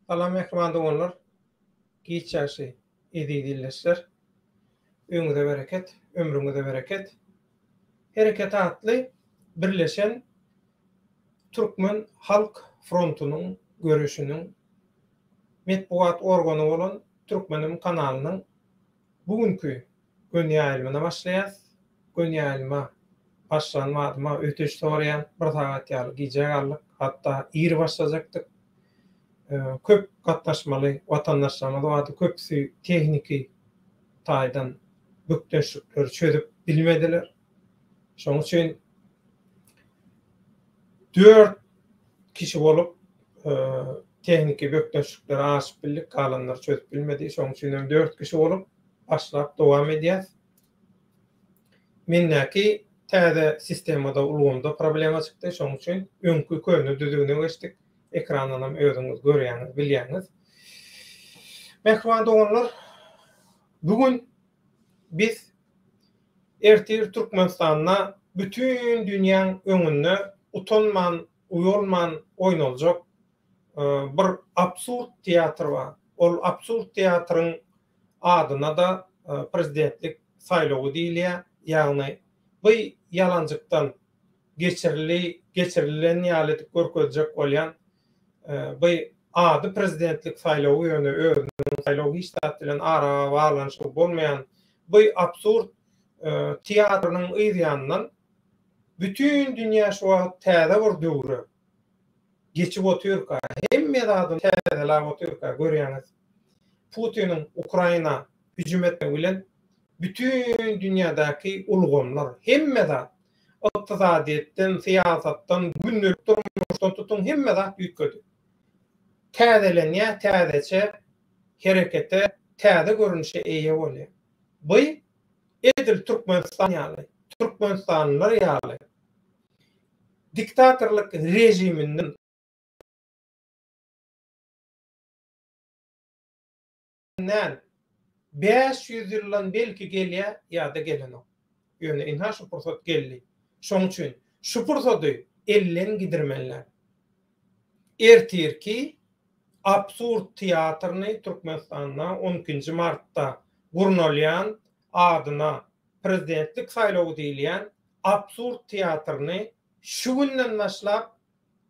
Salam mähriban doganlar, giç ýagşy eziz ildeşler. Öýüňize bereket, ömrüňize bereket. Hereket atly birleşen Türkmen Halk Frontunyň göreşiniň metbugat organy bolan Türkmenim kanalynyň bu günki göni ýaýlymyna başlaýas. Göni ýaýlyma başlan badyma ötünç soraýan, bir sagat ýaly gijä galdyk, hatda ir başlajakdyk. Köp gatnaşmaly watandaşlarymyz bardy, köpüsi tehniki taýdan bökdençlikleri çözüp bilmediler. Şonuň üçin dört kişi bolup tehniki bökdençlikleri aşyp bildik, galanlary çözüp bilmedi. Şonuň üçin hem dört kişi bolup başlap dowam edýäs. Mendäki täze sistemada, ulgamda problema çykdy. Şonuň üçin öňki köne düzüwine geçdik. Ekrandan hem özüňiz görýäňiz, bilýäňiz. Mähriban doganlar, bu gün biz ertir Türkmenistanda bütin dünýäň öňünde utanman, uýalman oýnaljak bir absurd teatr bar. Ol absurd teatryň adyna-da prezidentlik saýlawy diýilýär. Ýagny bu ýalanjykdan geçirildi, geçirilen ýaly edip görkezjek bolýan bu ady prezidentlik saýlawy ýöne özüniň saýlaw hiç zat bilen ara baglanyşygy bolmaýan bu absurd teatrynyň yz ýanyndan bütin dünýä şu wagt täze bir döwre geçip otyrka, hemme zadyny täzeläp otyrka görýäňiz. Putiniň Ukraina hüjüm etmegi bilen bütin dünýädäki ulgamlar, hemme zat, ykdysadyýetden, syýasatdan, gündelik durmuşdan tutuň hemme zat üýtgedi. Täzelenýär, täzeçe herekete, täze görnüşe eýe bolýar. Bu edil Türkmenistan ýaly, türkmenistanlylar ýaly diktatorlyk režiminden däl, 500 ýyldan belki gelýär ýa-da gelenok. Ýöne ynha şu pursat geldi. Şoň üçin şu pursady elden gidirmeli däl. Ertirki absurd teatryny Türkmenistanda on ikinji martda gurnalýan adyna prezidentlik saýlawy diýilýän absurd teatryny şu günden başlap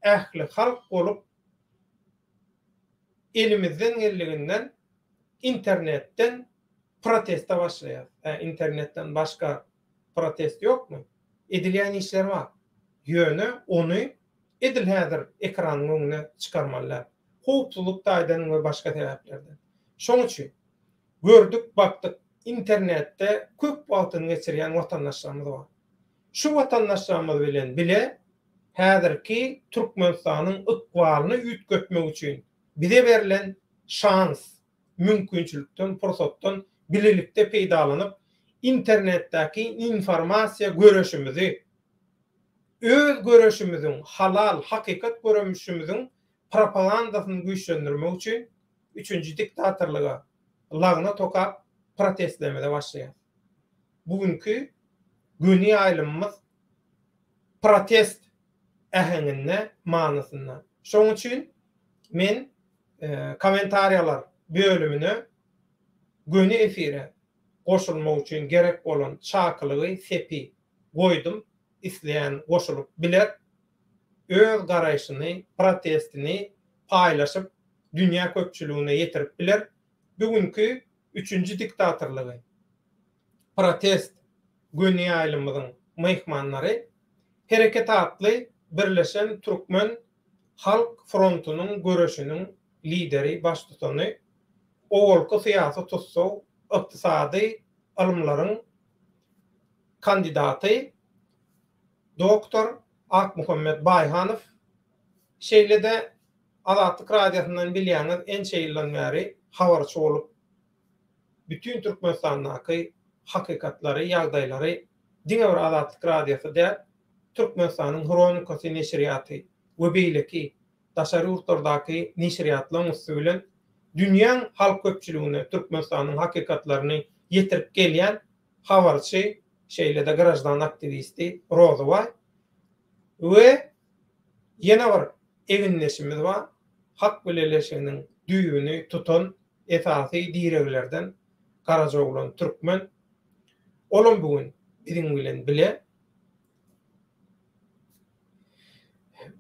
ähli halk bolup elimizden geldiginden internetden proteste başlaýas. Hä internetden başga protest ýokmy? Edilýän işler bar. Ýöne ony edil häzir ekranyň öňüne çykarmaly däl. Howpsuzlyk taýdan we başga sebäplerden. Şoň üçin gördük, bakdyk internetde köp wagtyny geçirýän watandaşlarymyz bar. Şu watandaşlarymyz bilen bile häzirki Türkmenistanyň ykbalyny üýtgetmek üçin bize berlen şans, mümkinçilikden, pursatdan bilelikde peýdalanyp, internetdäki informasiýa göreşimizi, öz göreşimiziň, halal, hakykat göreşimiziň propagandasyny güýçlendirmek üçin üçünji diktatorlyga lagnat okap protestlemede başlaýar. Bu günki göni ýaýlymymyz protest äheňinde, manysynda. Şonuň üçin men kommentariýalar bölümine göni efire goşulmak üçin gerek bolan çakylygy, sepi goýdum. Isleýän goşulyp biler. Öz garaýşyny, protestini paýlaşyp dünýä köpçüligine ýetirip biler. Bu günki üçünji diktatorlygy protest göni ýaýlymyzyň myhmanlary Hereket atly birleşen türkmen halk frontunyň göreşiniň lideri, baştutany, owalky syýasy tussag, ykdysady ylymlaryň kandidaty doktor Akmuhammet Baýhanow, şeýle-de Azatlyk Radiosyndan bilýäňiz ençe ýyldan bäri habarçy bolup bütin Türkmenistandaky hakykatlary, ýagdaýlary diňe bir Azatlyk Radiosy däl, Türkmenistanyň Hronikasy neşirýaty we beýleki daşary ýurtlardaky neşirýatlaryň üsti bilen dünýäň halk köpçüligine Türkmenistanyň hakykatlaryny ýetirip gelýän habarçy, şeýle-de graždan aktiwisti Rozybaý we ýene bir egindeşimiz bar, Hak bileleşiginiň. düýbüni tutan esasy direglerden Garajaoglan Türkmen. Olam bu gün biziň bilen bile.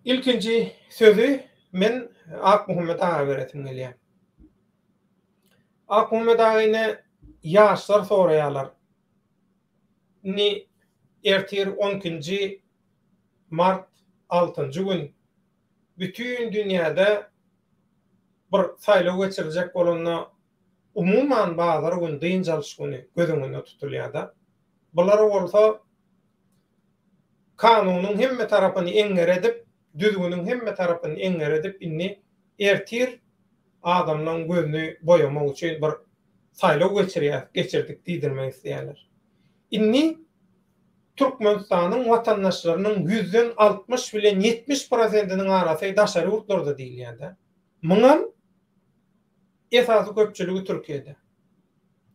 Ilkinji sözi men Akmuhammet aga beresim gelýär. Akmuhammet aga ine ýaşlar soraýarlar. Indi ertir on ikinji mart altynjy gün bütin dünýäde bir saýlaw geçiriljek bolanda umuman bazar gün dynç alyş güni göz öňünde tutulýar-da. Bular bolsa kanunyň hemme tarapyny eňňer edip, düzgüniň hemme tarapyny eňňer edip indi ertir adamlaň gözüni boýamak üçin bir saýlaw geçirýäs, geçirdik diýdirmek isleýärler. Indi Türkmenistanyň watandaşlarynyň ýüzden 60 bilen 70 prosentiniň arasy daşary ýurtlarda diýilýär-de. Muňam esasy köpçüligi Türkiýede.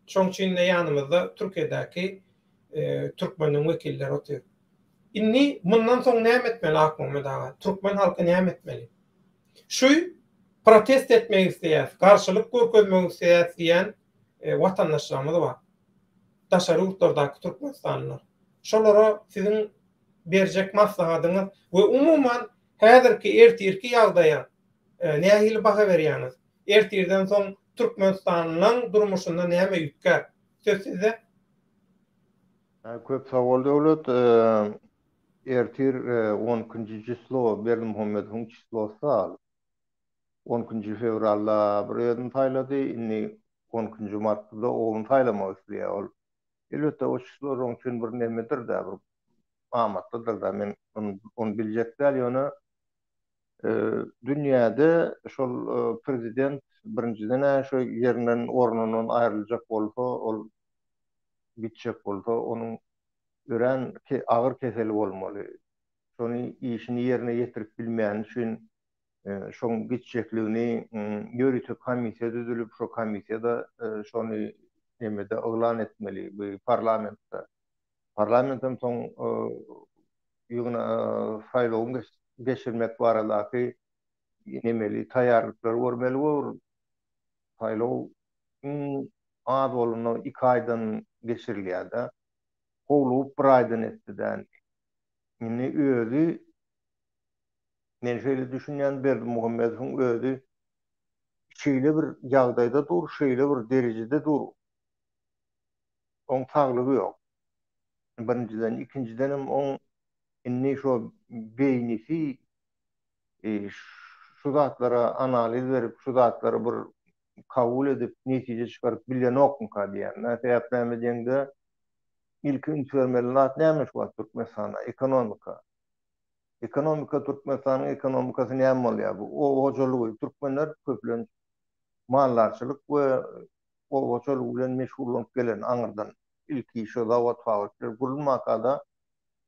Şoň üçin-de ýanymyzda Türkiýedäki türkmeniň wekilleri otyr. Indi mundan soň näme etmeli Akmuhammet aga? Türkmen halky näme etmeli? Şu protest etmek isleýäs, garşylyk görkezmek isleýäs diýen watandaşlarymyz bar. Daşary ýurtlardaky türkmenistanlylar. Şolara siziň berjek maslahatyňyz we umuman häzirki ertirki ýagdaýa nähili baha berýäňiz? Ertirden soň türkmenistanlylaň durmuşynda näme üýtgär? Söz sizde. Köp sag bol Döwlet. Ertir on ikinji çislo Berdimuhamedowyň çislosy al. On ikinji fewralda bir özüni saýlady, indi on ikinji martda-da ogluny saýlamak isleýär ol. Elbetde o çislo onuň üçin bir nemedir-dä, bir amatlydyr-da, men ony biljek däl, ýöne dünýäde şol prezident birinjiden-ä şu ýerinden, ornundan aýryljak bolsa, ol gitjek bolsa, onuň örän agyr keseli bolmaly. Şony işini ýerine ýetirip bilmäni üçin şoň gitjekligini ýörite komissiýa düzülip, şo komissiýada şony nemede yglan etmeli, bu parlamentde. Parlamentem soň ýygna saýlawyň geçirmek baradaky nemeli taýýarlyklary görmeli bor. Saýlaw iň az bolanda iki aýdan geçirilýär-de. Howlugyp bir aýdan etdi-dä indi. Indi özi men şeýle düşünýän Berdimuhamedowyň özi şeýle bir ýagdaýda dur, şeýle bir derejede dur. Oň saglygy ýok. Birinjiden, ikinjidenem oň indi şo beýnisi şu zatlara analiz berip, şu zatlary bir kabul edip, netije çykaryp bilenokmyka diýýän. Sebäp näme diýeňde, ilki üns bermeli zat näme şu wagt Türkmenistanda? Ekonomika. Ekonomika Türkmenistanyň ekonomikasy näme bolýar? Bu oba hojalygy. Türkmenler köplenç maldarçylyk we oba hojalygy bilen meşgullanyp gelen aňyrdan. Ilki şu zawod fabrikler gurulmaka-da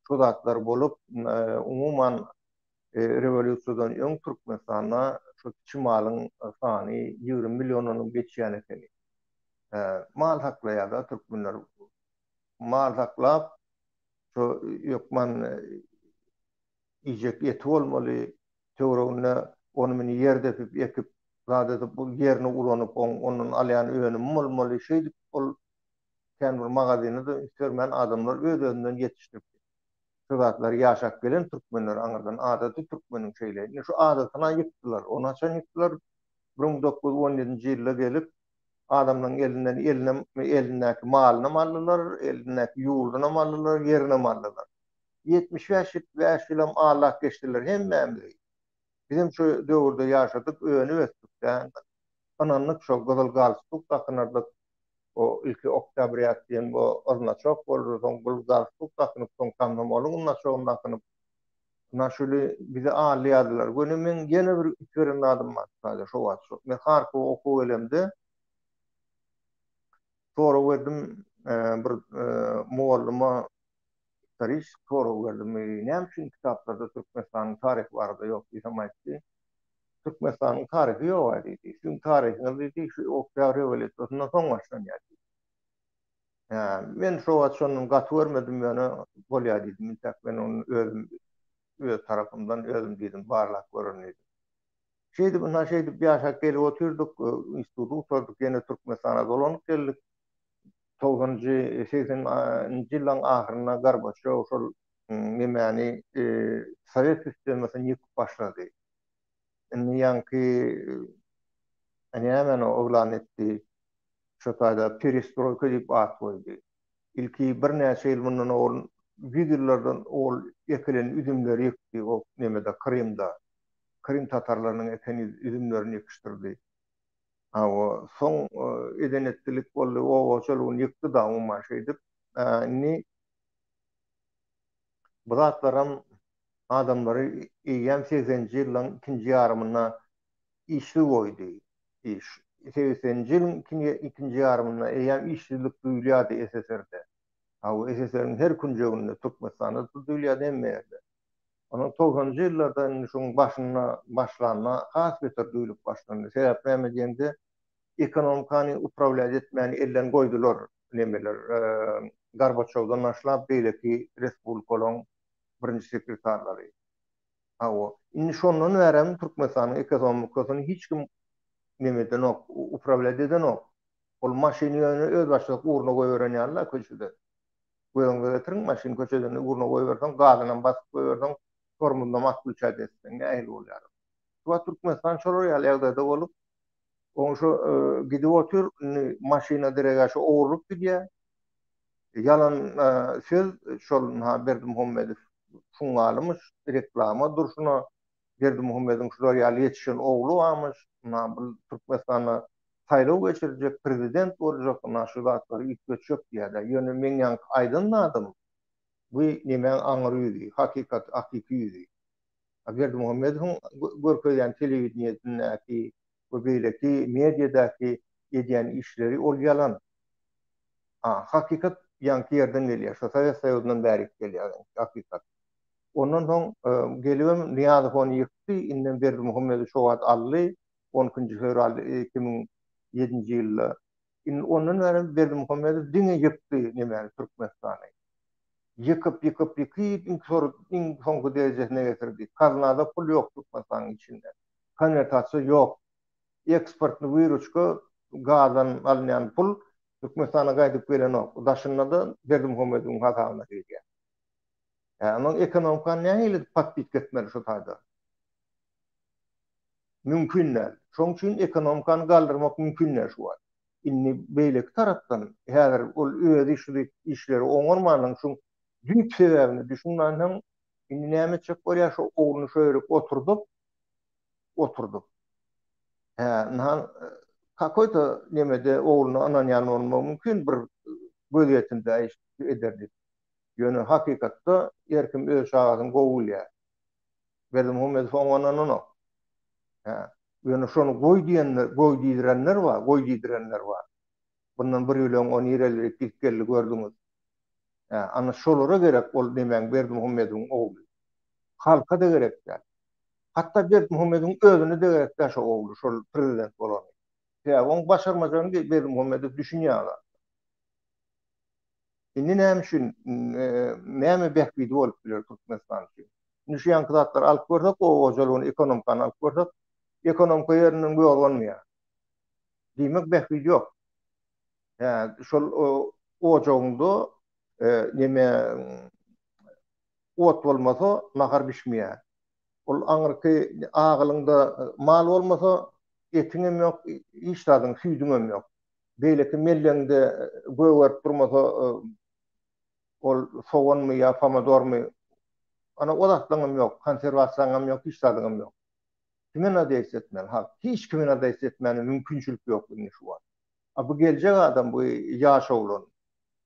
şu zatlar bolup, umuman rewolýusiýadan öň Türkmenistanda şu kiçi malyň sany 20 milliondanam geçýän ekeni. Mal saklaýar-da türkmenler. Mal saklap, şu hökman iýjek eti bolmaly, töwereginde ony-muny ýer depip, ekip, zat edip, bu ýerini ulanyp, oň ondan alýan önümi bolmaly. Şeýdip ol kän bir magazyna-da üns bermän adamlar öz-özünden ýetişdirip şu zatlary ýaşap gelen türkmenler aňyrdan adaty türkmeniň şeýle. Indi şu adatyna ýykdylar. Ony haçan ýykdylar? 1917-nji ýylda gelip adamlaryň elinden elinem elindäki malynam aldylar, elindäki ýurdunam aldylar, ýerinem aldylar. 75 bäş ýylam aldap geçdiler hemmämizi. Bizem şu döwürde ýaşadyk, önüp ösdük. Ynandyk şo gyzyl galstuk dakynardyk. O ilki oktýabrýat diýen bu yznaçok boldy, soň gyzyl galstuk dakynyp, soň komsomolyň yznaçogyny dakynyp, naşuly bizi alýardylar. Göni meň ýene bir üns beren zadym bar şaýda şo wagt şo. Men Harkowa okuwa gelemde sorag berdim bir mugallyma istoriçeskiý sorag berdim. Näme üçin kitaplarda Türkmenistanyň taryhy barada ýok diýsem aýtdy. Türkmenistanyň taryhy ýog-a diýdi. Siziň taryhyňyz diýdi, şu Oktýabr rewolýusiýasyndan soň başlanýar diýdi. Hä, men şo wagt şondan gaty görmedim, ýöne bolýar diýdim. Intäk men ony özüm, öz tarapymdan özüm diýdim, barlap görerin diýdim. Şeýdip, ynha şeýdip ýaşap gelip otyrdyk, instituty gutardyk, ýene Türkmenistana dolanyp geldik. Togsanynjy, segseninji ýyllaryň ahyrynda Gorbaçýow şol nemäni, sowet sistemasyny ýykyp başlady. Indi ýaňky nämäni yglan etdi, şo taýda perestroýka diýip at goýdy. Ilki birnäçe ýyl mundan owal, ýüz ýyllardan owal ekilen üzümleri ýykdy o nemede, Krymda. Krym tatarlarynyň eken üzümlerini ýykyşdyrdy. Hawa, soň eden-etdilik boldy, oba hojalygyny ýykdy-da umuman şeýdip. Indi bu zatlaram adamlary eýýäm segseninji ýyllaryň ikinji ýarymynda işsiz goýdy. Segseninji ýylyň ikinji ýarymynda eýýäm işsizlik duýulýardy SSR-de. Hawa, SSR-iň her künjeginde, Türkmenistanda-da duýulýardy, hemme ýerde. Ondan togsanynjy ýyllarda indi şuň başynda başlanda has beter duýlup başlandy. Sebäp näme diýeňde, ekonomikany uprawlýat etmäni elden goýdular nemeler, Gorbaçýowdan başlap beýleki respublikalaryň birinji sekretarlary. Hawa, indi şondan bärem Türkmenistanyň ekonomikasyny hiç kim neme edenok, uprawlýat edenok. Ol maşyny ýöne özbaşdak ugruna goýberen ýaly-da köçede. Göz öňüňize getiriň, maşyny köçeden ugruna goýberseň, gazynam basyp goýberseň, tormozynam otklýuçat etseň nähili bolýar? Şu wagt Türkmenistan şolar ýaly ýagdaýda bolup, oň şo gidip otyr, indi maşyna direg-ä şo ogurlyk gidýär. Ýalan söz şol ynha Berdimuhamedow şuňňalymyş, reklama durşuna Berdimuhamedowyň şular ýaly ýetişen ogly barmyş, ynha bu Türkmenistanda saýlaw geçirjek, prezident boljak, ynha şu zatlary üýtgetjek diýýärler. Ýöne meň ýaňky aýdan zadym bu nemäň aňry ýüzi, hakykat, hakyky ýüzi. Berdimuhamedowyň görkezýän telewideniýesindäki we beýleki mediadaky edýän işleri ol ýalan. A hakykat ýaňky ýerden gelýär, şo Sowet Soýuzyndan bärik gelýär hakykat. Ondan soň gelibem Nyýazow ony ýykdy, indem Berdimuhamedow şo wagt aldy, on ikinji fewral 2007-nji ýylda. Indi ondan bäri Berdimuhamedow diňe ýykdy nemäni Türkmenistany. Ýykyp, ýykyp, ýykyp iň iň soňky derejesine getirdi. Kaznada pul ýok Türkmenistanyň içinde. Konwertasiýa ýok. Eksportny wyruçka gazdan alynýan pul Türkmenistana gaýdyp gelenok. Daşynda-da Berdimuhamedowyň hasabyna girýär. Hä, onuň ekonomikany nähili podpitk etmeli şu taýda? Mümkin däl. Şonuň üçin ekonomikany galdyrmak mümkin däl şu wagt. Indi beýleki tarapdan häzir ol özi şu işleri oňarmandan şuň düýp sebäbine düşünmänsoň indi näme etjek bolýar şu ogluny şo ýerik oturdyp oturdyp. Hä, ynha kakoý-to nemede ogluna ynanýan bolmagy mümkin bir gözýetimde iş eder diýip. Ýöne hakykatda her kim öz çagasyny gowy bilýär. Berdimuhamedow oňa ynananok. Hä, ýöne şony goý diýenler, goý diýdirenler bar, goý diýdirenler bar. Bundan bir ýyl öň o nirelere gidip geldi gördüňiz. Hä, ana şolara gerek ol nemäň Berdimuhamedowyň ogly. Halka-da gerek däl. Hatda Berdimuhamedowyň özüne-de gerek däl şo ogly, şol prezident bolany. Sebäbi oň başarmajagyny Berdimuhamedow düşünýär o zatlara. Indi näme üçin, näme bähbidi bolup biler Türkmenistan üçin? Indi şu ýanky zatlary alyp görsek, oba hojalygyny, ekonomikany alyp görsek, ekonomika ýerinden gozganmaýar. Diýmek, bähbit ýok. Hä, şol ojagyňda neme ot bolmasa, nahar bişmeýär. Ol aňyrky agylyňda mal bolmasa, etiňem ýok, hiç zadyň, süýdüňem ýok. Beýleki mellegiňde gögerip durmasa, ol soganmy ýa pomidormy, ana o zatlaryňam ýok, konserwasiýaňam ýok, hiç zadyňam ýok. Kime nadeýts etmeli halk? Hiç kime nadeýts etmäne mümkinçilik ýok indi şu wagt. A bu geljek adam bu ýaş oglan.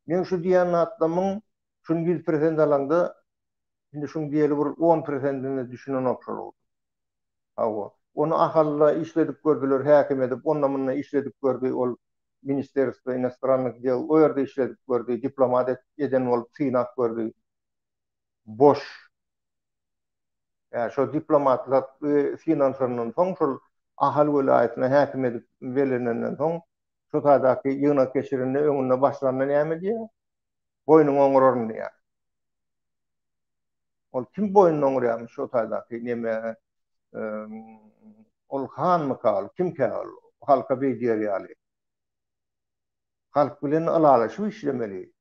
Meň şu diýen zatlamyň şuny ýüz prosent alaňda indi şuň diýeli bir on prosentine düşünenok şol oglan. Hawa. Ony Ahalda işledip gördüler häkim edip onda-munda işledip gördi ol Ministerstwo inostrannych del o ýerde işledip gördi diplomat eden bolup synap gördi. Boş. Ýa şo diplomatlyk synanyşandan soň şol Ahal welaýatyna häkim edip bellenenden soň şo taýdaky ýygnak geçirende öňünde başlanda näme diýýär? Boýnuňy oňuraryn diýýär. Ol kim boýnuny oňurýarmyş şo taýdaky neme? Ol hanmyka ol, kimkä ol, halka beý diýer ýaly. Halk bilen ylalaşyp işlemeli.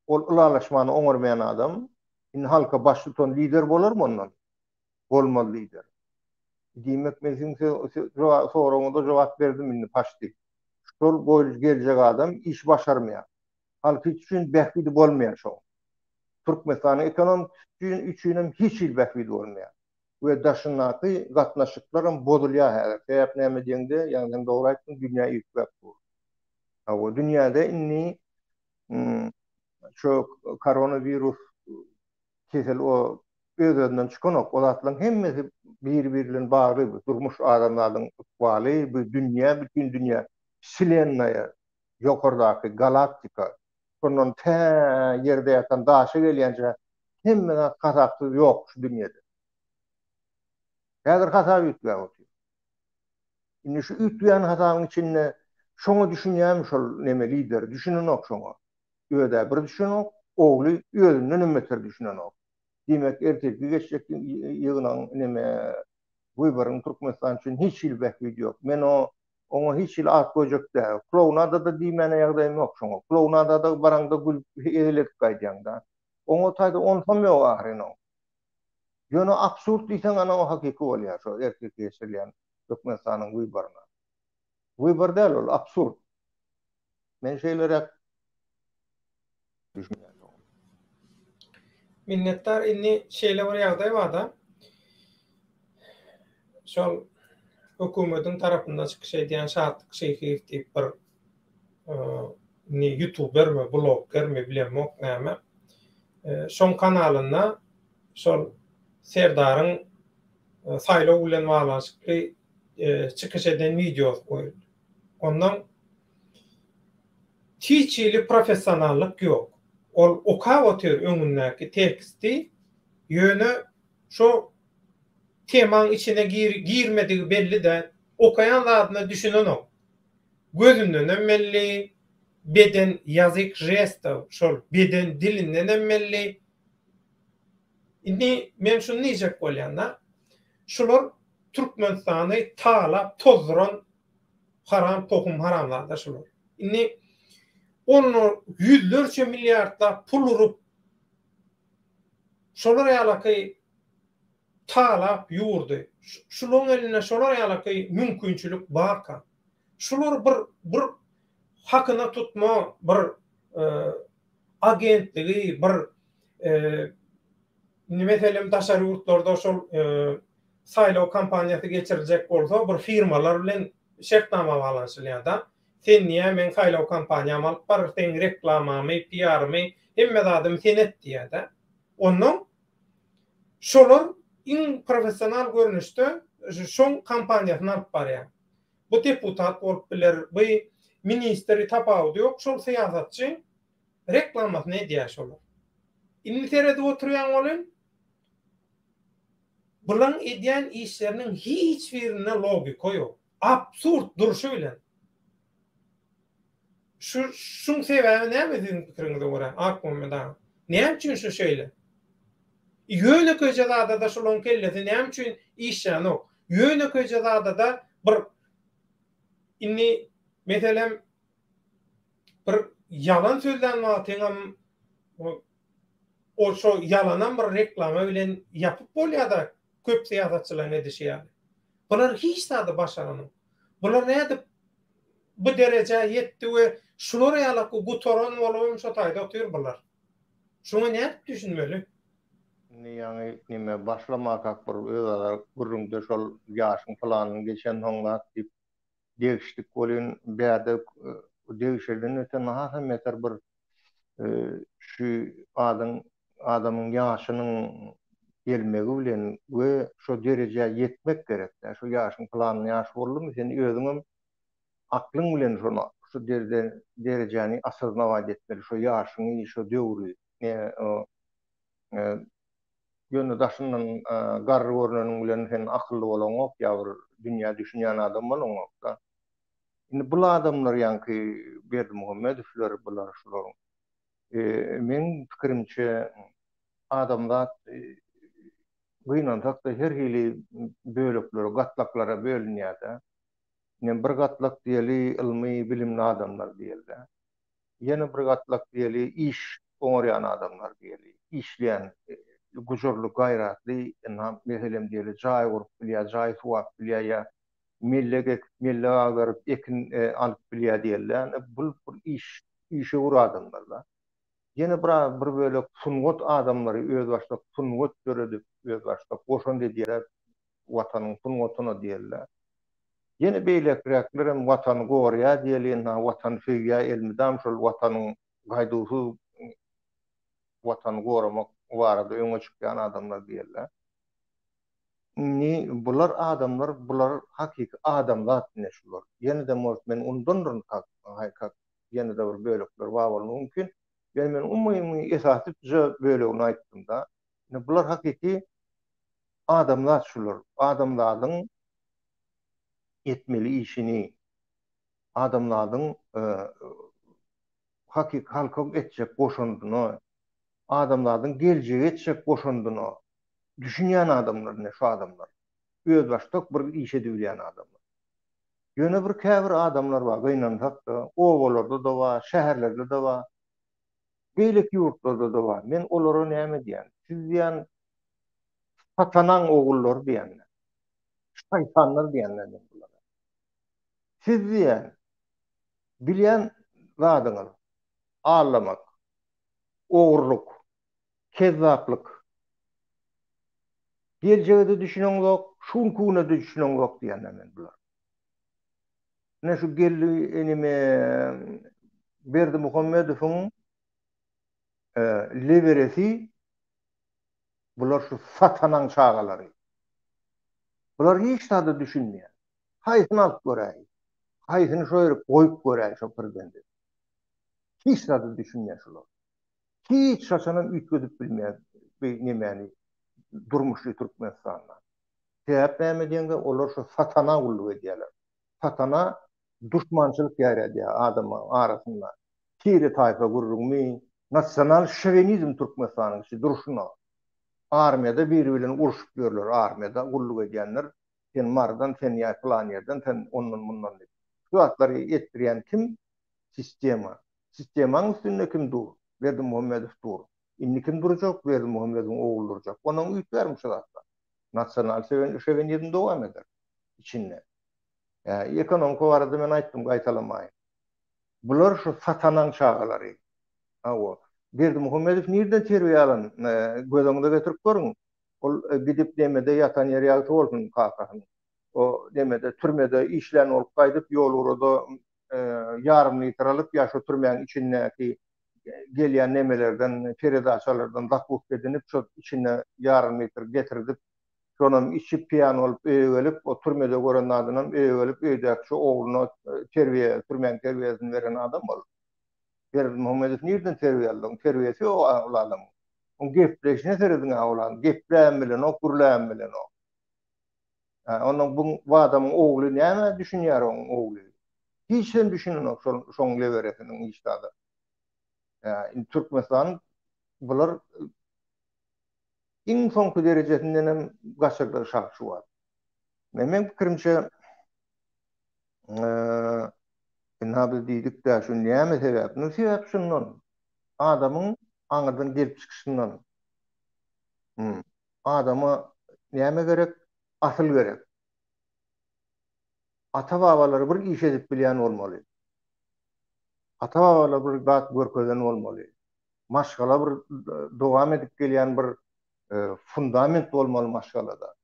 Ol ylalaşmany oňarmaýan adam, indi halka baştutan lider bolarmy ondan? Bolmaz lider. Diýmek men siziň soragyňyza jogap berdim indi paçti. Şol goýulyp geljek adam iş başarmaýar. Halk üçin bähbidi bolmaýar şoň. Türkmenistanyň ekonomikasy üçinem hiç hili bähbidi bolmaýar. We daşyndaky gatnaşyklaram bozulýar häzir. Sebäp näme diýeňde, ýaňy sen dogry aýtdyň, dünýä üýtgäp dur. Hawa, dünýäde indi şu koronawirus kesel o öz-özünden çykanok. O zatlaryň hemmesi biri-biri bilen bagly. Bu durmuş adamzadyň ykbaly, bu dünýä, bütin dünýä, wselennaýa, ýokardaky galaktika, şondan tä ýerde ýatan daşa gelýänçä hemme zat hasapsyz ýok şu dünýede. Häzir hasap üýtgäp otyr. Indi şu üýtgeýän hasabyň içinde şoňa düşünýärmi şol neme lider? Düşünenok şoňa. Öz-ä bir düşünenok, ogly özündenem beter düşünenok. Diýmek, ertirki geçjek ýygnagyň neme wyboryň Türkmenistan üçin hiç hili bähbidi ýok. Men o oňa hiç hili at goýjak däl. Klounada-da diýmäne ýagdaýym ýok şoňa. Klounada-da baraňda gülüp hezil edip gaýdýaň-da. Oňa taýda onsam ýok ahyryn oň. Ýöne absurd diýseň ana o hakyky bolýar şo ertirki geçirilýän Türkmenistanyň wyboryna. Wybor däl ol, absurd. Men şeýleräk düşünýän. Minnetdar indi şeýle bir ýagdaý barda şol hökümediň tarapynda çykyş edýän Şatlyk Şyhyýew diýip bir indi ýutubermi bloggermi bilemok näme şoň kanalynda şol Serdaryň saýlaw bilen baglanyşykly çykyş eden wideosy goýuldy. Ondan hiç hili professionallyk ýok. Ol okap otyr öňündäki teksti, ýöne şo temaň içine girmedigi belli däl. Okaýan zadyna düşünenok. Gözündenem belli, beden ýazyk žestow şol beden dilindenem belli. Indi men şuny diýjek bolýan-da, şular Türkmenistany talap tozduran haram tohum haramzada şular. Indi onda ýüzlerçe milliardlap pul urup şolar ýalaky talap ýurdy. Şularyň elinde şolar ýalaky mümkinçilik barka. Şular bir bir hakyna tutma bir agentligi bir indi meselem daşary ýurtlarda şol saýlaw kampaniýasy geçiriljek bolsa bir firmalar bilen şertnama baglanyşylýar-da. Sen diýýär, meň saýlaw kampaniýamy alyp bar, seň reklamamy, piarymy, hemme zadymy sen et diýýär-de. Onnoň şolar iň professional görnüşde şoň kampaniýasyny alyp barýar. Bu deputat bolup biler, bu ministri tapawudy ýok, şol syýasatçy reklamasyny edýär şolar. Indi seredip oturýaň welin, Bulaň edýän işleriniň hiç birinde logika ýok. Absurd durşy bilen. Şu şuň sebäbi näme siziň pikiriňize görä, Akmuhammet aga? Näme üçin şu şeýle? Ýönekeýje zadada şulaň kellesi näme üçin işlänok? Ýönekeýje zadada bir indi meselem bir ýalan sözlän wagtyňam Ol şo ýalanam bir reklama bilen ýapyp bolýada köp syýasatçylaryň edişi ýaly. Bular hiç zady başaranok. Bular nädip bu derejä ýetdi we şular ýalaky gutaran bolubam şo taýda otyr bular. Şuňa nädip düşünmeli? Indi ýaňy neme başlamakak bir özara gürrüňde şol ýaşyň pylanyny geçensoň zat diýip degişdik welin bärde degişerden öten hasam beter bir şu adyň adamyň ýaşynyň gelmegi bilen we şo derejä ýetmek gerek-dä. Şu ýaşyň pylanyň ýaşy boldumy, sen özüňem aklyň bilen şony şu derejäni osoznawat etmeli, şo ýaşyňy, şo döwri. Ýöne daşyndan garry görneniň bilen sen akylly bolaňok ýa bir dünýä düşünýän adam bolaňok-da. Indi bul adamlar ýaňky Berdimuhamedowlar bular şularyň meň pikirimçe adamzat. Gynansak-da her hili böleklere, gatlaklara bölünýär-de. Ine bir gatlak diýeli ylmy, bilimli adamlar diýeli-de. Ýene bir gatlak diýeli iş oňarýan adamlar diýeli. Işleýän, gujurly, gaýratly, ynha, meselem diýeli, jaý gurup bilýär, jaý suwap bilýär ýa mellek ekip, mellek agdaryp, ekin alyp bilýär diýeli-de. Ine bul bir iş, işewür adamlar-da. Ýene bir bir bölek sungat adamlary özbaşdak sungat döredip, özbaşdak goşant edýärler Watanyň sungatyna diýeliler. Ýene beýlekiräklerem Watany goraýar diýeli, ynha Watany söýýär elmydam şol Watanyň gaýduwsyz Watany goramak barada öňe çykýan adamlar diýeliler. Indi bular adamlar, bular hakyky adamzat ine şular. Ýene-de может men unudandyryn kak, kak ýene-de bir bölekler bar bolmagy mümkin. Ýöne men umumy esasyja bölegini aýtdym-da. Indi bular hakyky adamzat şular. Adamzadyň etmeli işini, adamzadyň hakyky halka etjek goşandyna, adamzadyň geljege etjek goşandyna düşünýän adamlar ine şu adamlar. Özbaşdak bir iş edibilýän adamlar. Ýöne bir käbir adamlar bar, gynansak-da, obalarda-da bar, şäherlerde-de bar, beýleki ýurtlarda-da bar. Men olara näme diýýän? Siz diýýän, satanaň ogullary diýýän. Şaýtanlar diýýän men bulara. Siz diýýän, bilýän zadyňyz aldamak, ogurlyk, kezzaplyk. Geljege-de düşüneňzok, şu günki güne-de düşüneňzok diýýän men bulara. Ine şu geldi eneme Berdimuhamedowyň leberesi bular şu satanaň çagalary. Bular hiç zada düşünmeýär. Haýsyny alyp göräý? Haýsyny şo ýere goýup göräý şo prezidenti? Hiç zada düşünmeýär şular. Hiç haçanam üýtgedip bilmez bu nemäni durmuşy Türkmenistanda. Sebäp näme diýeňde olar şu satana gulluk edýärler. Satana duşmançylyk ýaýradýar adamlaryň arasynda. Tire taýpa gürrüňmi, nasional şowenizm Türkmenistanyň içi durşuna. Armiýada biri bilen urşup ýörler armiýada gulluk edýänler sen Marydan sen ýa pylan ýerden sen ondan mundan diýip. Şu zatlary etdirýän kim? Sistema. Sistemaň üstünde kim dur? Berdimuhamedow dur. Indi kim durjak? Berdimuhamedowyň ogly durjak. Ondan üýtgärmi şu zatlar? Nasional şowenizm dowam eder içinde. Ekonomika barada men aýtdym, gaýtalamaýyn. Bular şu satanaň çagalary. Hawa. Berdimuhamedow nirden terbiýe alan? Göz öňüňize getirip görüň. Ol gidip nemede ýatan ýeri ýagty bolsun kakasynyň. O nemede türmede işlän bolup gaýdyp ýol ugrada ýarym litr alyp ýa şo türmäň içindäki gelýän nemelerden peredaçalardan zakuska edinip şo içinde ýarym litr getirdip şonam içip piýan bolup öýe gelip o türmede gören zadynam öýe gelip öýdäki şo ogluna terbiýe türmäň terbiýesini beren adam ol. Berdimuhamedow nirden terbiýe aldy oň terbiýesi ýok ol adamyň. Oň gepleýşine serediň a ol adam gepläbem bilenok gürläbem bilenok. Ondan bu bu adamyň ogly nämä düşünýär oň ogly? Hiç hem düşünenok şol şoň leberesiniň hiç zada. Indi Türkmenistan bular iň soňky derejesinden hem gaçyrdy şah şu wagt. Men meň pikirimçe ynha biz diýdik-dä şu näme sebäp? Nu sebäp şundan. Adamyň aňyrdan gelip çykyşyndan. Adama näme gerek? Asyl gerek. Ata-babalary bir iş edip bilýän bolmaly. Ata-babalary bir zat görkezen bolmaly. Maşgala bir dowam edip gelýän bir fundament bolmaly maşgalada.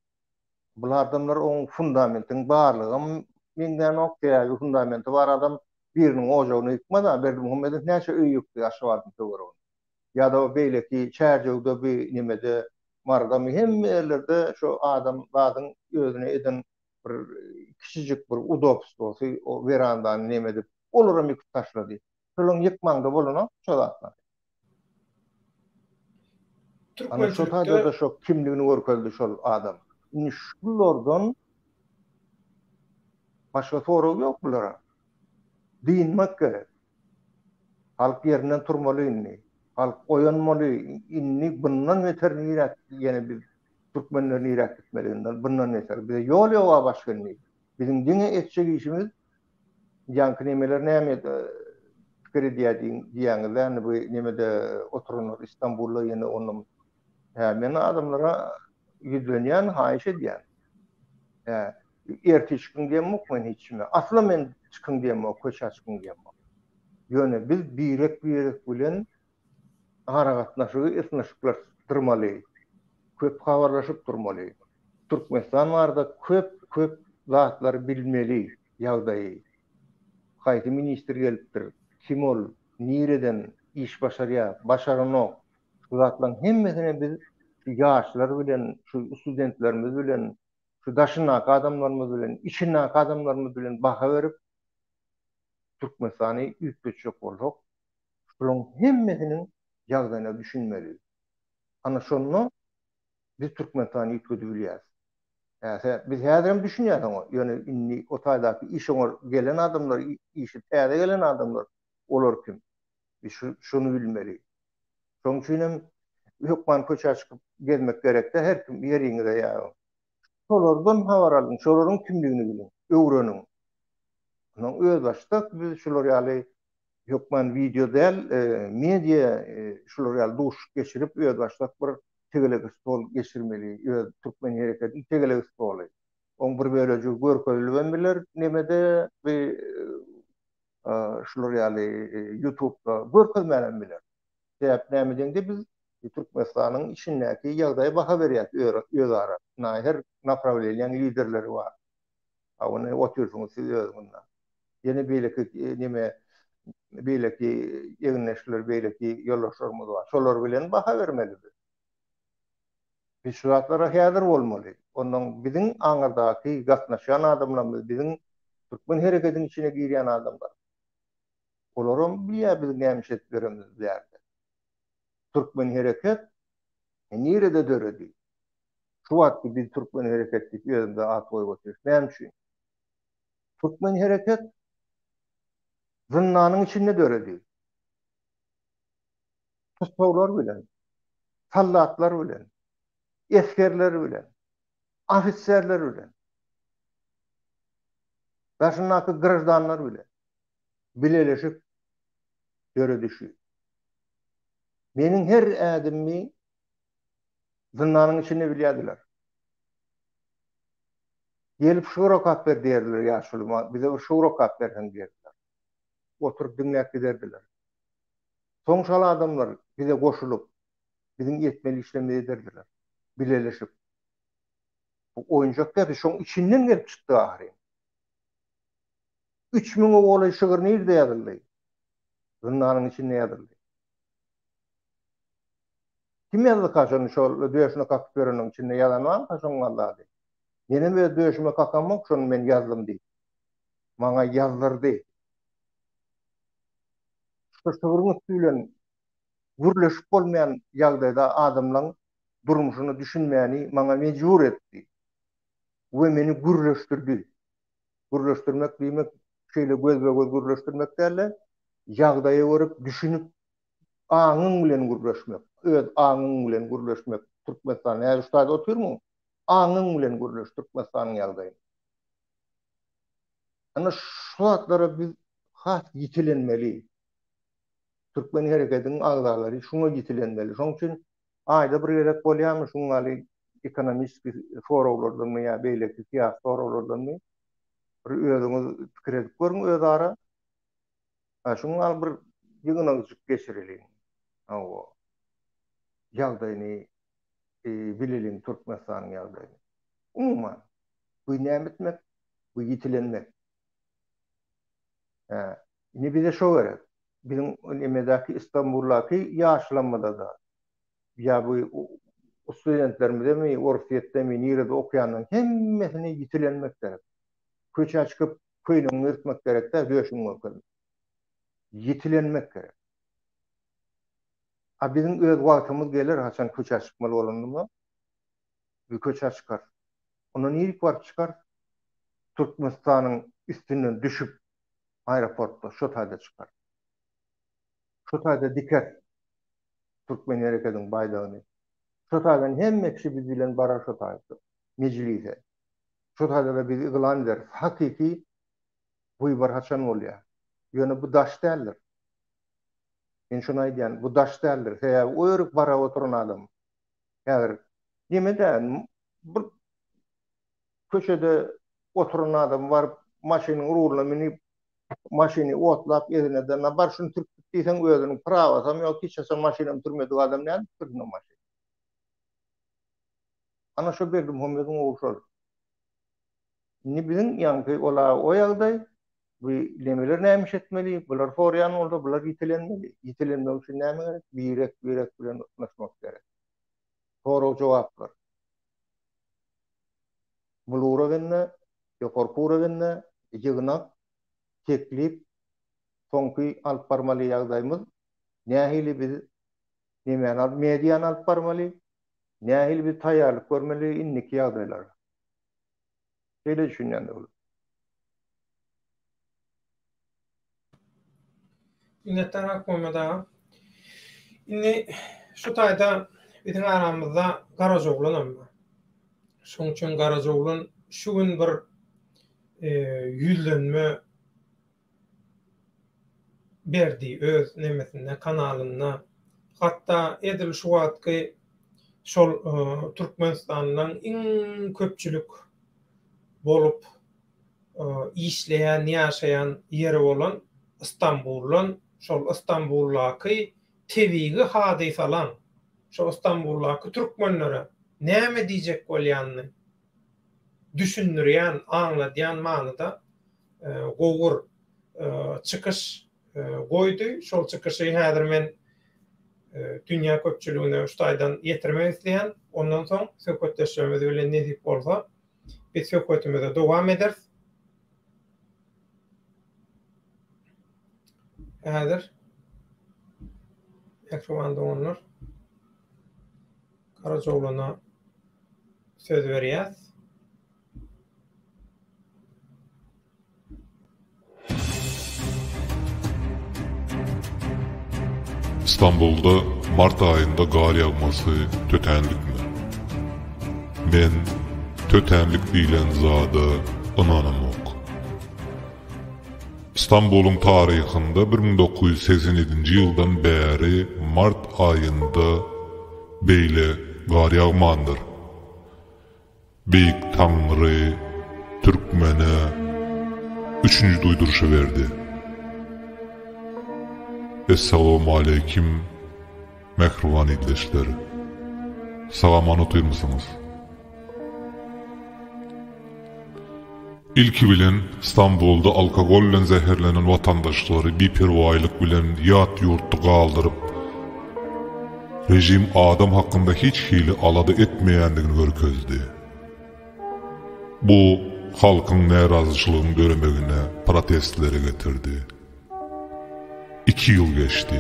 Bul adamlar oň fundamentiň barlygam meňzänok, sebäbi fundamenti bar adam biriniň ojagyny ýykmaz-a. Berdimuhamedow näçe öý ýykdy Aşgabadyň töwereginde. Ýa-da beýleki Çärjewde bi nemede Marydamy hemme ýerlerde şu adam zadyň özüne eden bir kiçijik bir udobstwosy o werandany neme edip olaram ýykyp taşlady. Şolaň ýykmaňda bolanok şo zatlar. Ana şo taýda-da şo kimligini görkezdi şol adam. Indi şulardan başga sorag ýok bulara. Dynmak gerek. Halk ýerinden turmaly indi. Halk oýanmaly. Indi bundan beter niräk ýene biz. Türkmenler niräk gitmeli indi bundan beter. Bize ýol ýoga başga indi. Biziň diňe etjek işimiz ýaňky nemeler näme pikir edýär diýýäňiz-dä indi bu nemede oturanlar Istanbulda ýene onam. Hä men adamlara ýüzlenýän haýyş edýän. Hä ertir çykyň diýemok men hiç kime. Asla men çykyň diýemok köçä çykyň diýemok. Ýöne biz birek-birek bilen aragatnaşygy ysnyşyklaşdyrmaly, köp habarlaşyp durmaly. Türkmenistan barada köp köp zatlary bilmeli ýagdaýy. Haýsy ministr gelipdir, kim ol, nireden, iş başarýar, başaranok. Şu zatlaryň hemmesine biz şu ýaşlar bilen, şu studentlerimiz bilen, şu daşyndaky adamlarymyz bilen, içindäki adamlarymyz bilen baha berip, Türkmenistany üýtgetjek bolsak, Şularyň hemmesiniň ýagdaýyna düşünmeli. Ana şonda biz Türkmenistany üýtgedip bilýäris. Häse biz häzirem düşünýäs oňa, ýöne indi o taýdaky iş oňa gelen adamlar, işe täze gelen adamlar olar kim? Biz şu şuny bilmeli. Şonuň üçin hem hökman köçä çykyp gezmek gerekde her kim ýeriňize ýa. Şolardan habar alyň, şolaryň kimligini biliň, öwreniň. Ondan özbaşdak biz şular ýaly hökman wideo däl, media şular ýaly duşuşyk geçirip, özbaşdak bir tegelek stol geçirmeli, öz türkmen hereketiniň tegelek stoly. Oň bir bölejigi görkezilibem biler nemede, bir şular ýaly ýutubda görkezmänem biler. Sebäp näme diýeňde biz Türkmenistanyň içindäki ýagdaýa baha berýäs özara. Her naprawleniýäň liderleri bar. A ony otyrsyňyz siz özüňiz. Ýene beýleki neme beýleki egindeşler, beýleki ýoldaşlarymyz bar. Şolar bilen baha bermeli biz. Biz şu zatlara häzir bolmaly. Ondan biziň aňyrdaky gatnaşýan adamlarymyz, biziň türkmen hereketiniň içine girýän adamlar. Olaram bilýär biziň näme iş edip ýörenimizi bärde. Türkmen hereket nirede döredi? Şu wagtky biz türkmen hereket diýip özümize at goýup otyrys. Näme üçin? Türkmen hereket zyndanyň içinde döredi. Tussaglar bilen, soldatlar bilen, esgerler bilen, ofiserler bilen, daşyndaky graždanlar bilen bileleşip döredişi. Meniň her ädimimi zyndanyň içinde bilýärdiler. Gelip şygyr okap ber diýerdiler ýaşuly, bize bir şygyr okap berseň diýerdiler. Oturyp diňläp giderdiler. Soň şol adamlar bize goşulyp, biziň etmeli işlerimizi ederdiler. Bileleşip. Bu oýunjak däl, biz şoň içinden gelip çykdyk ahyryn. Üç müňe golaý şygyr nirde ýazyldy? Zyndanyň içinde ýazyldy. Kim ýazdyka şony şol döşüne kakyp ýöreniň içinde ýazan barmyka şoň gal zady. Menem öz döşüme kakamok şony men ýazdym diýip. Maňa ýazdyrdy. Şu şygryň üsti bilen gürleşip bolmaýan ýagdaýda adamlaň durmuşyna düşünmäni maňa mejbur etdi. We meni gürleşdirdi. Gürleşdirmek diýmek şeýle gözbe-göz gürleşdirmek däl-de, ýagdaýa görüp düşünip Aňyň bilen gürleşmek, öz aňyň bilen gürleşmek Türkmenistan häzir şu taýda otyrmyň? Aňyň bilen gürleş Türkmenistanyň ýagdaýyny. Ana şu zatlara biz has ýitilenmeli. Türkmen hereketiniň agzalary şuňa ýitilenmeli. Şonuň üçin aýda bir gezek bolýarmy şuň ýaly ekonomiski soraglardanmy ýa beýleki syýasy soraglardanmy bir özüňiz pikir edip görüň özara. Ha şuň ýaly bir ýygnanyşyk geçireliň. Hawa. Ýagdaýyny bileliň Türkmenistanyň ýagdaýyny. Umuman, bu näme etmek? Bu ýitilenmek. Hä, indi bize şo gerek. Biziň nemedäki Istanbuldaky ýaşlamada-da ýa bu studentlerimizemi, Orsýetdemi, nirede okaýanlaryň hemmesini ýitilenmek gerek. Köçä çykyp Köýnegiňi ýyrtmak gerek däl, döşüňi görkezmek. Ýitilenmek gerek. A biziň öz wagtymyz geler, haçan köçä çykmaly bolanymyzda, biz köçä çykarys. Onda nirik baryp çykarys? Türkmenistanyň üstünden düşüp, aeroportda şo taýda çykarys. Şo taýda dikeris türkmen herekediň baýdagyny. Şo taýdan hemme kişi biz bilen barar şo taýda mejlise. Şo taýda-da biz yglan ederis. Hakyky wybar haçan bolýar? Ýöne bu daş däldir. Men şuny aýdýan, bu daş däldir. Sebäbi o ýerik bara oturan adam häzir neme-dä, bir köçede oturan adam baryp maşynyň ruluna münüp, maşyny otlap eline-de, na bar şuny sürüp git diýseň, özüniň prawasam ýok, hiç haçan maşynam sürmedik adam nädip sürsün o maşyny? Ana şo Berdimuhamedowyň ogly şol. Indi biziň ýaňky ola o ýagdaý, bu nemeler näme iş etmeli, bular soraýan bolsa bular ýitelenmeli. Ýitelenmek üçin näme gerek? Birek-birek bilen ysnyşmak gerek. Sorag-jogaplar. Bul urowende, ýokarky urowende ýygnak, teklip, soňky alyp barmaly ýagdaýymyz, nähili biz nemäni alyp, mediany alyp barmaly, nähili biz taýýarlyk görmeli indiki ýagdaýlara. Şeýle düşünýän döwlet. Minnetdar Akmuhammet aga. Indi şu taýda biziň aramyzda Garajaoglanam bar. Şoň üçin Garajaoglan şu gün bir ýüzlenme berdi öz nemesinde kanalynda. Hatda edil şu wagtky şol Türkmenistandan iň köpçülik bolup işleýän, ýaşaýan ýeri bolan Istanbuldan şol Istanbuldaky tebigy hadysalaň şo Istanbuldaky türkmenlere näme diýjek bolýanyny düşündirýän, aňladýan manyda gowy bir çykyş goýdy. Şol çykyşy häzir men dünýä köpçüligine şu taýdan ýetirmek isleýän. Ondan soň söhbetdeşlerimiz bilen nesip bolsa biz söhbetimizi dowam ederis. Häzir mähriban doganlar Garajaoglana söz berýäs. Stambulda mart aýynda gar ýagmasy tötänlikmi? Men tötänlik diýlen zada ynanamok. Stambulyň taryhynda 1987-nji ýyldan bäri mart aýynda beýle gar ýagmandyr. Beýik Taňry türkmene üçünji duýduryşy berdi. Essalawmaleýkim mähriban ildeşler. Sag-aman otyrmysyňyz? Ilki bilen Stambulda alkogol bilen zäherlenen watandaşlary biperwaýlyk bilen ýat ýurtda galdyryp, režim adam hakynda hiç hili alada etmeýändigini görkezdi. Bu halkyň närazyçylygyň döremegine, protestlere getirdi. Iki ýyl geçdi.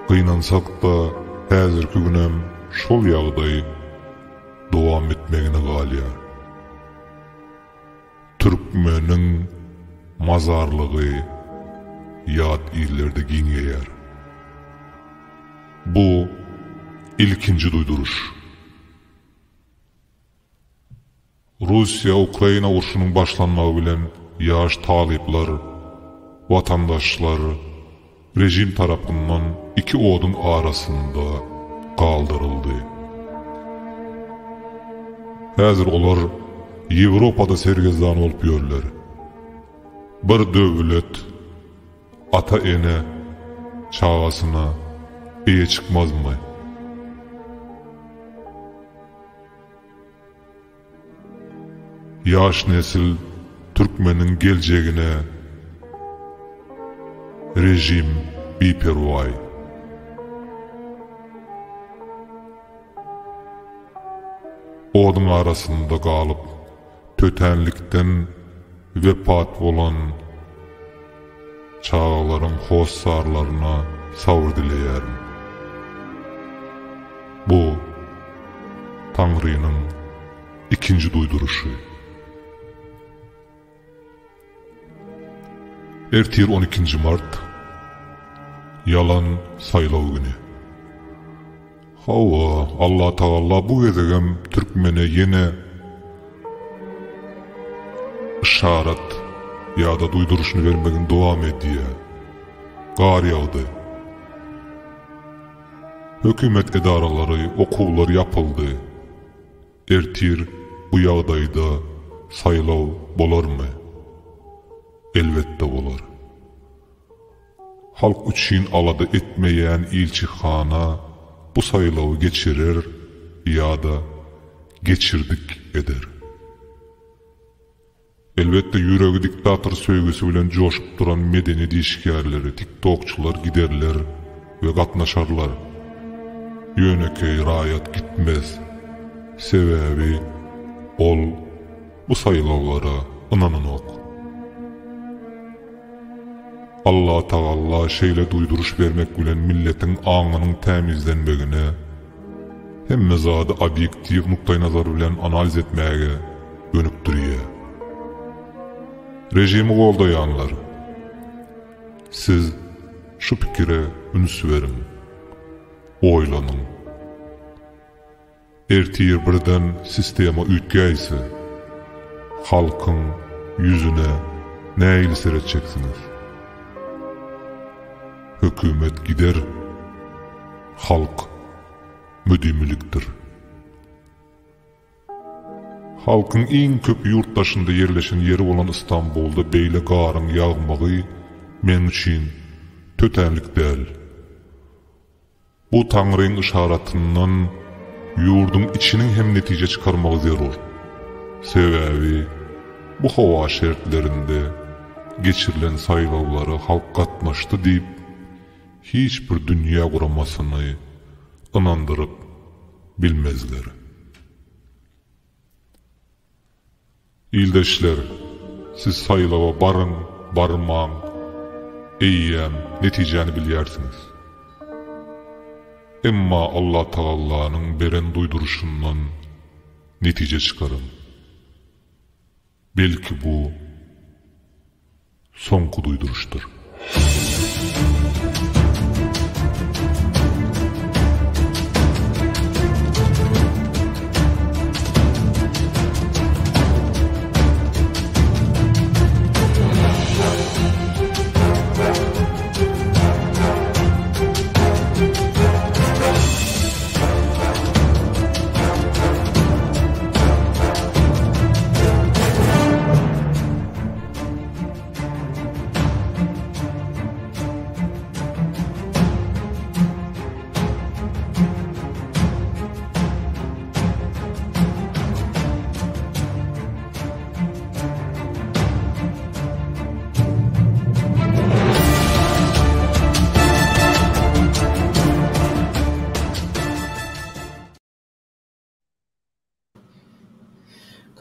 Gynansak-da, häzirki günem şol ýagdaý dowam etmegine galýar. Türkmeniň mazarlygy ýat illerde giňeýär. Bu ilkinji duýduryş. Russiýa-Ukraina urşunyň başlanmagy bilen ýaş talyplar, watandaşlar režim tarapyndan iki oduň arasynda galdyryldy. Häzir olar Ýewropada sergezdan bolup ýörler. Bir döwlet ata-ene çagasyna eýe çykmazmy? Ýaş nesil türkmeniň geljegine režim biperwaý. Oduň arasynda galyp tötänlikden wepat bolan çagalaryň hossarlaryna sabyr dileýärin. Bu Taňrynyň ikinji duýduryşy. Ertir on ikinji mart, ýalan saýlaw güni. Hawa, Allatagalla bu gezegem türkmene ýene yşarat ýa-da duýduryşyny bermegini dowam edýär. Gar ýagdy. Hökümet edaralary, okuwlar ýapyldy. Ertir bu ýagdaýda saýlaw bolarmy? Elbetde bolar. Halk üçin alada etmeýän ilçihana bu saýlawy geçirer ýa-da geçirdik eder. Elbetde ýüregi diktator söýgüsi bilen joşup duran medeniýet işgärleri, tiktokçylar giderler we gatnaşarlar. Ýönekeý raýat gitmez. Sebäbi ol bu saýlawlara ynananok. Allatagalla şeýle duýduryş bermek bilen milletiň aňynyň tämizlenmegine, hemme zady obýektiw nukdaýnazar bilen analiz etmäge gönükdirýär. Režimi goldaýanlar, siz şu pikire üns beriň, oýlanyň. Ertir birden sistema üýtgäýse, halkyň ýüzüne nähili seretjeksiňiz? Hökümet gider, halk müdimilikdir. Halkyň iň köp ýurt daşynda ýerleşen ýeri bolan Istanbulda beýle garyň ýagmagy meň üçin tötänlik däl. Bu Taňryň yşaratyndan ýurduň içiniň hem netije çykarmagy zerur. Sebäbi bu howa şertlerinde geçirilen saýlawlara halk gatnaşdy diýip hiç bir dünýä guramasyny ynandyryp bilmezler. Ildeşler, siz saýlawa baryň, barmaň, eýýäm netijäni bilýärsiňiz. Emma Allatagallanyň beren duýduryşyndan netije çykaryň. Belki bu soňky duýduryşdyr.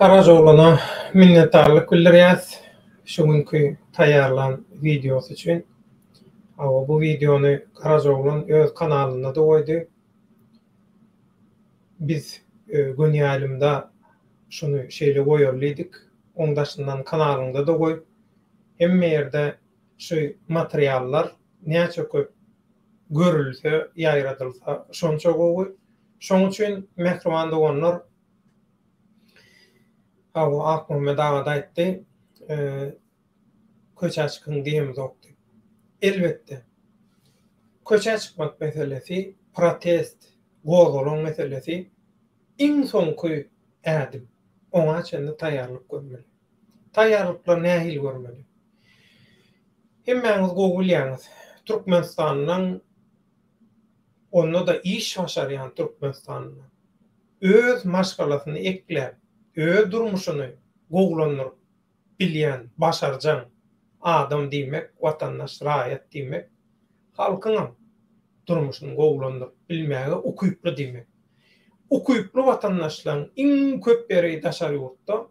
Garajaoglana minnetdarlyk bildirýäs şu günki taýýarlan wideosy üçin. Hawa bu wideony Garajaoglan öz kanalynda-da goýdy. Biz göni ýaýlymda şuny şeýle goýaly diýdik. Oň daşyndan kanalyňda-da goý. Hemme ýerde şu materiallar näçe köp görülse, ýaýradylsa şonça gowy. Şoň üçin mähriban doganlar, hawa Akmuhammet aga-da aýtdy, köçä çykyň diýemizok diýip. Elbetde, köçä çykmak meselesi, protest, gozgalaň meselesi iň soňky ädim. Oňa çenli taýýarlyk görmeli. Taýýarlyklary nähili görmeli? Hemmäňiz gowy bilýäňiz, Türkmenistanyň onda-da iş başarýan Türkmenistanda öz maşgalasyny ekläp, öz durmuşyny gowulandyryp bilýän, başarjaň adam diýmek, watandaş, raýat diýmek, halkyňam durmuşyny gowulandyryp bilmäge ukyply diýmek. Ukyply watandaşlaryň iň köp ýeri daşary ýurtda,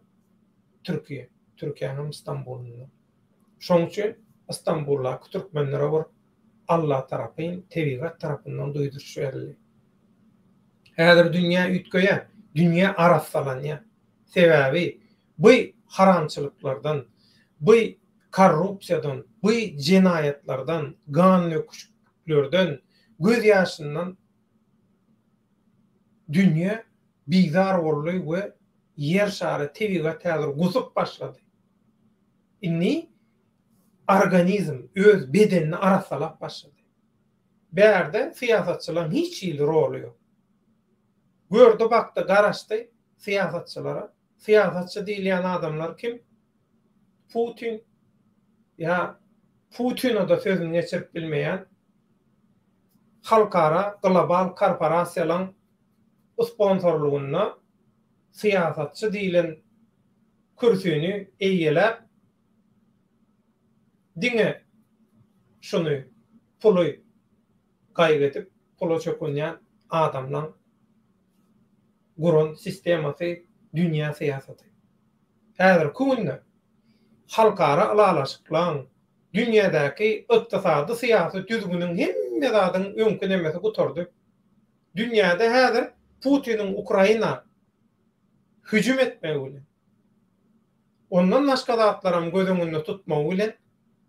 Türkiýe, Türkiýäniň Stambulynda. Şoň üçin Stambuldaky türkmenlere bir Alla tarapyn, tebigat tarapyndan duýduryş berildi. Häzir dünýä üýtgeýär, dünýä arassalanýar. Sebäbi bu haramçylyklardan, bu korrupsiýadan, bu jenaýatlardan, gan döküşiklerden, göz ýaşyndan. Dünýe bizar boldy we Ýer şary, tebigat häzir gusup başlady. Indi organizm öz bedenini arassalap başlady. Bärde syýasatçylaryň hiç hili roly ýok. Gördi bakdy garaşdy syýasatçylara. Syýasatçy diýilýän adamlar kim? Putin ýa Putina-da sözüni geçirip bilmeýän halkara global korporasiýalaň sponsorlygynda syýasatçy diýlen kürsüni eýeläp diňe şuny puly gaýgy edip pula çökünýän adamlaň guran sistemasy dünýä syýasaty. Häzirki günde halkara ylalaşyklaň, dünýädäki ykdysady-syýasy düzgüniň hemme zadyň öňki nemesi gutardy. Dünýäde häzir Putiniň Ukraina hüjüm etmegi bilen, ondan başga zatlaram göz öňünde tutmagy bilen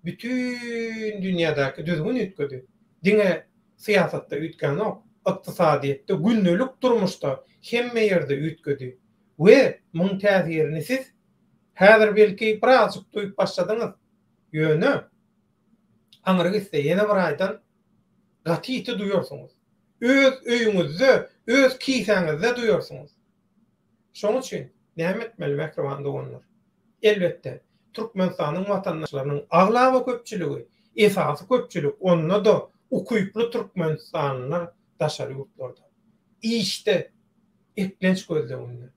bütin dünýädäki düzgün üýtgedi. Diňe syýasatda üýtgänok, ykdysadyýetde, gündelik durmuşda hemme ýerde üýtgedi. We muň täsirini siz häzir belki birazjyk duýup başladyňyz. Ýöne aňry gitse ýene bir aýdan gaty ýiti duýarsyňyz. Öz öýüňizde, öz kisäňizde duýarsyňyz. Şoň üçin näme etmeli mähriban doganlar? Elbetde, Türkmenistanyň watandaşlarynyň aglaba köpçüligi, esasy köpçülik, onda-da ukyply türkmenistanlylar daşary ýurtlarda. Işde, eklenç gözleginde.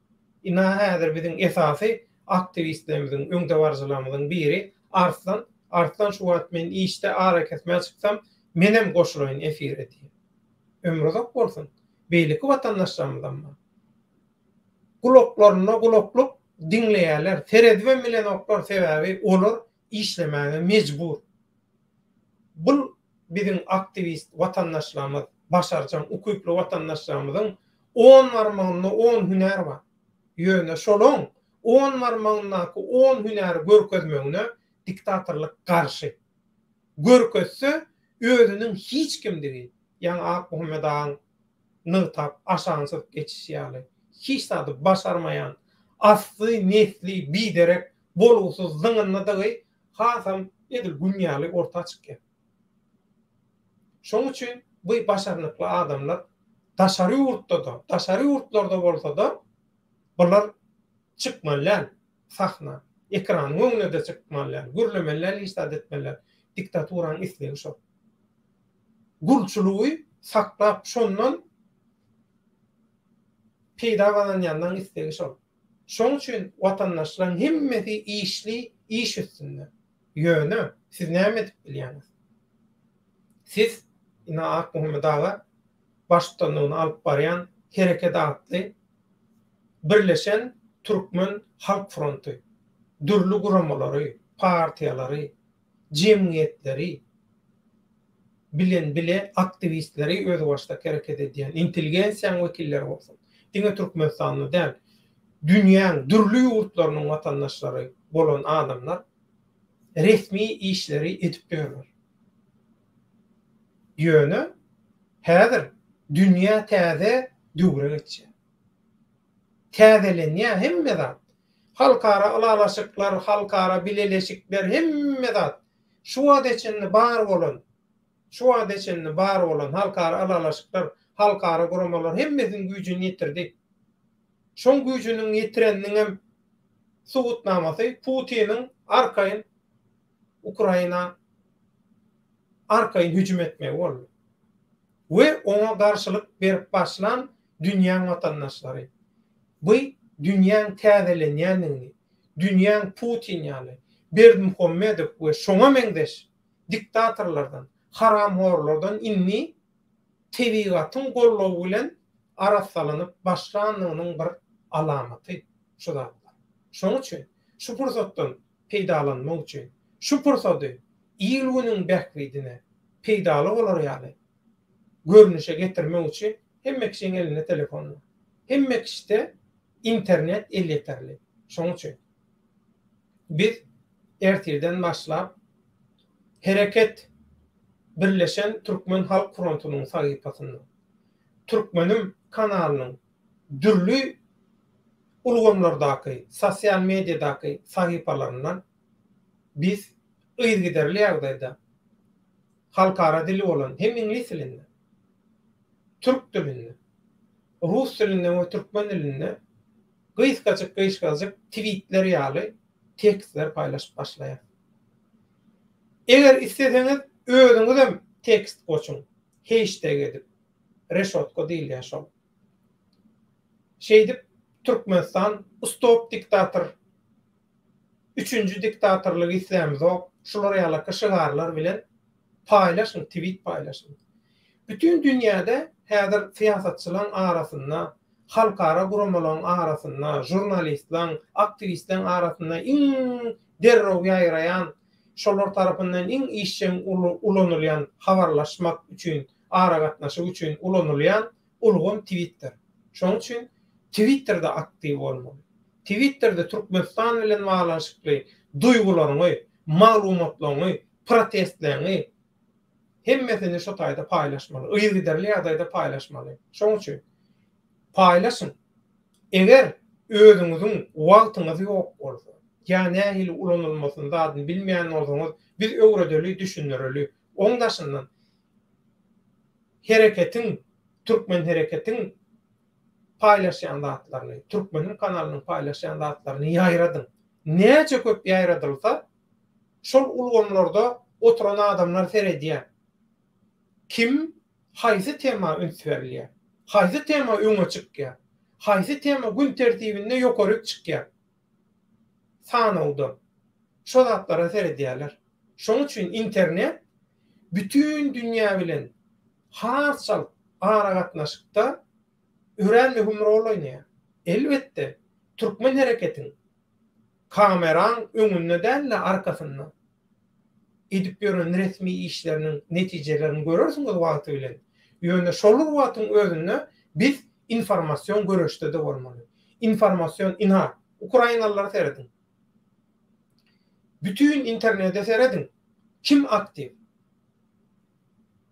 Ynha häzir biziň esasy aktiwistlerimiziň, öňdebaryjylarymyzyň biri Arslan. Arslan şu wagt men işde arakesmä çyksam, menem goşulaýyn efire diýýär. Ömri uzak bolsun. Beýleki watandaşlarymyzam bar. Gulaklarynda gulaklyk diňleýärler, seredibem bilenoklar, sebäbi olar işlemäge mejbur. Bul biziň aktiwist watandaşlarymyz, başarjaň, ukyply watandaşlarymyzyň on barmagynda on hünär bar. Ýöne şolaň on barmagyndaky on hünäri görkezmegine diktatorlyk garşy. Görkezse özüniň hiç kimdigi, ýaňy Akmuhammet agaň nygtap aşagyny çyzyp geçişi ýaly, hiç zady başarmaýan, asly, nesli biderek, bolgusyz zyňyndydygy hasam edil gün ýaly orta çykýar. Şoň üçin bu başarnykly adamlar daşary ýurtda-da, daşary ýurtlarda bolsa-da bular çykmaly däl sahna, ekranyň öňüne-de çykmaly däl, gürlemeli däl, hiç zat etmeli däl. Diktaturanyň islegi şol. Gulçulygy saklap şondan peýda gazanýanlaň islegi şol. Şoň üçin watandaşlaň hemmesi işli iş üstünde. Ýöne siz näme edip bilýäňiz? Siz ine Akmuhammet aga baştutanlygyny alyp barýan Hereket atly Birleşen Türkmen Halk Fronty dürli guramalary, partiýalary, jemgyýetleri bilen bile aktiwistleri özbaşdak hereket edýän intelligensiýanyň wekilleri bolsun, diňe Türkmenistanda däl, dünýäň dürli ýurtlarynyň watandaşlary bolan adamlar resmi işleri edip ýörler. Ýöne häzir dünýä täze döwre geçýär. Täzelenýär hemme zat. Halkara ylalaşyklar, halkara bileleşikler hemme zat. Şu wagta çenli bar bolan, şu wagta çenli bar bolan halkara ylalaşyklar, halkara guramalar hemmesiniň güýjüni ýitirdi. Şoň güýjüniň ýitireniniňem subutnamasy Putiniň arkaýyn Ukraina arkaýyn hüjüm etmegi boldy. We oňa garşylyk berip başlan dünýäň watandaşlary. Bu dünýäň täzelenýändigini, dünýäň Putin ýaly, Berdimuhamedow we şoňa meňzeş diktatorlardan, haramhorlardan indi tebigatyň goldawy bilen arassalanyp başlandygynyň bir alamaty şu zatlar. Şoň üçin şu pursatdan peýdalanmak üçin, şu pursady il-günüň bähbidine peýdaly bolar ýaly görnüşe getirmek üçin hemme kişiň elinde telefon bar. Hemme kişide internet elýeterli. Şonuň üçin biz ertirden başlap Hereket Birleşen Türkmen Halk Frontunyň sahypasynda, Türkmenim kanalynyň. dürli ulgamlardaky, sosial mediadaky sahypalaryndan biz yzygiderli ýagdaýda halkara dili bolan hem iňlis dilinde, türk dilinde, rus dilinde we türkmen dilinde gysgajyk-gysgajyk twitler ýaly tekstler paýlaşyp başlaýar. Eger isleseňiz özüňizem tekst goşuň, heşteg edip, reşotka diýilýär şol. Şeýdip Türkmenistan stop diktator, üçünji diktatorlygy islämizok, şular ýalaky şygarlar bilen paýlaşyň, twit paýlaşyň. Bütin dünýäde häzir syýasatçylaň arasynda, halkara guramalaryň arasynda, žurnalistleň, aktiwistleň arasynda iň derrew ýaýraýan, şolar tarapyndan iň işjeň ulanylýan habarlaşmak üçin, aragatnaşyk üçin ulanylýan ulgam Twitter. Şonuň üçin Twitterde aktiw bolmaly. Twitterde Türkmenistan bilen baglanyşykly duýgularyňy, maglumatlaryňy, protestleriňi hemmesini şo taýda paýlaşmaly, yzygiderli ýagdaýda paýlaşmaly. Şonuň üçin paýlaşyň. Eger özüňiziň wagtyňyz ýok bolsa, ýa nähili ulanylmasyny zadyny bilmeýän bolsaňyz, biz öwredeli, düşündireli. Oň daşyndan Hereketiň, Türkmen Hereketiň paýlaşýan zatlaryny, Türkmeniň kanalynyň paýlaşýan zatlaryny ýaýradyň. Näçe köp ýaýradylsa, şol ulgamlarda oturan adamlar seredýär. Kim, haýsy tema üns berilýär? Haýsy tema öňe çykýar? Haýsy tema gün tertibinde ýokaryk çykýar? Sanawda. Şo zatlara seredýärler. Şoň üçin internet bütin dünýä bilen has çalt aragatnaşykda örän möhüm rol oýnaýar. Elbetde, türkmen hereketiň kameraň öňünde däl-de arkasynda edip ýören resmi işleriniň netijelerini görersiňiz wagty bilen. Ýöne şol bir wagtyň özünde biz informasion göreşde-de bolmaly. Informasion, ynha, ukrainalylara serediň. Bütin internete serediň. Kim aktiw?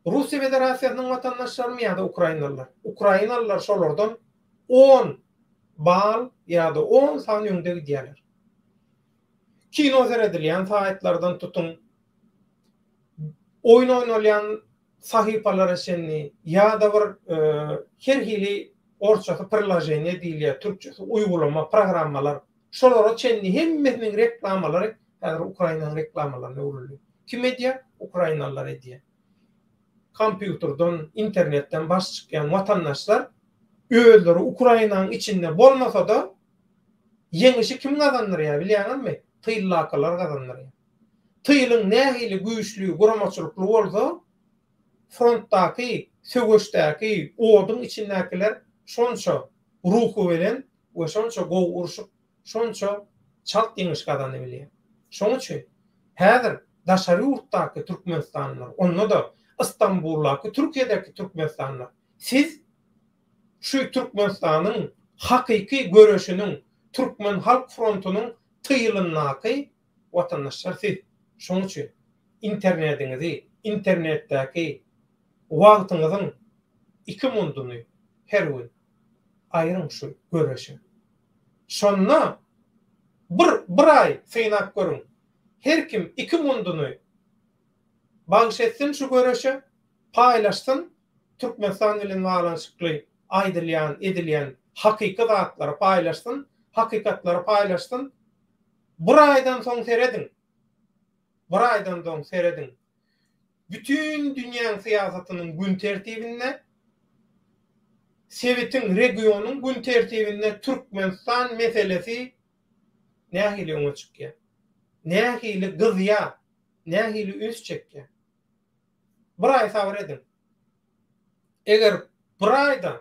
Russiýa Federasiýasynyň watandaşlarymy ýa-da ukrainalylar? Ukrainalylar şolardan on bal ýa-da on san öňde gidýärler. Kino seredilýän saýtlardan tutuň, oýun oýnalýan sahypalara çenli ýa-da bir her hili orsçasy priloženiýe diýilýär, türkçesi uýgulama, programmalar, şolara çenli hemmesiniň reklamalary häzir Ukrainanyň reklamalaryna öwrüldi. Kim edýär? Ukrainalylar edýär. Kompýuterden, internetden baş çykýan watandaşlar özleri Ukrainanyň içinde bolmasa-da, ýeňişi kim gazandyrýar bilýäňizmi? Tyldakylar gazandyrýar. Tylyň nähili güýçli, guramaçylykly bolsa, frontdaky, söweşdäki, oduň içindäkiler şonça ruhubelent we şonça gowy urşup, şonça çalt ýeňiş gazanybilýär. Şonuň üçin häzir daşary ýurtdaky türkmenistanlylar, onda-da Ystambuldaky, Türkiýedäki türkmenistanlylar, siz şu Türkmenistanyň hakyky göreşiniň, Türkmen halk frontunyň tylyndaky watandaşlar siz. Şonuň üçin internediňizi, internetdäki wagtyňyzyň iki munduny her gün aýryň şu göreşe. Şonda bir bir aý synap görüň. Her kim iki munduny bagyş etsin şu göreşe, paýlaşsyn, Türkmenistan bilen baglanyşykly aýdylýan, edilýän hakyky zatlary paýlaşsyn, hakykatlary paýlaşsyn. Bir aýdan soň serediň. Bir aýdan soň serediň. Bütin dünýäň syýasatynyň gün tertibinde, sebitiň, regionyň gün tertibinde Türkmenistan meselesi nähili öňe çykýar? Nähili gyzýar? Nähili üns çekýär? Bir aý sabyr ediň. Eger bir aýda,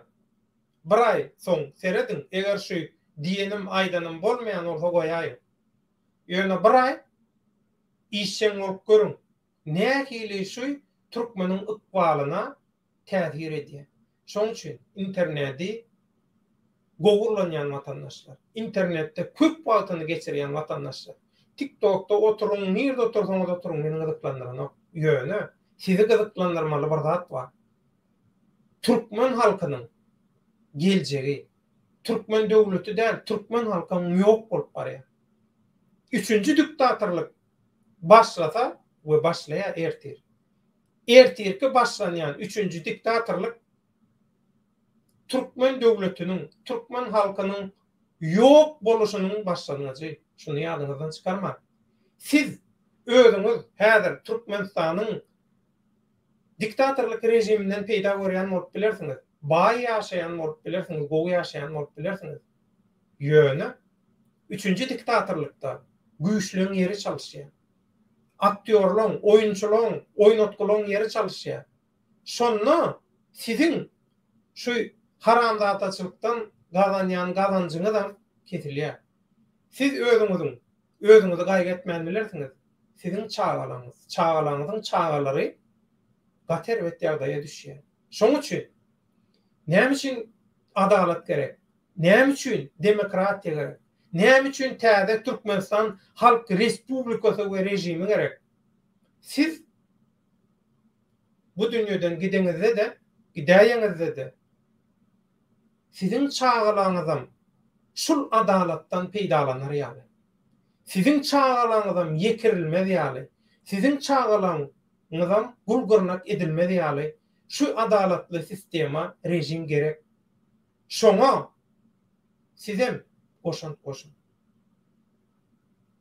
bir aý soň serediň, eger şu diýenim, aýdanym bolmaýan bolsa goýaýyň. Ýöne bir aý işjeň bolup görüň, nähili şu türkmeniň ykbalyna täsir edýär. Şoň üçin internedi gowy ulanýan watandaşlar, internetde köp wagtyny geçirýän watandaşlar, TikTokda oturyň, nirde otursaňyz oturyň meni gyzyklandyranok. Ýöne sizi gyzyklandyrmaly bir zat bar. Türkmen halkynyň geljegi. Türkmen döwleti däl, türkmen halkam ýok bolup barýar. Üçünji diktatorlyk başlasa we başlaýar ertir. Ertirki başlanýan üçünji diktatorlyk türkmen döwletiniň, türkmen halkynyň ýok boluşynyň başlangyjy. Şuny ýadyňyzdan çykarmaň. Siz özüňiz häzir Türkmenistanyň diktatorlyk režiminden peýda görýän bolup bilersiňiz. Baý ýaşaýan bolup bilersiňiz, gowy ýaşaýan bolup bilersiňiz. Ýöne üçünji diktatorlykda güýçleň ýeri çalyşýar. Aktýorlaň, oýunçylaň, oýnatgylaň ýeri çalyşýar. Şonda siziň şu haramzadaçylykdan gazanýan gazanjyňyzam kesilýär. Siz özüňiziň özüňizi gaýgy etmän bilersiňiz. Siziň çagalaryňyz, çagalaryňyzyň çagalary gaty erbet ýagdaýa düşýär. Şoň üçin näme üçin adalat gerek? Näme üçin demokratiýa gerek? Näme üçin täze Türkmenistan Halk Respublikasy we režimi gerek? Siz bu dünýeden gideňizde-de, gidäýeňizde-de siziň çagalaryňyzam şul adalatdan peýdalanar ýaly. Siziň çagalaryňyzam ýekirilmez ýaly, siziň çagalaryňyzam gul-gyrnak edilmez ýaly şu adalatly sistema, režim gerek. Şoňa sizem goşant goşuň.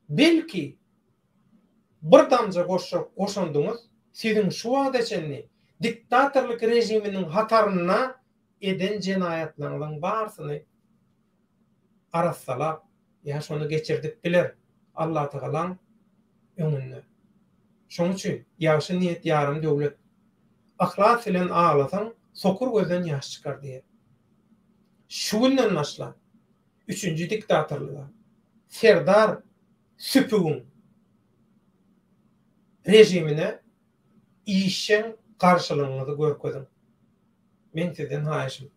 Belki, bir damja goşjak goşandyňyz siziň şu wagta çenli diktatorlyk režiminiň hatarynda eden jenaýatlaryňyzyň barysyny arassalap ýa şony geçirdip biler Allatagalaň öňünde. Şoň üçin ýagşy niýet ýarym döwlet. Yhlas bilen aglasaň sokur gözden ýaş çykar diýer. Şu günden başlap üçünji diktatorlyga Serdar süpügiň režimine işjeň garşylygyňyzy görkeziň. Meň sizden haýyşym.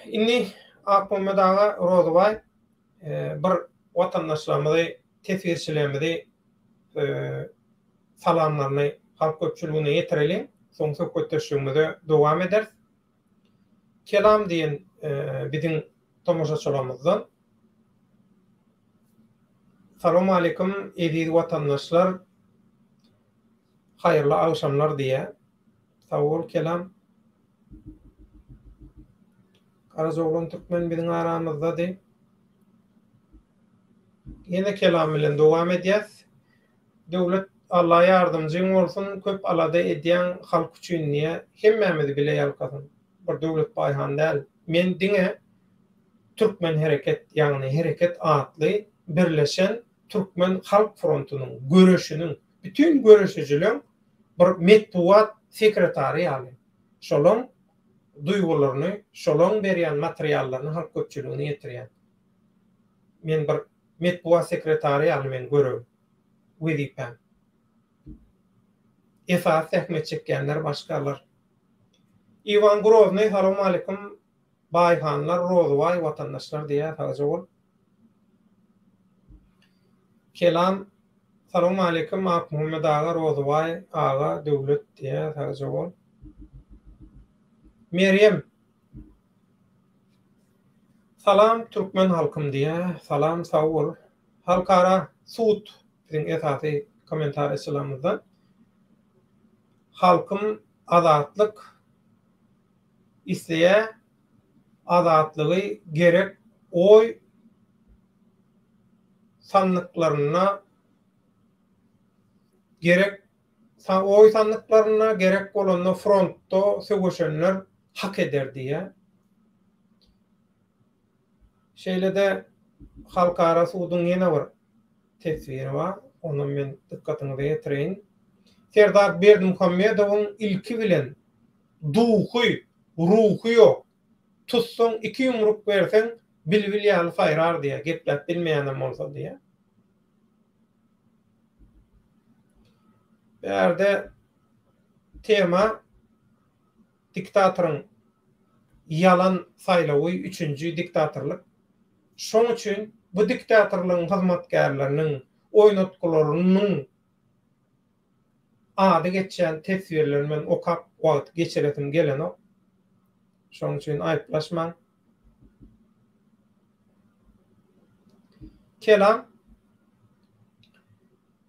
Indi Akmuhammet aga Rozybaý bir watandaşlarymyzy, teswirçilerimizi salamlaryny halk köpçüligine ýetireliň. Soň söhbetdeşligimize dowam ederis. Kelam diýen biziň tomaşaçylarymyzdan. Salowmaleýkim eziz watandaşlar. Haýyrly agşamlar diýýär. Sag bol Kelam. Garajaoglan Türkmen biziň aramyzdady. Ýene Kelam bilen dowam edýäs. Döwlet Alla ýardamjyň bolsun köp alada edýäň halk üçin diýä hemmämizi bile ýalkasyn. Bir Döwlet Baýhan däl. Men diňe Türkmen hereket ýagny hereket atly birleşen Türkmen halk frontunyň göreşiniň bütin göreşijileň bir metbugat sekretary ýaly şolaň duýgularyny şolaň berýän materiallaryny halk köpçüligine ýetirýän. Men bir metbugat sekretary ýaly meň görewim, wezipäm. Esasy zähmet çekýänler başgalar. Iwan Groznyý salowmalikim Baýhanlar Rozybaý watandaşlar diýýär sagja bol. Kelam Salowmaleýkim Akmuhammet aga Rozybaý aga Döwlet diýýär sagja bol. Merýem Salam türkmen halkym diýýär salam sag bol. Halkara sud biziň esasy kommentariýaçylarymyzdan. Halkym azatlyk isleýär azatlygy gerek oý sandyklarynda gerek oý sandyklarynda gerek bolanda frontda söweşenler hak eder diýýär. Şeýle-de halkara suduň ýene bir teswiri bar, onam men dykgatyňyza ýetireýin. Serdar Berdimuhamedowyň ilki bilen Duhy, ruhy ýok. Tutsaň iki ýumruk berseň bilbil ýaly saýrar diýýär, gepläp bilmeýänem bolsa diýýär. Bärde tema diktatoryň ýalan saýlawy üçünji diktatorlyk. Şoň üçin bu diktatorlygyň hyzmatkärleriniň oýnatgylarynyň Ady geçýän teswirleri men okap wagt geçiresim gelenok. Şonuň üçin aýyplaşmaň. Kelam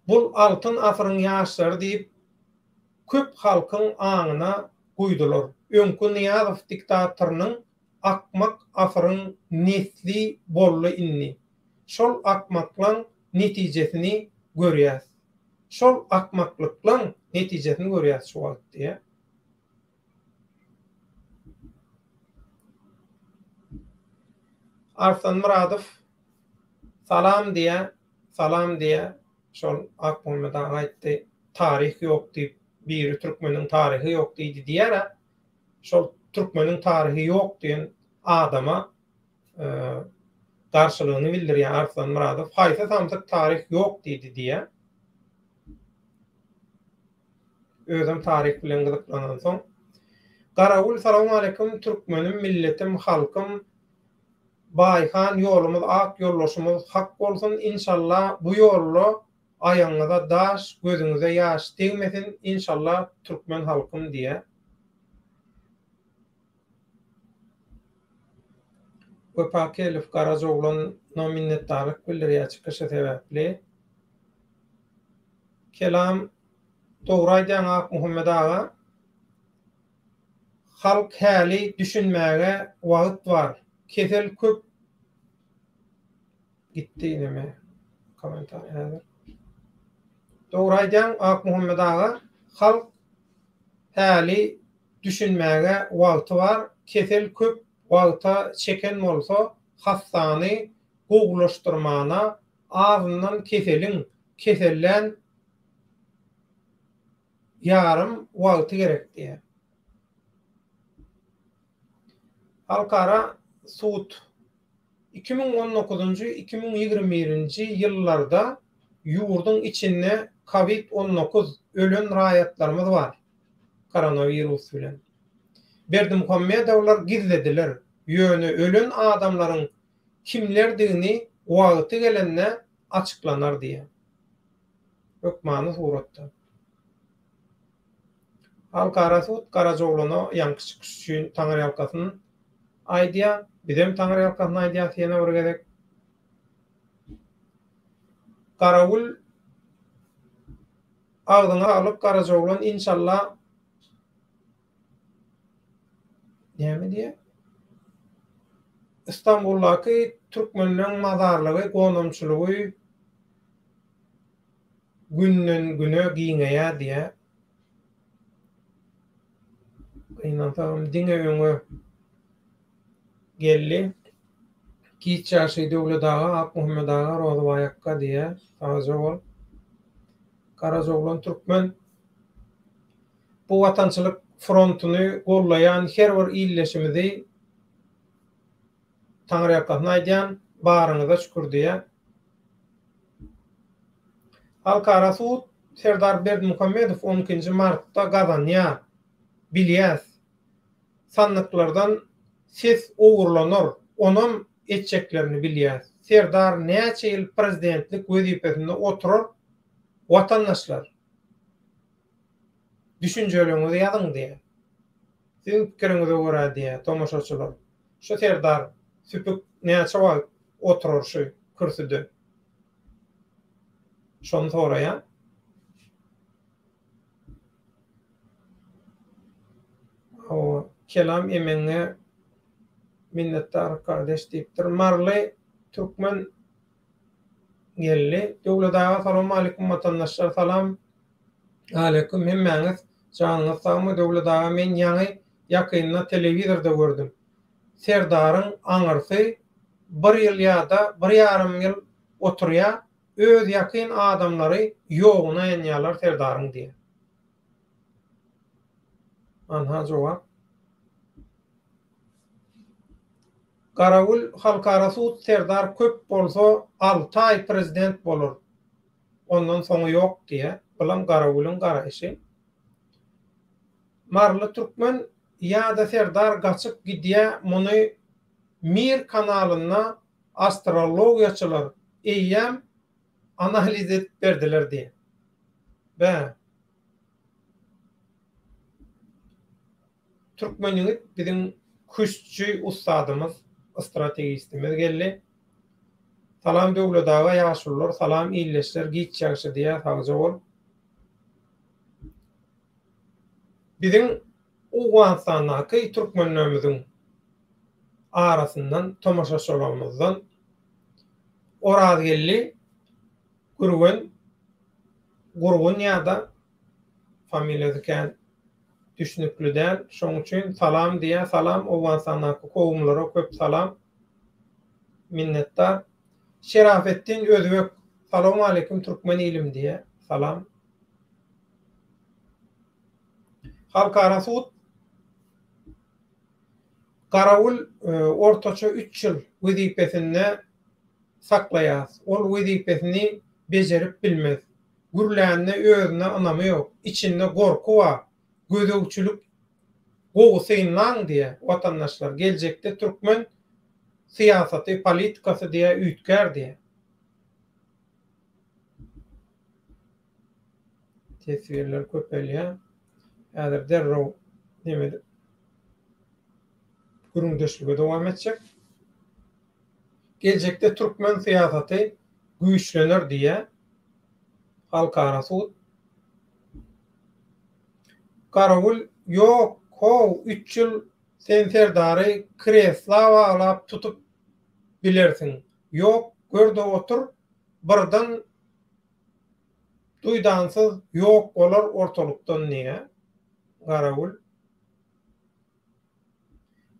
Bul altyn asyryň ýaşlary diýip köp halkyň aňyna guýdular. Öňki Nyýazow diktatorynyň akmak asyryň nesli boldy indi. Şol akmaklaň netijesini görýäs. Şol akmaklyklaň netijesini görýäs şu wagt diýýär. Arslan Myradow Salam diýýär, salam diýýär. Şol Akmuhammet aga aýtdy, taryh ýok diýip, biri türkmeniň taryhy ýok diýdi diýýär-ä. Şol türkmeniň taryhy ýok diýen adama garşylygyny bildirýär Arslan Myradow. Haýsy samsyk taryh ýok diýdi diýýär. Özem taryh bilen gyzyklanansoň. Garawul salowmaleýkum türkmenim milletim halkym Baýhan ýolumyz ak ýoldaşymyz hak bolsun inşallah bu ýolda aýagyňyza daş gözüňize ýaş degmesin inşallah türkmen halkym diýä. Wepa Kelow Garajaoglana minnetdarlyk bildirýär çykyşy sebäpli. Kelam dogry aýdýaň Akmuhammet aga. Halk häli düşünmäge wagt bar. Kesel köp gitdi neme komentariý häzir. Dogry aýdýaň Akmuhammet aga halk häli düşünmäge wagty bar kesel köp wagta çeken bolsa hassany gowulaşdyrmana azyndan keseliň kesellän ýarym wagty gerek diýýär. Halkara sud 2019-njy, 2021-nji ýyllarda ýurduň içinde kowid 19 ölen raýatlarymyz bar koronawirus bilen. Berdimuhamedowlar gizlediler, ýöne ölen adamlaryň kimlerdigini wagty gelende açyklanar diýýär. Hökmany suratda. Halkara sud Garajaoglana ýaňky çykyş üçin taňryýalkasyn aýdýar. Bizem taňryýalkasyn aýdýas ýene bir gezek. Garawul agzyňa saglyk Garajaoglan inşallah Näme diýýär? Istanbuldaky türkmenleň mazarlygy, gonamçylygy günden-güne giňeýär diýýär. Gynansagam diňe öňe geldi. Giç ýaşy Döwlet aga, Akmuhammet aga, Rozybaý akga diýýär. Sagja bol. Garajaoglan türkmen Bu watançylyk frontuny gollaýan her bir ildeşimizi Taňryýalkasyn aýdýan, baryňyza şükür diýýän. Halkara sud Serdar Berdimuhamedow on ikinji martda gazanýar. Bilýäs. Sandyklardan ses ogurlanar, onam etjeklerini bilýäs. Serdar näçe ýyl prezidentlik wezipesinde oturar, watandaşlar? Düşünjeleriňizi ýazyň diýýär. Siziň pikiriňize görä diýýär, tomaşaçylar, şu Serdar süpük näçe wagt oturar şu kürsüde? Şony soraýan. Hawa, Kelam emeňe minnetdar kardeş diýipdir. Maryly türkmen geldi. Döwlet aga salowmalikim watandaşlar salam. Aleýkum hemmäňiz janyňyz sagmy Döwlet aga men ýaňy ýakynda telewizorda gördüm. Serdaryň aňyrsy bir ýyl ýada bir ýarym ýyl oturýa öz ýakyn adamlary ýoguna ýanýalar Serdaryň diýä. Anha jogap. Garawul halkara sud Serdar köp bolsa alty aý prezident bolar. Ondan soňy ýok diýýär. Bulam Garawulyň garaýşy. Maryly türkmen ýa-da Serdar gaçyp gidýä muny Mir kanalynda astrologiýaçylar eýýäm analiz edip berdiler diýýär. Bä. Türkmen ýigit biziň küştçi ussadymyz, strategistimiz geldi. Salam Döwlet aga ýaşulular salam ildeşler giç ýagşy diýýär sagja bol. Biziň Owganystandaky türkmenlerimiziň arasyndan tomaşaçylarymyzdan Orazgeldi Gürgen Gurgun ýa-da familiýasy kän düşnükli däl şoň üçin salam diýýär salam Owganystandaky kowumlara köp salam. Minnetdar. Şerafetdin Özbek Salowmaleýkim türkmen ilim diýýär. Salam. Halkara sud Garawul ortaça üç ýyl wezipesinde saklaýas. Ol wezipesini bejerip bilmez. Gürlände özüne ynamy ýok. Içinde gorky bar. Gözegçilik gowy synlaň diýä watandaşlar geljekde türkmen syýasaty politikasy diýä üýtgär diýä. Teswirler köpelýär. Häzir derrew neme edip gürrüňdeşlige dowam etjek. Geljekde türkmen syýasaty güýçlener diýä halkara sud. Garawul, Ýok, how, üç ýyl sen Serdary kresla baglap tutup bilersiň. Ýok, gör-de otur, birden duýdansyz ýok bolar ortalykdan diýýär. Garawul.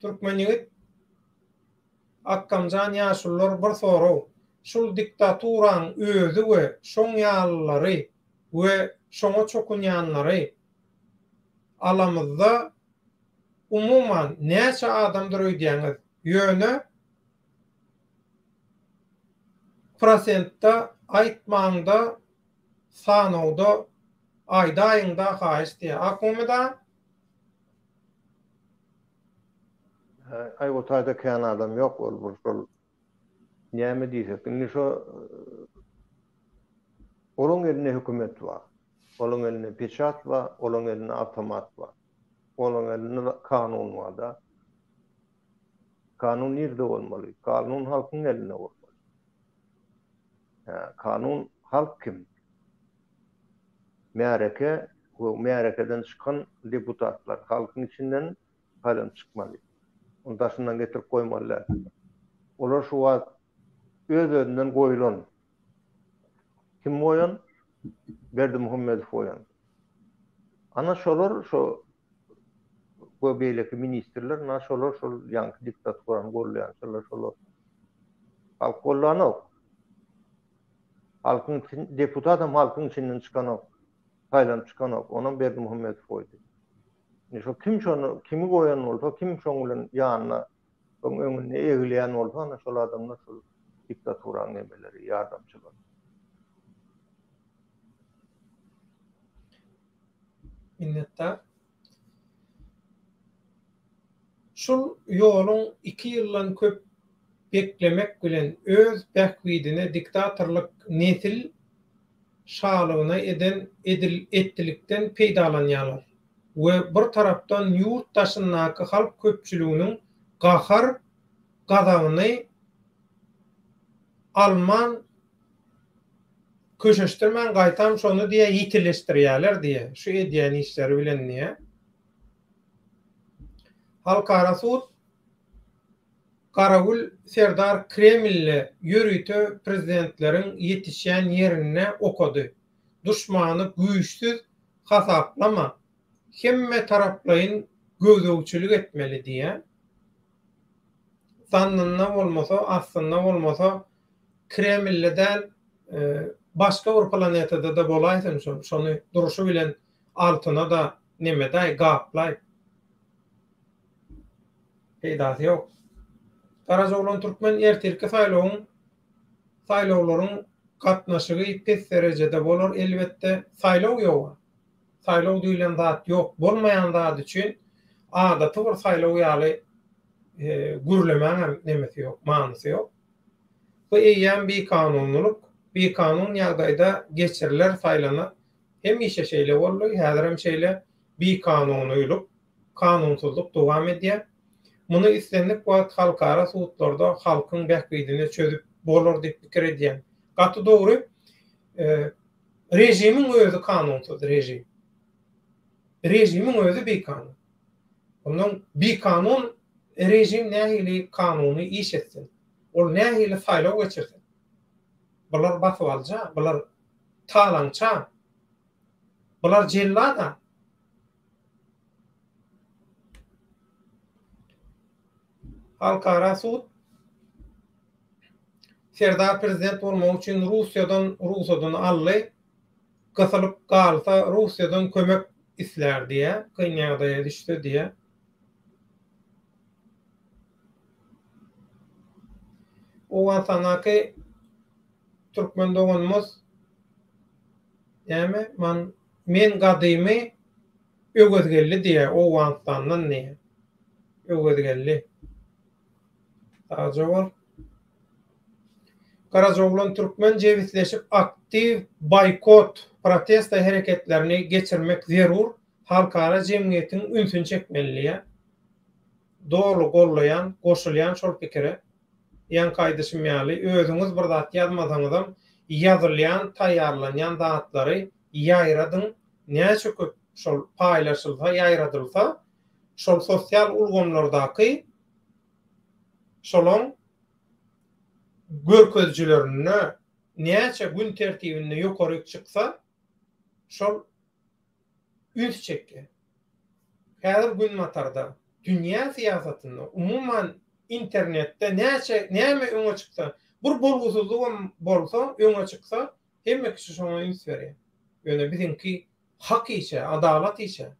Türkmen ýigit, Akgamjan ýaşulular bir sorag, şul diktaturaň özi we şoň ýalylary we şoňa çokunýanlary alamyzda umuman näçe adamdyr öýdýäňiz? Ýöne prosentde aýtmaňda sanawda aýdaýyňda haýyş diýýär. Akmymy da? Aý o taýda kän adam ýok ol bir şol näme diýsek indi şo olaň elinde hökümet bar olaň elinde peçat bar olaň elinde awtomat bar olaň elinde kanun barda kanun nirde bolmaly kanun halkyň elinde bolmaly hä kanun halk kim märeke we märekeden çykan deputatlar halkyň içinden saýlanyp çykmaly. Ony daşyndan getirip goýmaly däl. Olar şu wagt öz-özünden goýlan. Kim goýan? Berdimuhamedow goýan. Ana şolar şo we beýleki ministrler, ana şolar şol ýaňky diktaturany goldaýançylar şolar. Halk goldanok. Halkyň deputatam halkyň içinden çykanok. Saýlanyp çykanok. Onam Berdimuhamedow goýdy. Indi şo kim şony kimi goýan bolsa, kim şoň bilen ýanyna, şoň öňünde egilýän bolsa, ana şol adamlar şol diktaturanyň nemeleri, ýardamçylary. Minnetdar. Şul ýoluň iki ýyldan köp beklemek bilen öz bähbidine diktatorlyk nesil şalygyna eden edil etdilikden peýdalanýarlar we bir tarapdan ýurt daşyndaky halk köpçüliginiň gahar gazabyny alman köşeşdirmän gaýtam şony diýä ýitileşdirýärler diýä şu edýän işleri bilen diýä. Halkara sud Garagül Serdar Kremlde ýörite prezidentleriň ýetişýän ýerinde okady. Duşmany güýçsüz hasaplama, hemme taraplaýyn gözegçilik etmeli diýýär. Zannynda bolmasa, aslynda bolmasa Kremlde däl, başga bir planetada-da bolaýsyn şol, şony durşy bilen altyna-da nemedaý, gaplaý. Peýdasy ýok. Garajaoglan Türkmen ertirki saýlawyň saýlawlaryň gatnaşygy pes derejede bolar elbetde saýlaw ýoga. Saýlaw diýlen zat ýok bolmaýan zat üçin adaty bir saýlaw ýaly gürlemäňem nemesi ýok manysy ýok. Bu eýýäm bikanunylyk bikanun ýagdaýda geçiriler saýlana hemişe şeýle boldy häzirem şeýle bikanunylyk kanunsyzlyk dowam edýär. Muny islendik wagt halkara sudlarda halkyň bähbidine çözüp. bolar diýip pikir edýän. Gaty dogry. Režimiň özi kanunsyz režim. Režimiň özi bikanun. Ondan bikanun režim nähili kanuny iş etsin? Ol nähili saýlaw geçirsin? Bular basybalyja, bular talaňça, bular jellada. Halkara sud Serdar prezident bolmak üçin Russiýadan rugsadyny aldy. Gysylyp galsa Russiýadan kömek islär diýýär, kyn ýagdaýa düşse diýýär. Owganystandaky türkmen doganymyz näme man men gadymy Öwezgeldi diýýär Owganystandan diýýär. Öwezgeldi. Sagja bol. Garajaoglan türkmen jebisleşip aktiw boýkot, protesta hereketlerini geçirmek zerur, halkara jemgyýetiň ünsüni çekmeli diýýär. Doly gollaýan, goşulýan şol pikire. Ýaňky aýdyşym ýaly, özüňiz bir zat ýazmasaňyzam, ýazylýan, taýýarlanýan zatlary ýaýradyň, näçe köp şol paýlaşylsa, ýaýradylsa, şol sosial ulgamlardaky şolaň görkezijilerinde näçe gün tertibinde ýokaryk çyksa, şol üns çekýär. Häzir Günbatarda, dünýä syýasatynda, umuman internetde näçe näme öňe çyksa, bir bolgusyzlygam bolsa öňe çyksa, hemme kişi şoňa üns berýär. Ýöne biziňki hak işe, adalat işe.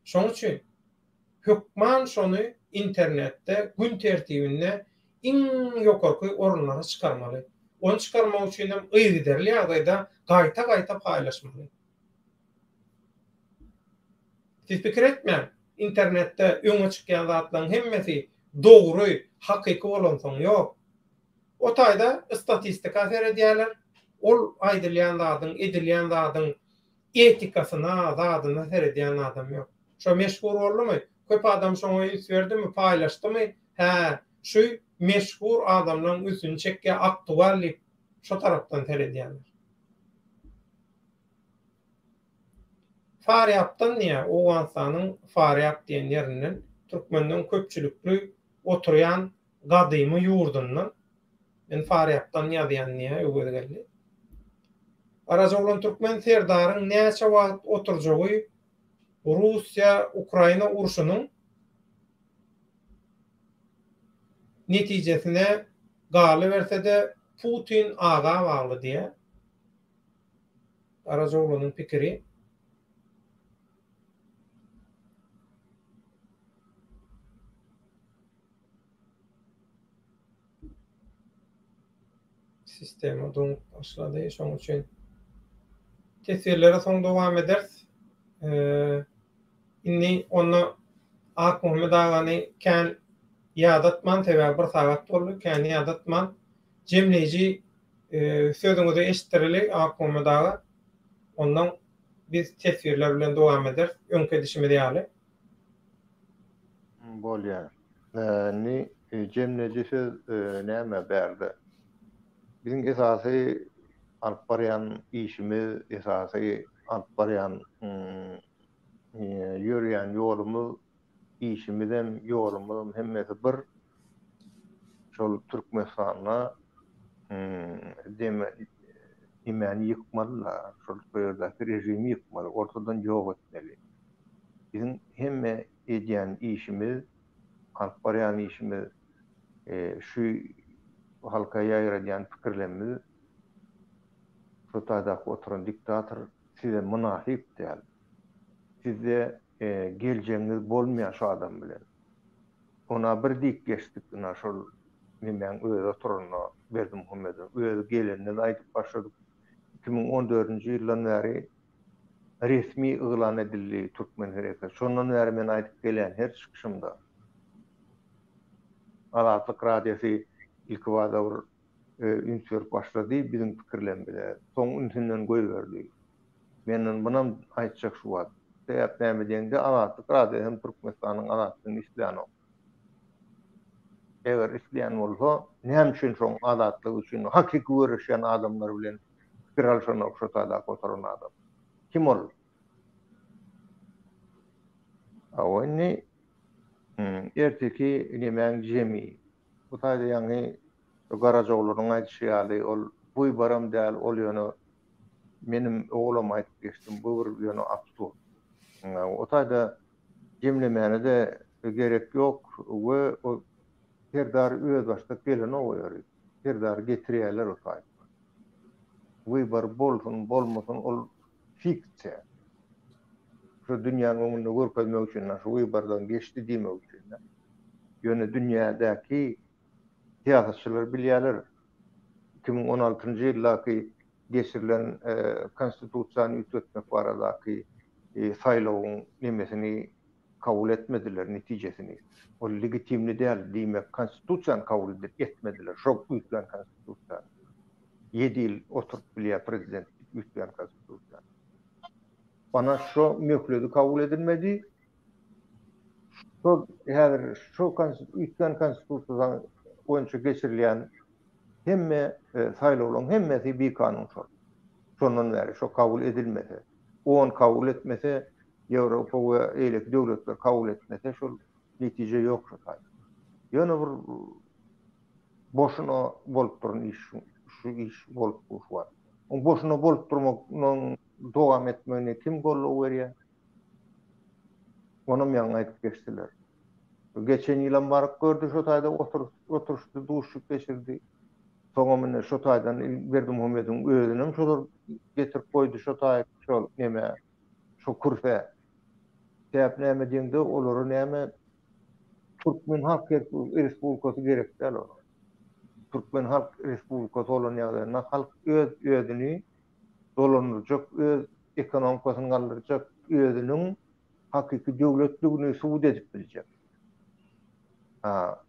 Şoň üçin hökman şony internetde gün tertibinde iň ýokarky orunlara çykarmaly. Ony çykarmak üçinem yzygiderli ýagdaýda gaýta-gaýta paýlaşmaly. Siz pikir etmäň, internetde öňe çykýan zatlaryň hemmesi dogry, hakyky bolansoň ýok. O taýda statistika seredýärler, ol aýdylýan zadyň, edilýän zadyň etikasyna, zadyna seredýän adam ýok. Şo meşhur boldumy, köp adam şoňa üns berdimi, paýlaşdymy, hä, şu meşhur adamlaryň ünsüni çekýär, aktual diýip şo tarapdan seredýärler. Farýapdan diýýär, Owganystanyň Farýap diýen ýerinden, türkmenleň köpçülikli oturýan gadymy ýurdundan. Men Farýapdan ýazýan diýýär Öwezgeldi. Garajaoglan Türkmen serdaryň näçe wagt oturjagy Russiýa-Ukraina urşunyň netijesine galyberse-de Putin aga bagly diýýär. Garajaoglanyň pikiri. Sistema doňup başlady. Şonuň üçin teswirlere soň dowam ederis. Indi onda Akmuhammet agany kän ýadatman, sebäbi bir sagat boldy, kän ýadatman jemleýji Sözüňizi eşitdireli Akmuhammet aga. Ondan biz teswirler bilen dowam ederis, öňki edişimiz ýaly. Bolýar. Indi jemleýji söz näme bärde? Biziň esasy alyp barýan işimiz, esasy alyp barýan ýörýän ýolumyz, işimizem, ýolumyzam hemmesi bir. Şol Türkmenistanda deme nemäni ýykmaly-da, şol bu ýerdäki režimi ýykmaly, ortadan ýok etmeli. Biziň hemme edýän işimiz, alyp barýan işimiz, şu halka ýaýradýan pikirlerimiz şu taýdaky oturan diktator size mynasyp däl. Sizde geljegiňiz bolmaýar şu adam bilen. Ona bir dik geçdik ynha şol nemäň özi oturanda Berdimuhamedowyň özi gelende-de aýdyp başladyk. 2014-nji ýyldan bäri resmi yglan edildi Türkmen hereketi. Şondan bäri men aýdyp gelýän her çykyşymda. Azatlyk Radiosy ilkibada bir üns berip başlady biziň pikirlerimize. Soň ünsünden goýberdi. Menden munam aýtjak şu wagt. Sebäp näme diýeňde Azatlyk Radiosy hem Türkmenistanyň azatlygyny islänok. Eger isleýän bolsa, näme üçin şoň azatlygy üçin hakyky göreşýän adamlar bilen pikir alşanok şo taýdaky oturan adam? Kim ol? Hawa indi erteki nemäň jemi. Bu taýda ýaňy Garajaoglanyň aýdyşy ýaly ol wyboram däl, ol ýöne menem olam aýdyp geçdim, bu bir ýöne absurd. O taýda jemlemäne-de gerek ýok we o Serdar özbaşdak gelenok o ýeri. Serdary getirýärler o taýda. Wybor bolsun, bolmasyn ol fiksiýa. Şu dünýäň öňünde görkezmek üçin, şu wybordan geçdi diýmek üçin. Ýöne dünýädäki syýasatçylar bilýärler. 2016-njy ýyldaky geçirilen konstitusiýany üýtgetmek baradaky saýlawyň nemesini kabul etmediler, netijesini. Ol legitimli däl, diýmek, konstitusiýany kabul etmediler, şo üýtgän konstitusiýany. Ýedi ýyl oturyp bilýär prezident diýip üýtgän konstitusiýany. Ana şo möhledi kabul edilmedi. Şo häzir şo üýtgän konstitusiýa boýunça geçirilýän hemme saýlawlaryň hemmesi bikanun şol. Şondan bäri şo kabul edilmese, OON kabul etmese, Ýewropa we eýleki döwletler kabul etmese şol netije ýok şo taýda. Ýöne bir boşuna bolup duran iş şu iş bolup dur şu wagt. Oň boşuna bolup durmagynyň dowam etmegine kim goldaw berýär? Onam ýaňy aýdyp geçdiler. Geçen ýylam baryp gördi şo taýda oturyşdy, duşuşyk geçirdi. Soňam indi şo taýdan Berdimuhamedowyň özünem şolar getirip goýdy şo taý şol neme şo kürsä. Sebäp näme diýeňde olara näme Türkmen Halk Respublikasy gerek däl olara. Türkmen Halk Respublikasy bolan ýagdaýynda halk öz özüni dolandyrjak, öz ekonomikasyny galdyrjak, özüniň hakyky döwletligini subut edip biljek. Ha,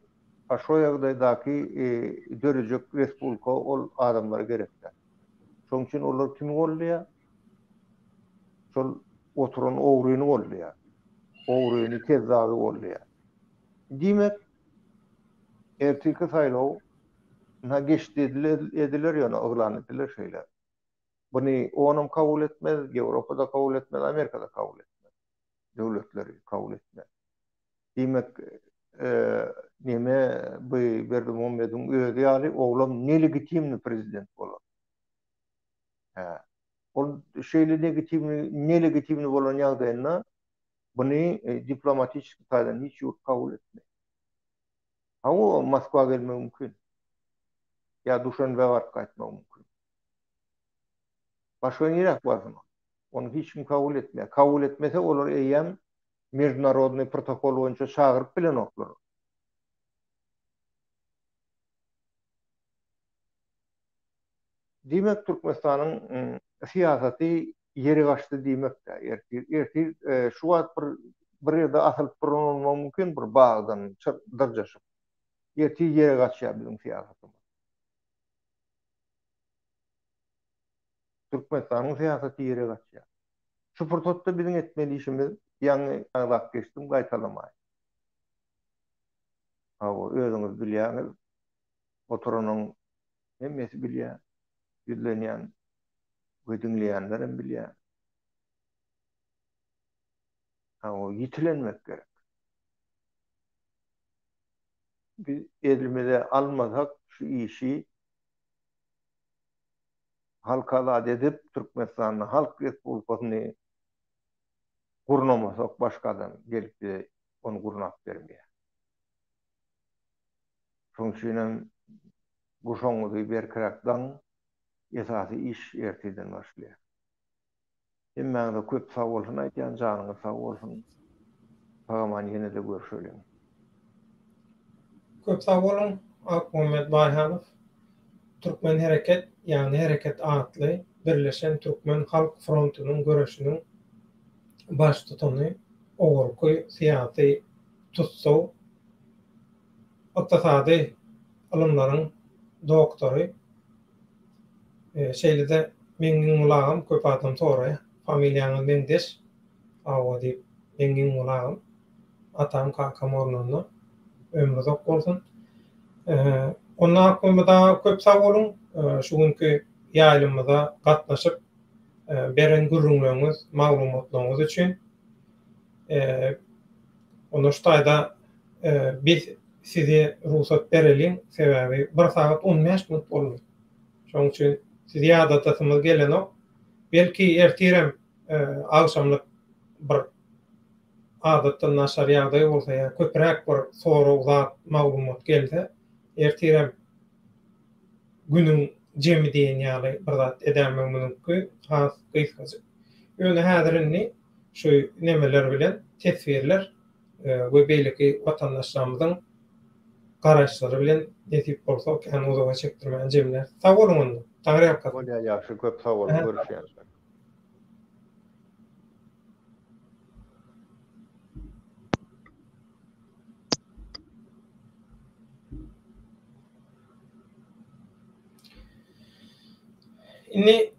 şo ýagdaýdaky dörejek respublika ol adamlara gerek däl. Şonuň üçin olar kimi goldaýar? Şol oturan ogryny goldaýar. Ogryny, kezzaby goldaýar. Diýmek, ertirki saýlaw ynha geçdi ediler ýöne yglan ediler şeýle. Buny onam kabul etmez, Ýewropa-da kabul etmez, Amerika-da kabul etmez. Döwletleri kabul etmez. Diýmek, neme bu Berdimuhamedowyň özi ýaly oglam nelegitimny prezident bolar. Hä. Ol şeýle legitimni, nelegitimni bolan ýagdaýynda buny diplomatiçeski taýdan hiç ýurt kabul etmez. Hawa, Moskwa gelmegi mümkin. Ýa Duşanbä baryp gaýtmagy mümkin. Başga niräk barsyn ol? Ony hiç kim kabul etmeýär. Kabul etmese olar eýýäm meždunarodnyý protokol boýunça çagyryp bilenoklar. Diýmek Türkmenistanyň syýasaty ýere gaçdy diýmek-dä. Ertir, ertir şu wagt bir bir ýerde asylyp duran bolmagy mümkin bir bagdan dyrjaşyp. Ertir ýere gaçýar biziň syýasatymyz. Türkmenistanyň syýasaty ýere gaçýar. Şu pursatda biziň etmeli işimiz, ýaňy agzap geçdim, gaýtalamaýyn. Hawa, özüňiz bilýäňiz, oturanyň hemmesi bilýär, ýüzlenýän we diňleýänlerem bilýär. Hawa, ýitilenmek gerek. Biz elimize almasak şu işi halka azat edip, Türkmenistanda Halk Respublikasyny gurnamasak başga adam gelip bize ony gurnap bermeýär. Şonuň üçin hem guşagyňyzy berkiräk daňyň, esasy iş ertirden başlaýar. Hemmäňize köp sag bolsun aýdýan, janyňyz sag bolsun. Sag-aman ýene-de görşeliň. Köp sag boluň Akmuhammet Baýhanow. Türkmen hereket, ýagny Hereket atly Birleşen Türkmen Halk Frontunyň göreşiniň baştutany, owalky syýasy tussag, ykdysady ylymlaryň doktory, Şeýle-de Meňňiňguly agam köp adam soraýar. Familiýaňyz meňzeş hawa diýip Meňňiňguly agam atam kakam ornunda ömri uzak bolsun. Onda Akmyrat aga köp sag boluň, şu günki ýaýlymyza gatnaşyp beren gürrüňleriňiz, maglumatlaryňyz üçin. Onda şu taýda biz size rugsat bereliň, sebäbi bir sagat 15 minut boldy. Şonuň üçin sizi ýadatasymyz gelenok. Belki ertirem agşamlyk bir adatdan daşary ýagdaý bolsa ýa köpräk bir sorag zat maglumat gelse ertirem günüň jemi diýen ýaly bir zat edäýmegimiz mümkin has gysgajyk. Ýöne häzir indi şu nemeler bilen teswirler we beýleki watandaşlarymyzyň garaýyşlary bilen nesip bolsa kän uzaga çekdirmän jemläris. Sag boluň onda. Taňryýalkasyn. Bolýar ýagşy köp sag boluň görüşýänçä. Indi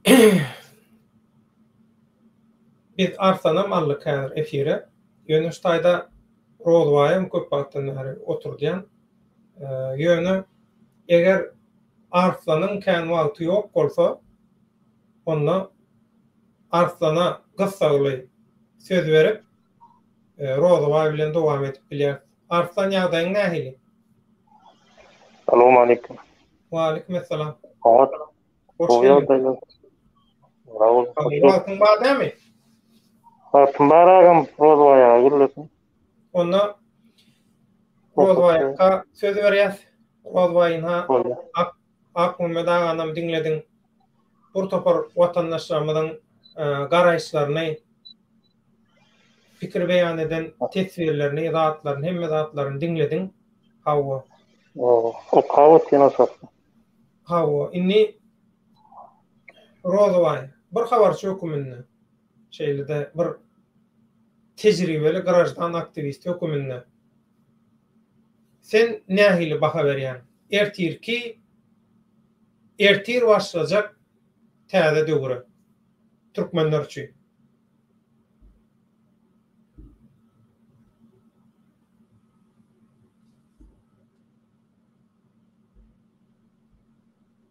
biz Arslanam aldyk häzir efire. Ýöne şu taýda Rozbaýam köp wagtdan bäri oturdýan. Ýöne eger Arslanyň kän wagty ýok bolsa, onda Arslana gyssagly söz berip, Rozybaý bilen dowam edip bilýäris. Arslan ýagdaýyň nähili? Salowmaleýkim. Waleýkim essalam. Oňat. Hoş Gowy geldiň. ýagdaýlar. Sag bol. Hoş gördük. Wagtyň bar dämi? Wagtym bar agam, Rozybaý aga gürlesin. Onda Rozybaý aga söz berýäs. Rozybaý ynha Bolýar. Ak Akmämmet aganam diňlediň. Bir topar watandaşlarymyzyň garaýyşlaryny, pikir beýan eden teswirlerini, zatlaryny, hemme zatlaryny diňlediň. Hawa. Okap otyryn oşakda. Hawa, indi Rozybaý, bir habarçy höküminde, şeýle-de bir tejribeli graždan aktiwisti höküminde sen nähili baha berýäň? Ertirki, ertir başlajak täze döwre türkmenler üçin.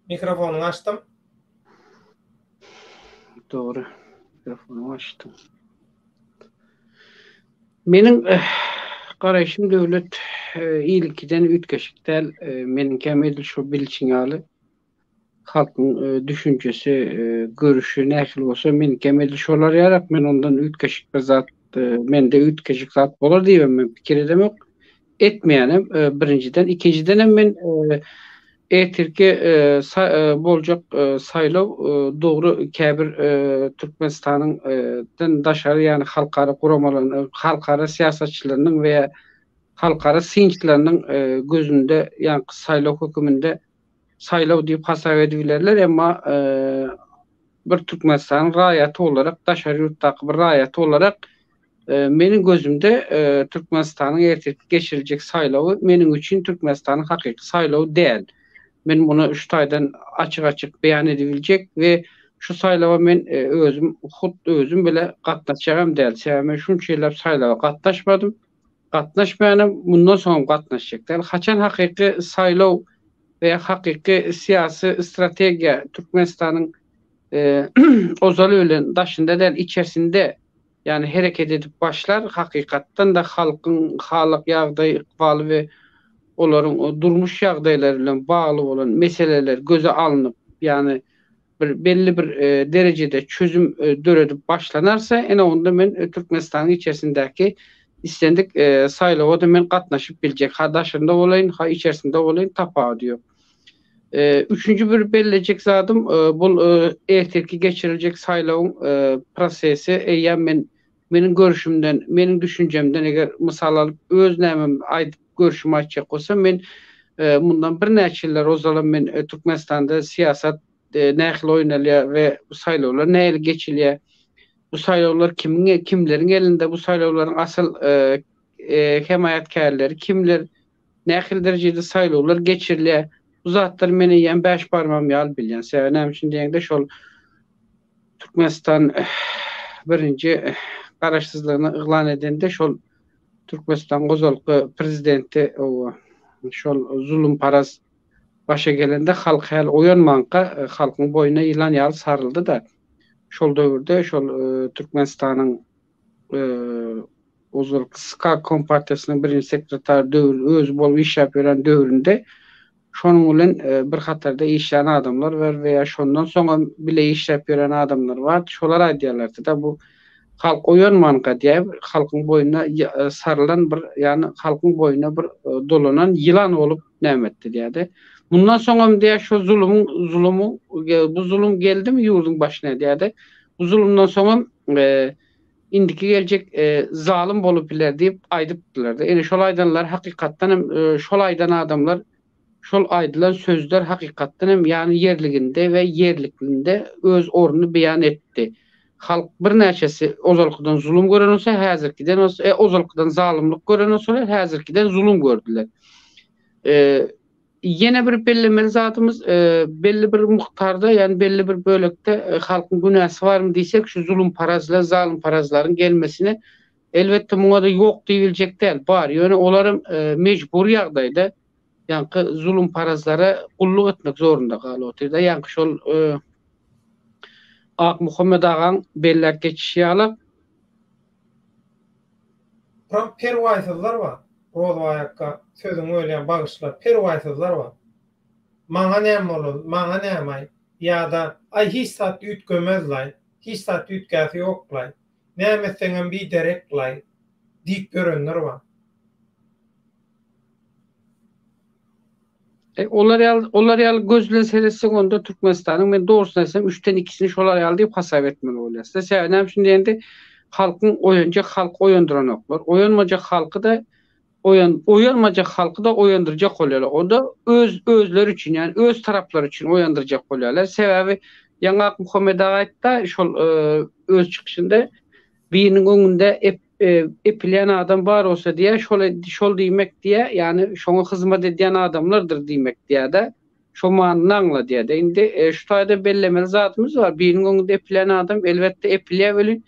Mikrofonyňy açdym. Dogry. Mikrofonymy açdym. Meniň garaýşym döwlet ilkiden üýtgeşik däl. Meniňkem edil şu bilşiň ýaly halkyň düşünjesi, görüşi nähili bolsa meniňkem edil şolar ýarak. Men ondan üýtgeşik bir zat, mende üýtgeşik zat bolar diýibem men pikir edemok. Etmeýänem birinjiden, ikinjidenem men Ertirki boljak saýlaw dogry käbir Türkmenistanyň den daşary ýagny halkara guramalarynyň, halkara syýasatçylarynyň we halkara synçylarynyň gözünde ýaňky saýlaw höküminde saýlaw diýip hasap edibilerler emma bir Türkmenistanyň raýaty olarak daşary ýurtdaky bir raýaty olarak Meniň gözümde Türkmenistanyň ertirki geçiriljek saýlawy meniň üçin Türkmenistanyň hakyky saýlawy däl. Men muny şu taýdan açyk-açyk beýan edibiljek we şu saýlawa men özüm hut özüm bile gatnaşjagam däl. Sebäbi men şunça ýyllap saýlawa gatnaşmadym. Gatnaşmaýanam, mundan soňam gatnaşjak däl. Haçan hakyky saýlaw we hakyky syýasy strategiýa Türkmenistanyň ozaly bilen daşynda däl, içersinde ýagny hereket edip başlar, hakykatdan-da halkyň halyk ýagdaýy, ykbaly we olaryň durmuş ýagdaýlary bilen bagly bolan meseleler göze alnyp, ýagny bir belli bir derejede çözüm döredip başlanarsa, ene onda men Türkmenistanyň içerisindäki islendik saýlawa-da men gatnaşyp biljek, ha daşynda bolaýyn, ha içerisinde bolaýyn, tapawudy ýok. Üçünji bir bellejek zadym, bul ertirki geçiriljek saýlawyň prosesi eýýäm men meniň görüşimden, meniň düşünjemden eger mysal alyp öz nämemi aýdyp görüşimi aýtjak bolsam men mundan birnäçe ýyllar ozalam men Türkmenistanda syýasat nähili oýnalýar we bu saýlawlar nähili geçilýär, bu saýlawlar kimiň kimleriň elinde, bu saýlawlaryň asyl hemaýatkärleri kimler, Nähili derejede saýlawlar geçirilýär? Bu zatlary men eýýäm bäş barmagym ýaly bilýän. Sebäbi näme üçin diýeňde şol Türkmenistan birinji garaşsyzlygyny yglan edende şol Türkmenistanyň ozalky prezidenti owa. Şol zulumparaz başa gelende halk häli oýanmanka halkyň boýnuna ýylan ýaly saryldy-da. Şol döwürde şol Türkmenistanyň ozalky SK Kompartiýasynyň birinji sekretary döwür özi bolup işläp ýören döwründe şonuň bilen bir hatarda işlän adamlar bar we ýa şondan soňam bile işläp ýören adamlar bar. Şolar aýdýarlardy-da bu halk oýanmanka diýýär, halkyň boýnuna sarylan bir, ýagny halkyň boýnuna bir dolanan ýylan bolup näme etdi diýýärdi. Mundan soňam diýýär şo zulumyň zulumy bu zulum geldimi ýurduň başyna diýýärdi. Bu zulumdan soňam indiki geljek zalym bolup biler diýip aýdypdylar-da. Ine şol aýdanlar hakykatdan hem şol aýdan adamlar şol aýdylan sözler hakykatdan hem ýany ýerliginde we ýerliklinde öz ornuny beýan etdi. Halk birnäçesi ozalkydan zulum gören bolsa häzirkiden bolsa e, ozalkydan zalymlyk gören bolsalar häzirkiden zulum gördüler. E, Ýene bir bellemeli zadymyz, belli bir mukdarda, ýagny belli bir bölekde halkyň günäsi barmy diýsek, şu zulumparazlar, zalymparazlaryň gelmesine elbetde muňa-da ýok diýibiljek däl, bar. Ýöne olaram mejbury ýagdaýda ýaňky zulumparazlara gulluk etmek zorunda galyp otyr-da. Ýaňky şol Akmuhammet agaň belläp geçişi ýaly, Biram perwaýsyzlar bar. Rozbaý akga, sözüňi bölýän, bagyşla, perwaýsyzlar bar. Maňa näme bolan, maňa nämaý, ýa-da aý hiç zat üýtgemezlaý, hiç zat üýtgäsi ýoklaý, näme etseňem bidereklaý diýip ýörenler bar. E, olar ýaly, olar ýaly göz bilen seretseň onda Türkmenistanyň men dogrusyny aýtsam üçden ikisini şolar ýaly diýip hasap etmeli bolýar. Sebäbi näme üçin diýende halkyň oýanjak halky oýandyranoklar. Oýanmajak halky-da oýan oýanmajak halky-da oýandyrjak bolýarlar. Onda öz özleri üçin, ýagny öz taraplary üçin oýandyrjak bolýarlar. Sebäbi ýaňy Akmuhammet aga aýtdy şol e, öz çykyşynda biriniň öňünde ep epilýän adam bar bolsa diýýär, şol şol diýmek diýýär, ýagny şoňa hyzmat edýän adamlardyr diýmek diýýär-de, şo manyny aňladýar-da. Indi şu taýda bellemeli zadymyz bar, biriniň öňünde epilýän adam elbetde epilýär welin,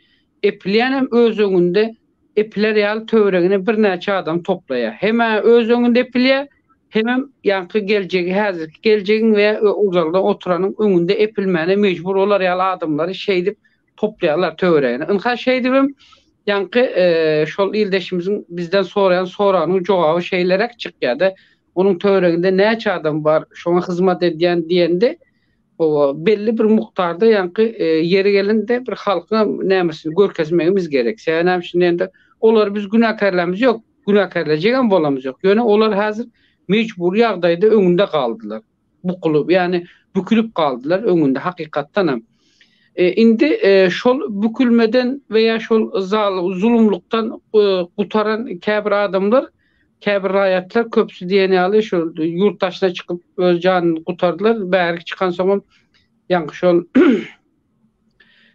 epilýänem öz öňünde epiler ýaly töweregine birnäçe adam toplaýar. Hem-ä öz öňünde epilýär, hemem ýaňky geljegi, häzirki geljegiň we ozaldan oturanyň öňünde epilmäne mejbur bolar ýaly adamlary şeýdip toplaýarlar töweregine. Ynha şeýdibem ýaňky şol ildeşimiziň bizden soraýan soragynyň jogaby şeýleräk çykýar-da, onuň töwereginde näçe adam bar, şoňa hyzmat edýän diýende, hawa, belli bir mukdarda ýaňky ýeri gelende bir halkyňam nämesini görkezmegimiz gerek. Sebäbi näme üçin diýende, olary biz günäkärlämiz ýok, günäkärlejegem bolamyz ýok. Ýöne olar häzir mejbury ýagdaýda öňünde galdylar. bukulyp, ýagny bükülip galdylar öňünde hakykatdanam. E, indi e, şol bükülmeden we ýa şol zal zulumlykdan e, gutaran käbir adamlar, käbir raýatlar köpüsi diýen ýaly şol ýurt daşyna çykyp öz janyny gutardylar. Bärik çykansoňam ýaňky şol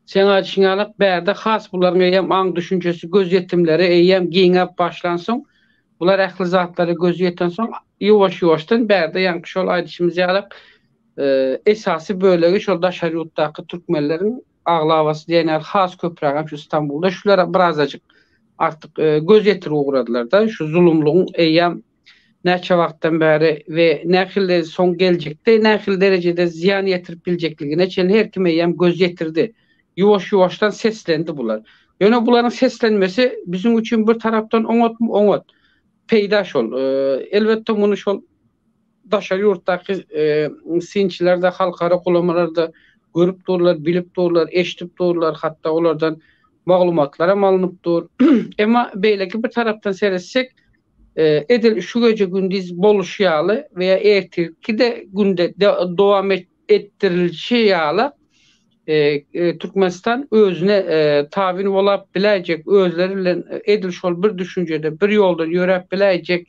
Seň aýdyşyň ýaly bärde has bularyň eýýäm aň düşünjesi, gözýetimleri eýýäm giňäp başlansoň, bular ähli zatlara gözi ýetensoň, ýuwaş-ýuwaşdan bärde ýaňky şol aýdyşymyz ýaly esasy bölegi şol daşary ýurtdaky türkmenleriň aglabasy diýen ýaly has köprägem şu Stambulda şular birazajyk artyk göz ýetirip ugradylar-da şu zulumlygyň eýýäm näçe wagtdan bäri we nähili soň geljekde nähili derejede zyýan ýetirip biljekligine çenli her kim eýýäm göz ýetirdi. Ýuwaş-ýuwaşdan seslendi bular. Ýöne bularyň seslenmesi biziň üçin bir tarapdan oňatmy? Oňat. Peýda şol. Elbetde muny şol daşary ýurtdaky synçylar-da, halkara guramalar-da görüp durlar, bilip durlar, eşidip durlar, hatda olardan maglumatlaram alnyp dur. Emma beýleki bir tarapdan seretsek, edil şu gije-gündiz boluşy ýaly we ýa ertirki-de günde dowam etdirilişi ýaly Türkmenistan özüne tabyn bolap biläýjek, özleri bilen edil şol bir düşünjede, bir ýoldan ýöräp biläýjek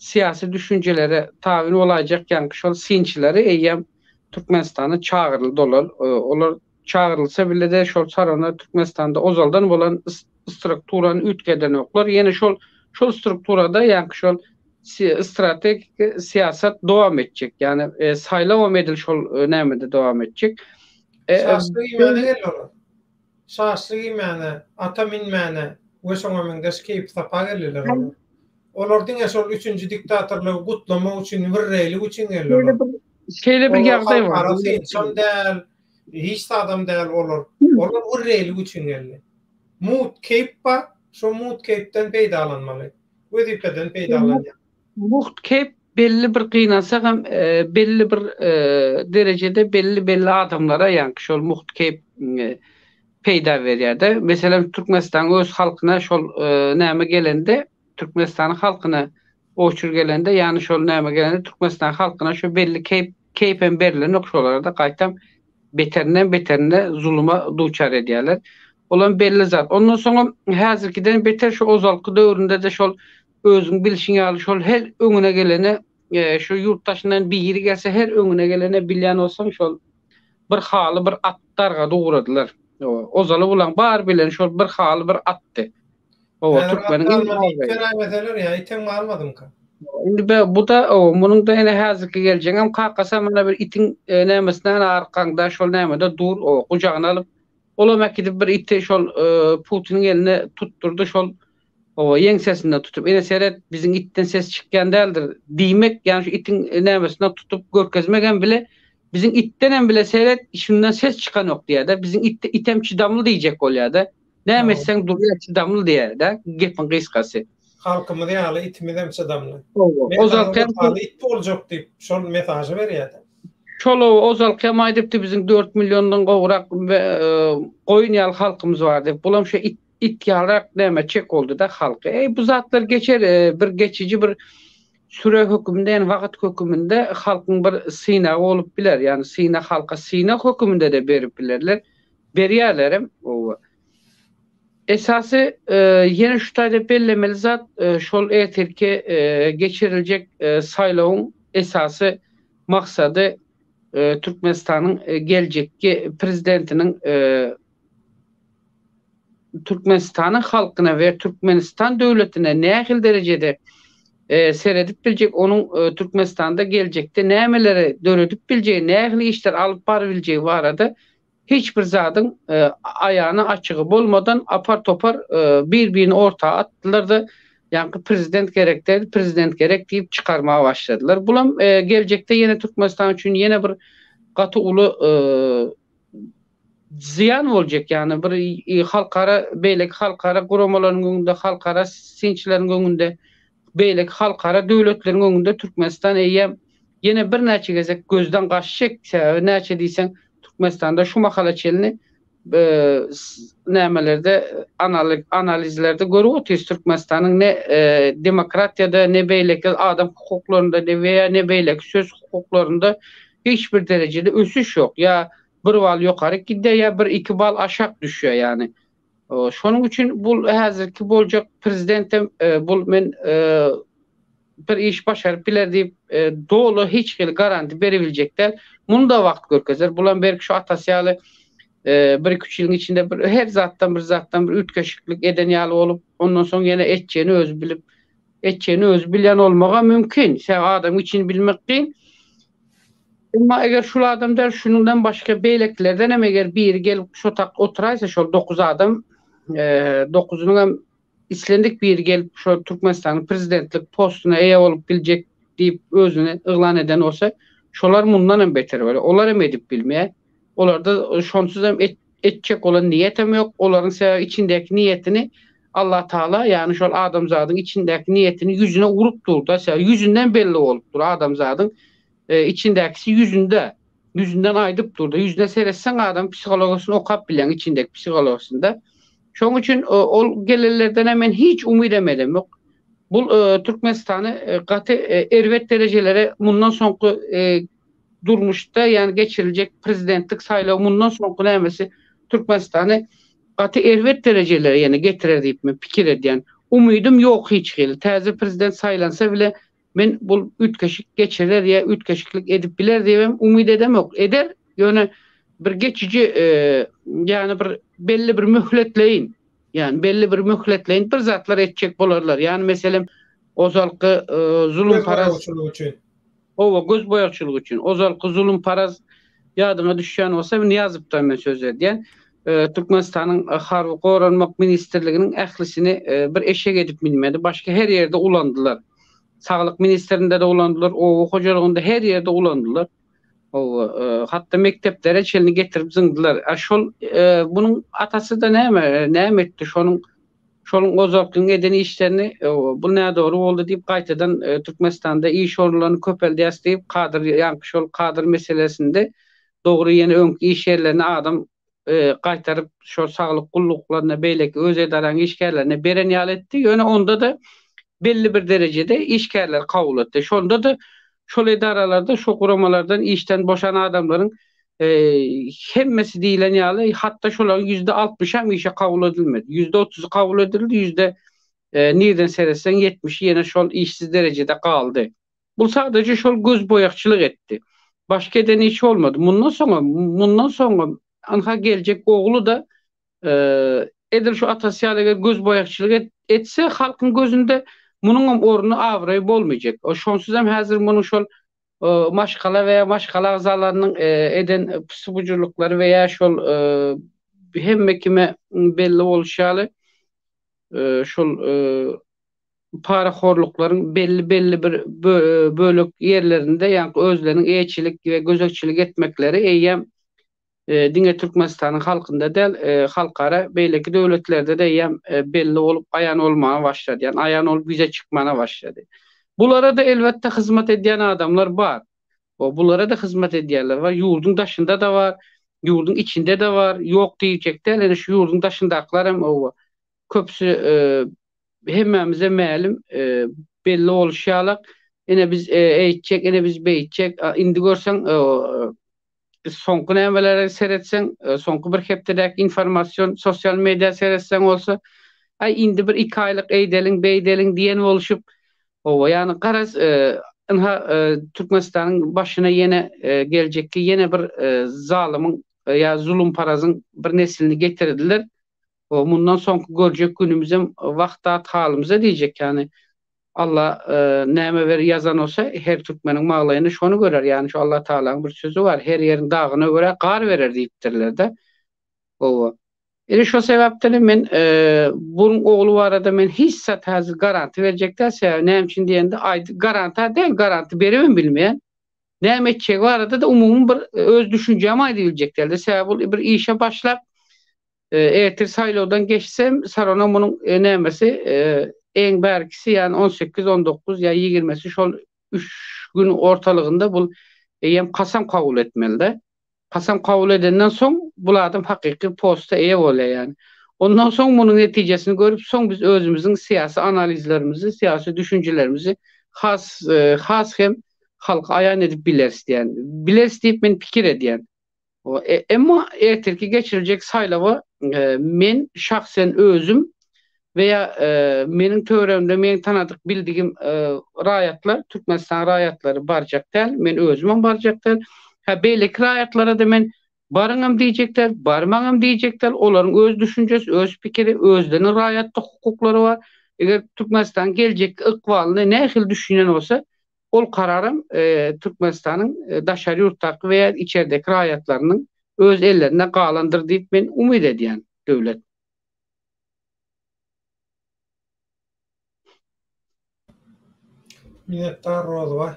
syýasy düşünjelere tabyn bolaýjak ýaňky şol synçylary eýýäm Türkmenistana çagyryldy olar. Olar çagyrylsa bile-de şol sarana Türkmenistanda ozaldan bolan strukturany üýtgedenoklar. Ýene şol şol strukturada ýaňky şol strategik syýasat dowam etjek. Ýagny e, saýlawam edil şol e, nämede dowam etjek. E, Şaşlyk iýmäne geldi olar. Şaşlyk iýmäne, ata minmäne we şoňa meňzeş keýpi-sapa geldiler olar. Olar diňe şol üçünji diktatorlygy gutlamak üçin, wirreýlik üçin geldi olar. Şeýle bir ýagdaý bar. Halkara synçam däl, hiç zadam däl olar. Olar wirreýlik üçin geldi. Mugt keýp bar, şo mugt keýpden peýdalanmaly. Wezipeden peýdalanýar. Mugt keýp belli bir gynansagam belli bir derejede belli-belli adamlara ýaňky şol mugt keýp peýda berýär-de. Meselem, Türkmenistanyň öz halkyna şol näme gelende, Türkmenistanyň halkyna oçur gelende, ýagny şol näme gelende Türkmenistanyň halkyna şo belli keýp, keýpem berilenok şolara-da, gaýtam beterinden beterine zuluma duçar edýärler. Olam belli zat. Ondan soňam häzirkiden beter şu ozalky döwründe-de şol özüň bilşiň ýaly şol her öňüne gelene şu ýurt daşyndan biri gelse her öňüne gelene bilýän bolsaň şol bir haly bir at dargady ugradylar. Ozaly bulaň bar bileni şol bir haly bir atdy. Owa türkmeniň iň abraýly. Beräýmeseler ýa item galmadymyka? Indi be bu-da owa munuň da ene häzirki geljeňem kakasam ene bir itiň nämesine ene arkaňda şol nämede dur owa gujagyna alyp olam äkidip bir iti şol Putiniň eline tutdurdy şol Oba, ýeňsesinden tutup, ine seret, biziň itden ses çykýan däldir diýmek, ýagny şu itiň nämesinden tutup görkezmegem bile, biziň itdenem bile seret, şundan ses çykanok diýýär-de, biziň it, item çydamly diýjek bolýar-da. Näme etseň durýar, çydamly diýýär-de, gepiň gysgasy. Halkymyz ýaly itimizem çydamly. Oba, ozalky hem it boljak diýip, şol mesažy berýär-de. Şol ozalky hem aýdypdy, biziň dört milliondan gowrak goýun ýaly halkymyz bar diýip. Bulam şu it It ýalak näme çek boldy-da halky. Eý bu zatlar geçer bir geçiji bir süre höküminde ýani wagt höküminde halkyň bir synagy bolup biler. Ýani synag halka synag höküminde-de berip bilerler. Berýärlerem. Owa. Esasy ýene şu taýda bellemeli zat şol ertirki geçiriljek saýlawyň esasy maksady Türkmenistanyň geljekki prezidentiniň Türkmenistanyň halkyna we Türkmenistan döwletine nähili derejede seredip biljek, onuň Türkmenistanda geljekde nämeleri döredip biljegi, nähili işler alyp barybiljegi barada hiç bir zadyň aýany açygy bolmadan apar-topar bir-birini orta atdylar-da, ýaňky prezident gerek däl, prezident gerek diýip çykarmaga başladylar. Bulam geljekde ýene Türkmenistan üçin ýene bir gaty uly zyýan boljak, ýagny bir halkara beýleki halkara guramalaryň öňünde, halkara synçylaryň öňünde, beýleki halkara döwletleriň öňünde Türkmenistan eýýäm ýene birnäçe gezek gözden gaçjak, sebäbi näçe diýseň Türkmenistanda şu mahala çenli nämelerde analizlerde görüp otyrys Türkmenistanyň ne demokratiýada ne beýleki adam hukuklarynda ne we ne beýleki söz hukuklarynda hiç bir derejede ösüş ýok ýa bir bal ýokaryk gidýär ýa bir iki bal aşak düşýär ýagny. Şonuň üçin bul häzirki boljak prezidentem bul men bir iş başaryp biler diýip doly hiç hili garanti berebiljek däl. Muny da wagt görkezer. Bulam belki şu atasy ýaly bir iki üç ýylyň içinde bir her zatdan bir zatdan bir üýtgeşiklik eden ýaly bolup ondan soň ýene etjegini özi bilip etjegini özi bilýän bolmagam mümkin. Sebäbi adamyň içini bilmek kyn. Emma eger şul adam däl, şunuňdan başga beýlekilerden hem eger biri gelip şo tak oturaýsa şol dokuz adam, dokuzynyň hem islendik biri gelip şo Türkmenistanyň prezidentlik postuna eýe bolup biljek diýip özüni yglan eden bolsa, şolar mundan hem beter bolýar. Olar hem edip bilmeýär. Olarda şonsuz hem etjek bolan niýetem ýok. Olaryň sebäbi içindäki niýetini Allah Taala, ýagny şol adamzadyň içindäki niýetini ýüzüne urup dur-da, sebäbi ýüzünden belli bolup dur adamzadyň içindäkisi ýüzünde, ýüzünden aýdyp dur-da. Ýüzüne seretseň adamyň psihologiýasyny okap bilýäň içindäki psihologiýasynda. Şonuň üçin ol gelenlerdenem men hiç umydam edemok. Bu Türkmenistany gaty erbet derejelere mundan soňky durmuşda ýagny geçiriljek prezidentlik saýlawy mundan soňky nämesi Türkmenistany gaty erbet derejelere ýene getirer diýip men pikir edýän. Umydym ýok hiç hili. Täze prezident saýlansa bile men bul üýtgeşik geçirer ýa üýtgeşiklik edip biler diýibem umyt edemok. Eder, ýöne bir geçiji ýagny bir belli bir möhletleýin ýagny belli bir möhletleýin bir zatlar etjek bolarlar. Ýagny meselem ozalky zulumparaz üçin. Hawa, göz boýagçylygy üçin. Ozalky zulumparaz ýadyňa düşýän bolsa, Nyýazowdan men söz edýän. Türkmenistanyň Harby Goranmak ministrliginiň ählisini bir eşek edip münmedi. Başga her ýerde ulandylar. Saglyk ministrinde-de ulandylar, oba hojalygynda her ýerde ulandylar. Hatda mekdeplere çenli getirip zyňdylar. A şol bunuň atasy-da näme, näme etdi? Şonuň şonuň ozalkyň eden işlerini bu nädogry boldy diýip gaýtadan Türkmenistanda iş orunlaryny köpeldýäs diýip kadr ýaňky şol kadr meselesinde dogry ýene öňki iş ýerlerine adam gaýtaryp şol saglyk gulluklaryna beýleki öz edaraň işgärlerine beren ýaly etdi. Ýöne onda-da belli bir derejede işgärleri kabul etdi. Şonda-da şol edaralarda şo guramalardan işden boşan adamlaryň hemmesi diýlen ýaly hatda şolaryň %60-am işe kabul edilmedi. %30-y kabul edildi, ýüzde nirden seretseň ýetmişi ýene şol işsiz derejede galdy. Bu sadaje şol gözboýagçylyk etdi. Başga eden işi bolmady. Mundan soňam, mundan soňam anha geljek ogly-da edil şu atasy ýaly eger gözboýagçylyk etse halkyň gözünde munuňam orny, abraýy bolmaýjak. Şonsuzam häzir munuň şol maşgala we maşgala agzalarynyň eden pysy-bujurlyklary we ýa şol hemme kime belli bolşy ýaly şol parahorluklaryň belli-belli bir bölek ýerlerinde, ýaňky özleriniň eýeçilik we gözegçilik etmekleri eýýäm diňe Türkmenistanyň halkynda däl, halkara beýleki döwletlerde-de eýýäm belli bolup aýan bolmaga başlady, ýagny aýan bolup ýüze çykmana başlady. Bulara-da elbetde hyzmat edýän adamlar bar. Bulara-da hyzmat edýänler bar, ýurduň daşynda-da bar, ýurduň içinde-de bar, ýok diýjek däl, ýöne şu ýurduň daşyndakylar hem köpüsi hemmämize mälim, belli boluşy ýalak, ine biz eýtjek, ine biz beýtjek, indi görseň, soňky nämelere seretseň, soňky bir hepdedäki informasion sosial media seretseň bolsa, aý indi bir iki aýlyk eýdeliň, beýdeliň diýen boluşyp, oba, ýagny garaz, ynha Türkmenistanyň başyna ýene geljekki ýene bir zalymyň ýa zulumparazyň bir neslini getirdiler. Mundan soňky görjek günümizem wah-dat halymyza diýjek ýany Alla näme ber ýazan bolsa her türkmeniň maglaýyny şony görer ýany şu Alla Tagalaň bir sözi bar her ýeriň dagyna görä gar berer diýipdirlerde gowy ine şo sebäpdenem men buň ogly barada men hiç zat häzir garanti berjek däl sebäbi näme üçin diýende aýdy garanta däl garanti beribem bilmeýän näme etjegi barada-da umumy bir öz düşünjämi aýdybiljek dälde sebäbi ol bir işe başlap Ertir saýlawdan geçsem, sarona munuň nämesi, eň bärkisi, ýagny on sekiz, on dokuz ýa ýigirmesi şol üç gün ortalygynda bul eýýäm kasam kabul etmeli-de. Kasam kabul edenden soň bul adam hakyky posta eýe bolýar ýagny. Ondan soň munuň netijesini görüp, soň biz özümiziň syýasy analizlerimizi, syýasy düşünjelerimizi has has hem halka aýan edip bileris diýen. Bileris diýip men pikir edýän. Emma ertirki geçiriljek saýlawa men şahsen özüm we ýa meniň töweregimde meň tanadyk bildigim raýatlar, Türkmenistan raýatlary barjak däl, men özümem barjak däl. Hä beýleki raýatlara-da men baryňam diýjek däl, barmaňam diýjek däl, olaryň öz düşünjesi, öz pikiri, özleriniň raýatlyk hukuklary bar. Eger Türkmenistanyň geljekki ykbalyny nähili düşünýän bolsa, Ol kararam Türkmenistanyň daşary ýurtdaky we içerdeki raýatlarynyň öz ellerinde galandyr diýip men umyt edýän Döwlet. Minnetdar Rozbaý.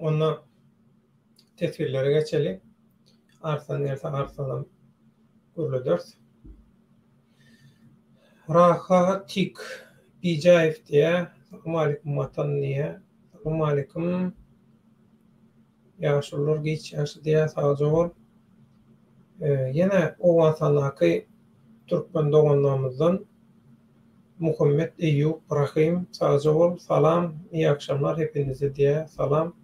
Onda teswirlere geçeli. Arslan gelse Arslanam gürlederis. Rahatik Bijäýew diýýär. Salamaleýkum Watan diýýär. Salamaleýkum. Ýaşulular giç ýagşy diýýär. Sagja bol. Ýene Owganystandaky türkmen doganlarymyzdan Muhammet Eýýup Rahym sagja bol. Salam, iyi akşamlar hepinize diýýär. Salam.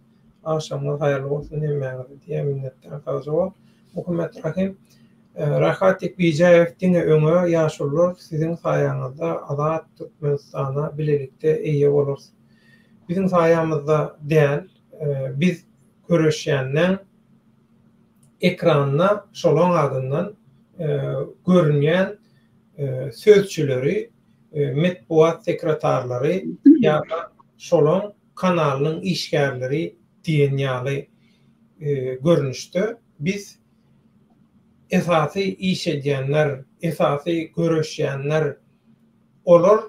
Agşamyňyz haýyrly bolsun hemmäňize diýýär. Minnetdar sagja bol. Muhammet Rahym. Rahatik Bijäýew diňe öňe ýaşulular siziň saýaňyzda azat Türkmenistana bilelikde eýe bolarys. Biziň saýamyzda däl biz göreşýänleň ekranda şolaň adyndan görünýän sözçüleri metbugat sekretarlary ýa-da şolaň kanalynyň işgärleri diýen ýaly görnüşde biz. Esasy iş edýänler, esasy göreşýänler olar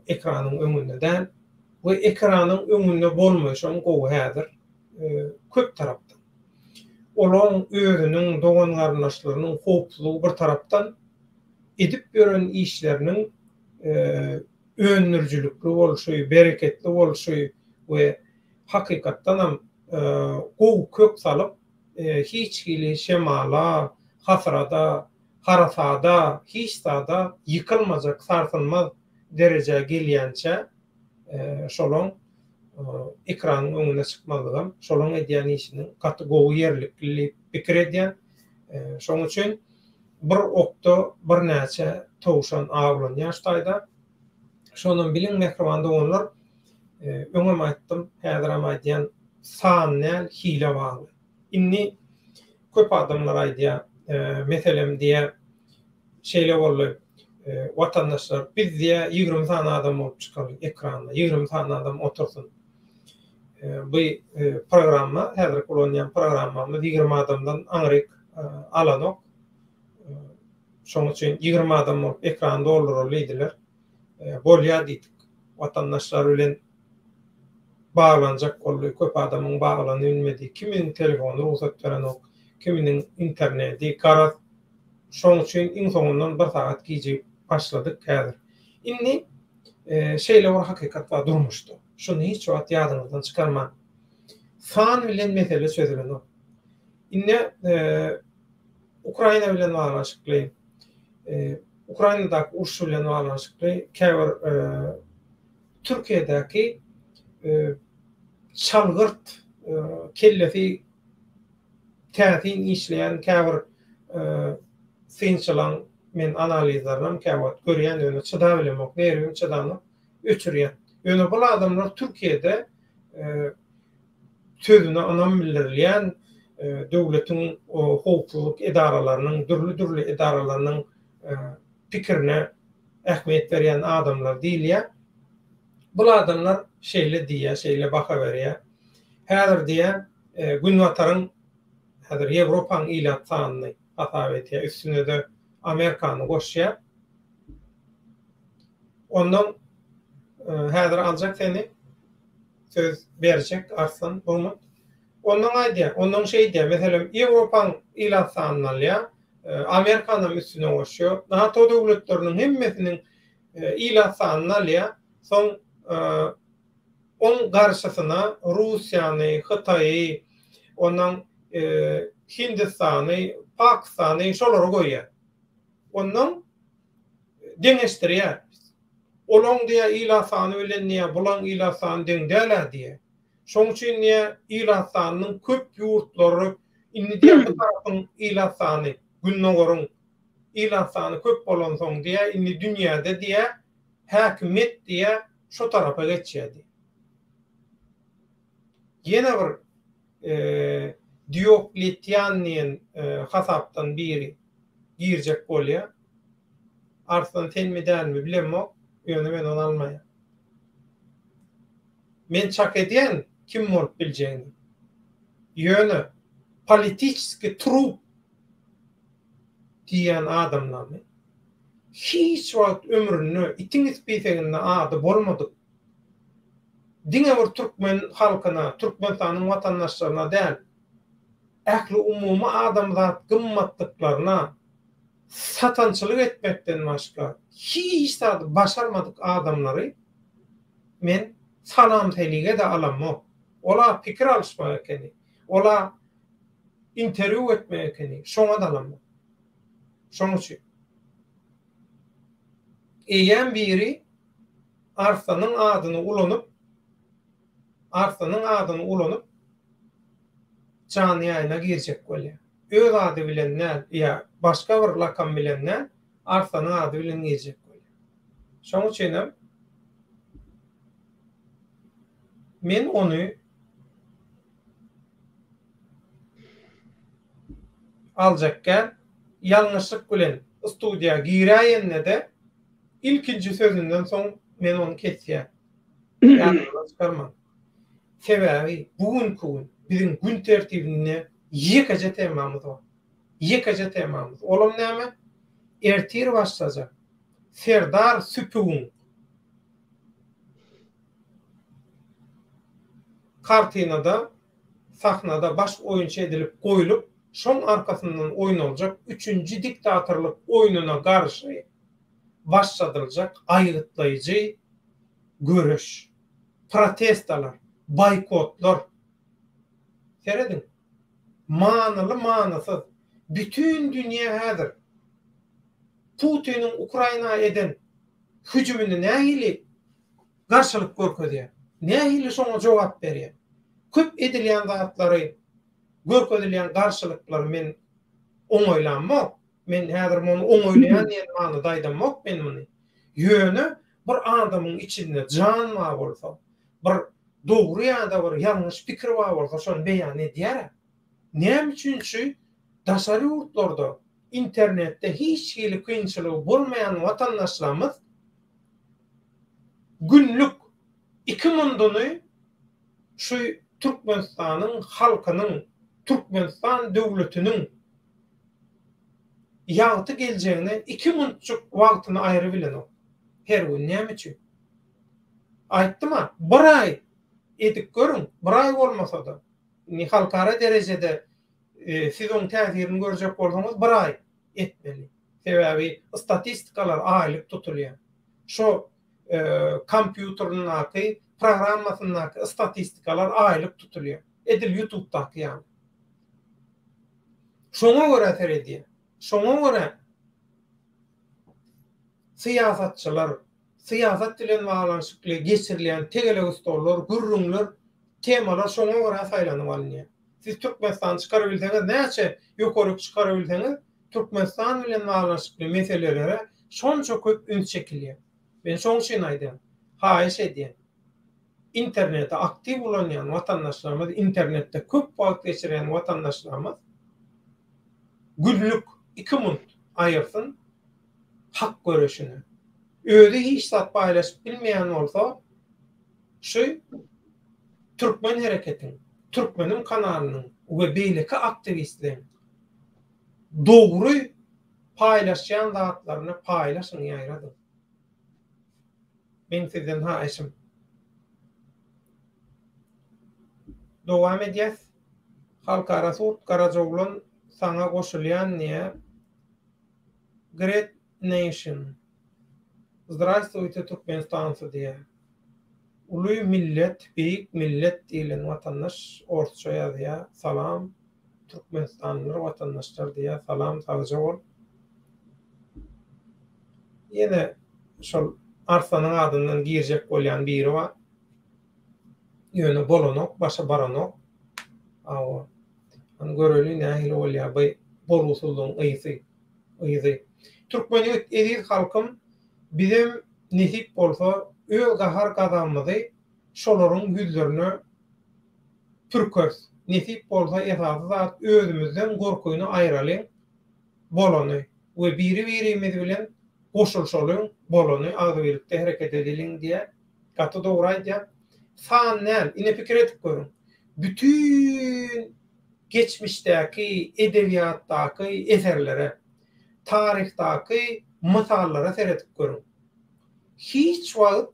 ekranyň öňünde däl we ekranyň öňünde bolmaýşam gowy häzir köp tarapdan. Olaň özüniň dogan-garyndaşlarynyň howpsuzlygy bir tarapdan, edip ýören işleriniň öndürijilikli bolşy, bereketli bolşy we hakykatdanam gowy kök salyp, hiç hili şemala, hasrada, harasada, hiç zada ýykylmajak, sarsylmaz derejä gelýänçä şolaň ekranyň öňüne çykmazlygam şolaň edýän işiniň gaty gowy ýerlikli diýip pikir edýän. Şoň üçin bir okda birnäçe towşan awlanýar şu taýda. Şonam biliň mähriban doganlar, öňem aýtdym, häzirem aýdýan, san däl, hile bagly. Indi köp adamlar aýdýar, meselem diýýär, şeýle boldy, watandaşlar, biz diýýär, 20 sany adam bolup çykaly ekranda, 20 sany adam otursyn. Bu programma, häzirki ulanýan programmamyz 20 adamdan aňryk alanok. Şonuň üçin 20 adam bolup ekrany dolduraly diýdiler. Bolýar diýdik. Watandaşlar bilen baglanjak boldy. Köp adamyň baglanyp bilmedi. Kiminiň telefony rugsat berenok, kiminiň interneti, garaz, şonuň üçin iň soňundan bir sagat gijigip başladyk häzir. Indi şeýle bir hakykat bar durmuşda. Şuny hiç wagt ýadyňyzdan çykarmaň. San bilen mesele çözülenok. Indi Ukraina bilen baglanyşykly, Ukrainadaky uruş bilen baglanyşykly käbir Türkiýedäki çalgyrt kellesi täsin işleýän käbir synçylaň men analizlerinem käwagt görýän ýöne çydabilemok, nerwim çydanok, öçürýän. Ýöne bul adamlar Türkiýede sözüne ynam bildirilýän döwletiň howpsuzlyk edaralarynyň, dürli-dürli edaralarynyň pikirine ähmiýet berýän adamlar diýilýär. Bul adamlar şeýle diýýär, şeýle baha berýär. Häzir diýýär, Günbataryň, häzir Ýewropanyň ilat sanyny hasap edýär, üstüne-de Amerikany goşýar. Ondan häzir aljak seni. Söz berjek Arslan Burmut. Ondan aýdýar, ondan şeý diýýär, meselem, Ýewropaň ilat sanyny alýar, Amerikanam üstüne goşýar, NATO döwletleriniň hemmesiniň ilat sanyny alýar, soň oň garşysyna Russiýany, Hytaýy, ondan Hindistany, Pakistany şolary goýýar. Ondan deňeşdirýär. Olaň diýýär ilat sany bilen diýýär bulaň ilat sany deň däl-ä diýýär. Şoň üçin diýýär ilat sanynyň köp ýurtlary indi diýýär bu tarapyň ilat sany gündogaryň ilat sany köp bolansoň diýýär indi dünýäde diýýär häkimiýet diýýär şo tarapa geçýär diýýär. Ýene bir Diokletian diýen hasapdan biri girjek bolýar. Arslan senmi dälmi bilemok, ýöne men ony almaýan. Men çak edýän kim bolup biljegini. Ýöne politiçeskiý trup diýýän adamlaryny hiç wagt ömründe itiň ispiseginde ady bolmadyk diňe bir türkmen halkyna, Türkmenistanyň watandaşlaryna däl, ähliumumy adamzat gymmatlyklaryna satançylyk etmekden başga hiç zady başarmadyk adamlary men salam-selige-de alamok. Ol-a pikir alyşmak ekeni, ol-a interwýu etmek ekeni, şoňa-da alamok. Şonuň üçin eýýäm biri Arslanyň adyny ulanyp, Arslanyň adyny ulanyp janly ýaýyna girjek bolýar. Öz ady bilen däl ýa başga bir lakam bilen däl, Arslanyň ady bilen girjek bolýar. Şoň üçinem men ony aljak däl. Ýalňyşlyk bilen studiýa giräýende-de ilkinji sözünden soň men ony kesýän. Ýadyňyzdan çykarmaň. Sebäbi bu günki gün biziň gün tertibinde ýekeje temamyz bar. Ýekeje temamyz. Olam näme? Ertir başlajak Serdar süpügiň kartinada, sahnada baş oýunçy edilip goýlup, şoň arkasyndan oýnaljak üçünji diktatorlyk oýnuna garşy başladyljak aýgytlaýjy göreş. Protestalar, boýkotlar. Serediň. Manyly-manysyz. Bütin dünýä häzir Putiniň Ukraina eden hüjümini nähili garşylyk görkezýär? Nähili şoňa jogap berýär? Köp edilýän zatlary, görkezilýän garşylyklary men oňaýlamok. Men häzir muny oňaýlaýan diýen manyda aýdamok men muny. Ýöne bir adamyň içinde jan bar bolsa, bir dogry ýa-da bir ýalňyş pikir bar bolsa şony beýan edýär-ä. Näme üçin şu daşary ýurtlarda internetde hiç hili kynçylygy bolmaýan watandaşlarymyz günlük iki munduny şu Türkmenistanyň halkynyň, Türkmenistan döwletiniň ýagty geljegine iki muntjyk wagtyny aýrybilenok her gün näme üçin? Aýtdym-a, bir aý edip görüň, bir aý bolmasa-da. Indi halkara derejede siz oň täsirini görjek bolsaňyz bir aý etmeli. Sebäbi statistikalar aýlyk tutulýar. Şo kompýuterindäki programmasyndaky statistikalar aýlyk tutulýar. Edil ýutubdaky ýaly. Şoňa görä seredýär. Şoňa görä syýasatçylar, syýasat bilen baglanyşykly geçirilýän tegelek stollar, gürrüňler, temalar şoňa görä saýlanyp alynýar. Siz Türkmenistany çykarabilseňiz, näçe ýokaryk çykarabilseňiz, Türkmenistan bilen baglanyşykly meselelere şonça köp üns çekilýär. Men şoň üçin aýdýan, haýyş edýän, interneti aktiw ulanýan watandaşlarymyz, internetde köp wagt geçirýän watandaşlarymyz günlük iki munt aýyrsyn hak göreşine. Özi hiç zat paýlaşyp bilmeýän bolsa, şu Türkmen hereketiň, Türkmeniň kanalynyň we beýleki aktiwistleriň dogry paýlaşýan zatlaryny paýlaşyň, ýaýradyň. Meň sizden haýyşym. Dowam edýäs. Halkara sud Garajaoglan saňa goşulýan diýä. Great nation. Zdrastwuyte Türkmenistancy diýä. Uly millet, beýik millet diýlen watandaş orsça ýazýa. Salam Türkmenistanlylar watandaşlar diýä. Salam sagja bol. Ýene şol Arslanyň adyndan girjek bolýan biri bar. Ýöne bolanok, başa baranok. Hawa. Hany göreli nähili bolýar bu bolgusyzlygyň ysy, yzy. Türkmen ýigit eziz halkym bizem nesip bolsa öz gahar gazabymyzy şolaryň ýüzlerine pürkeris. Nesip bolsa esasy zat özümizden gorkyny aýralyň bolany we biri birimiz bilen goşulşalyň bolany agzybirlikde hereket edeliň diýýär. Gaty dogry aýdýar. San däl, ine pikir edip görüň. Bütin geçmişdäki edebiýatdaky eserlere, taryhdaky mysallara seredip görüň. Hiç wagt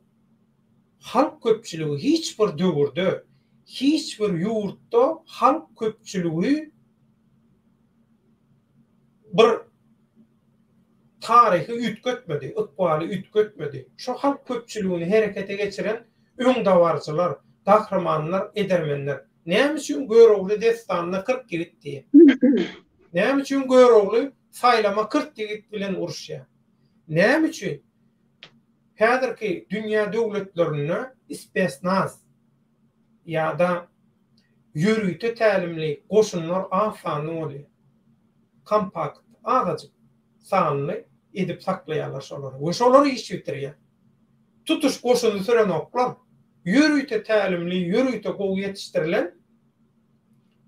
halk köpçüligi hiç bir döwürde, hiç bir ýurtda halk köpçüligi bir taryhy üýtgetmedi, ykbaly üýtgetmedi. Şo halk köpçüligini herekete geçiren öňdebaryjylar, gahrymanlar, edermenler. Näme üçin Görogly dessanyna 40 ýigit diýýär? Näme üçin Görogly saýlama 40 ýigit bilen uruşýar? Näme üçin häzirki dünýä döwletlerinde spesnaz ýa-da ýörite tälimli goşunlar az sanly bolýar? Kompakt, azajyk sanly edip saklaýarlar şolary we şolar iş bitirýär. Tutuş goşuny sürenoklar. Ýörite tälimli, ýörite gowy ýetişdirilen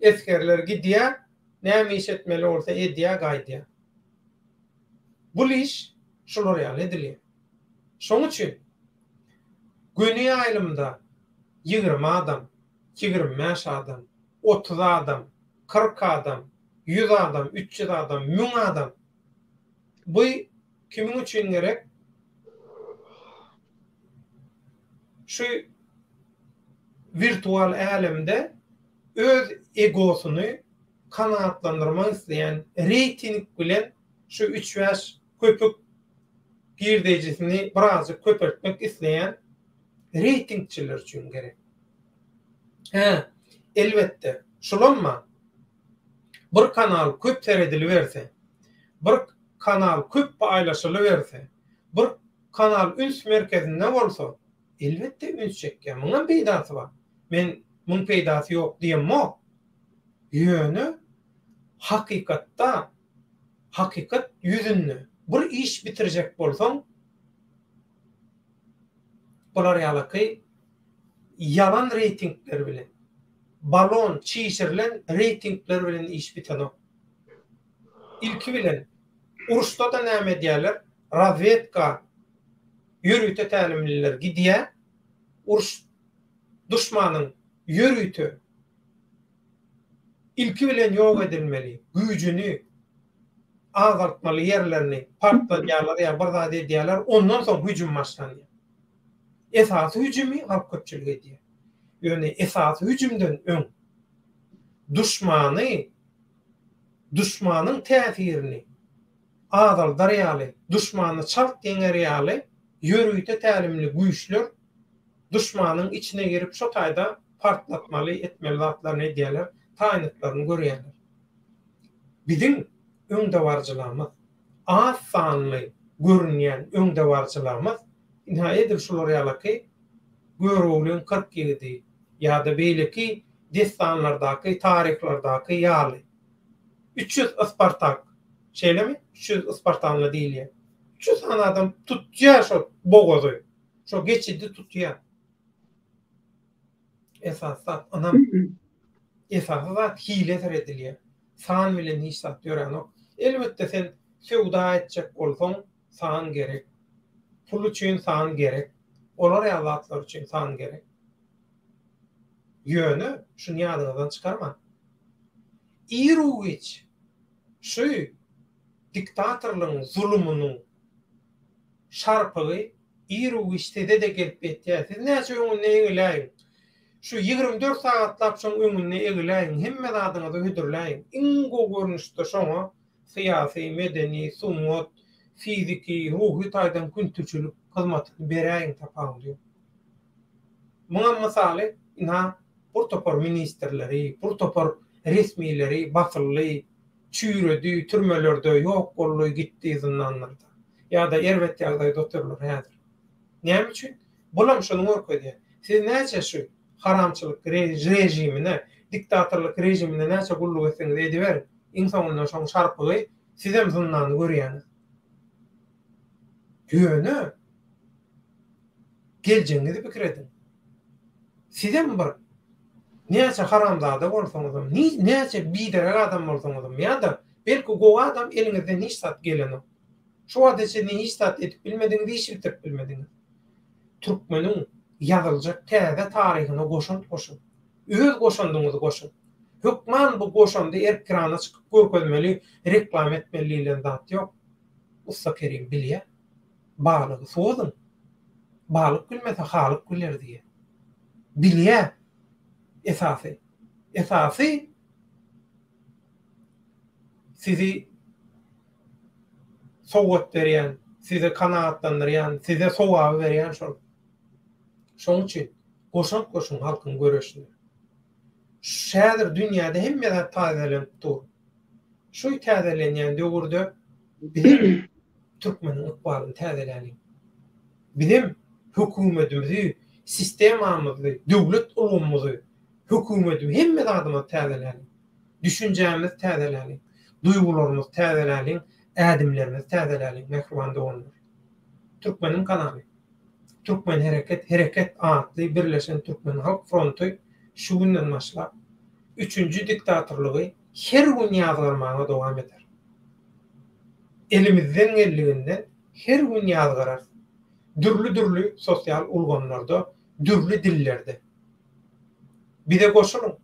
esgerler gidýär, näme iş etmeli bolsa edýär, gaýdýar. Bul iş şular ýaly edilýär. Şoň üçin göni ýaýlymda 20 adam, 25 adam, 30 adam, 40 adam. 100 adam, 300 adam, 1000 adam. Bu kimiň üçin gerek? Şu wirtual älemde öz egosyny kanagatlandyrmak isleýän reýting bilen şu üç-bäş köpük girdejisini birazjyk köpeltmek isleýän reýtingçiler üçin gerek. Hä, elbetde, şulamma bir kanal köp serediliberse, bir kanal köp paýlaşylyberse, bir kanal üns merkezinde bolsa, elbetde üns çekýär. Muňam peýdasy bar. Men muň peýdasy ýok diýemok. Ýöne hakykatda, hakykat ýüzünde bir iş bitirjek bolsaň, bular ýalaky ýalan reýtingler bilen, balon, çişirilen reýtingler bilen iş bitenok. Ilki bilen, uruşda-da näme edýärler? Razwedka ýörite tälimliler gidýär, uruş duşmanyň ýörite ilki bilen ýok edilmeli, güýjüni azaltmaly ýerlerini partladýarlar ýa bir zat edýärler, ondan soň hüjüm başlanýar. Esasy hüjümi halk köpçüligi edýär. Ýöne esasy hüjümden öň duşmany, duşmanyň täsirini azaldar ýaly, duşmany çalt ýeňer ýaly ýörite tälimli güýçler duşmanyň içine girip şo taýda partlatmaly, etmeli zatlaryny edýärler, taýynlyklaryny görýärler. Biziň öňdebaryjylarymyz, az sanly görünýän öňdebaryjylarymyz ynha edil şular ýalaky Göroglyň 40 ýigidi ýa-da beýleki dessanlardaky, taryhlardaky ýaly 300 Yspartak, şeýlemi? 300 yspartanly diýilýär. 300 sany adam tutýar şo bogazy. Şo geçidi tutýar. Esasy zat ynam. Esasy zat hile seredilýär. San bilen hiç zat ýöränok. Elbetde sen söwda etjek bolsaň san gerek. Pul üçin san gerek. Olar ýaly zatlar üçin san gerek. Ýöne şuny ýadyňyzdan çykarmaň. Iru-giç şu diktatorlygyň zulumynyň şarpygy iru-giç size-de gelip ýetýär. Siz näçe öňünde egiläýiň. Şu 24 sagatlap şoň öňünde egiläýiň, hemme zadyňyzy hödürläýiň. Iň gowy görnüşde şoňa syýasy, medeni, sungat, fiziki, ruhy taýdan küntiçilik hyzmatyny beräýiň tapawudy ýok. Muňam mysaly, ynha, bir topar ministrleri, bir topar resmileri basyldy, çüýredi, türmelerde ýok boldy, gitdi zyndanlarda. Ýa-da erbet ýagdaýda otyrlar häzir. Näme üçin? Bulam şuny görkezýär. Siz näçe şu haramçylyk režimine, diktatorlyk režimine näçe gulluk etseňiz ediberiň, iň soňunda şoň şarpygy sizem zyndany görýäňiz. Ýöne geljegiňizi pikir ediň. Sizem bir näçe haramzada bolsaňyzam, näçe biderek adam bolsaňyzam ýa-da belki gowy adam eliňizden hiç zat gelenok. Şu wagta çenli hiç zat edip bilmediňiz, iş bitirip bilmediňiz. Türkmeniň ýazyljak täze taryhyna goşant goşuň. Öz goşandyňyzy goşuň. Hökman bu goşandy erkrana çykyp görkezmeli, reklama etmeli diýlen zat ýok. Ussa Kerim bilýär. Balygy sozuň. Balyk bilmese Halyk biler diýýär. Bilýär. Esasy. Esasy sizi sowgat berýän, sizi kanagatlandyrýan, size sogaby berýän şol. Şoň üçin goşant goşuň halkyň göreşine. Häzir dünýäde hemme zat tazelenip dur. Şu täzelenýän döwürde bizem türkmeniň ykbalyny täzeläliň. Bizem höküwmetimizi, sistemamyzy, döwlet ulgamymyzy, höküwmetimizi, hemme zadymyzy täzeläliň. Düşünjämizi täzeläliň, duýgularymyzy täzeläliň, ädimlerimizi täzeläliň, mähriban doganlar. Türkmeniň kanaly. Türkmen hereket, hereket atly birleşen türkmen halk fronty şu günden başlap üçünji diktatorlygy her gün ýazgarmaga dowam eder. Elimizden geldiginden her gün ýazgararys. Dürli-dürli sosial ulgamlarda, dürli dillerde. Bize goşulyň.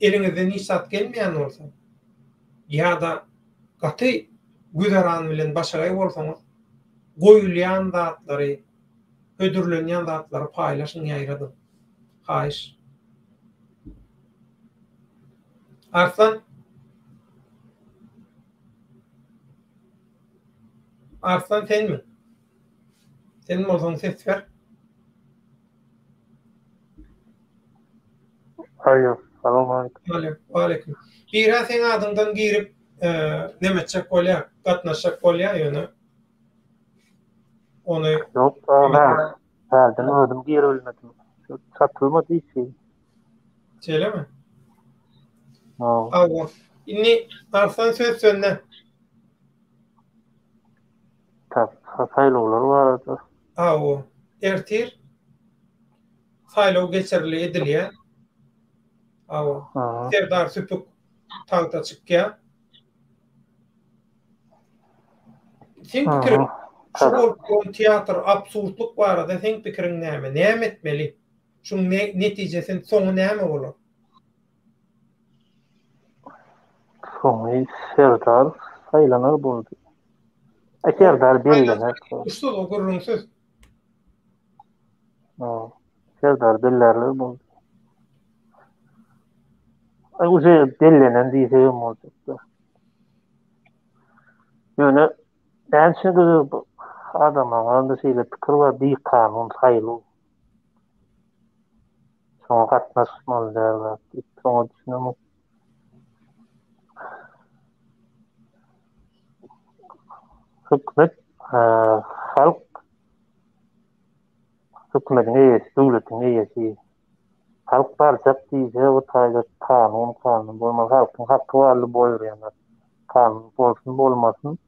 Eliňizden hiç zat gelmeýän bolsa. Ýa-da gaty güzeran bilen başagaý bolsaňyz, goýulýan zatlary, hödürlenýän zatlary paýlaşyň, ýaýradyň. Haýyş. Arslan. Arslan senmi? Sen bolsaň ses ber. Alo, salam aleýkum. Alo, waleýkim. Bira seň adyňdan girip, neme etjek bolýar, gatnaşjak bolýar ýöne. Ony Ýok, ben bärden özüm girebilmedim. Satylmady hiç. Şeýlemi? Hawa. Indi Arslan söz sende. Tak, saýlawlar barada. Hawa. Ertir saýlaw geçirildi edilýär. Hawa. Serdar Süpük tagta çykýar. Seň pikiriň şu bolup duran teatr absurdlyk barada seň pikiriň näme? Näme etmeli? Şuň netijesi soňy näme bolar? Soňy Serdar saýlanar boldy. A Serdar bellener. Uçsuz o gürrüňsiz. Serdar bellärler boldy. Ay uje bellenen diýsegem boljakda. Ýöne näme üçin bu adamlaryň şeýle pikir bar, bikanun saýlaw. Şoňa gatnaşmaly däl zat diýip, şoňa düşünemok. Hökümet, halk hökümetiň eýesi, döwletiň eýesi. Halk barjak diýse, o taýda kanun, kanun bolmaly. Halkyň haky barly boýurýanlar. Kanun bolsun, bolmasyn,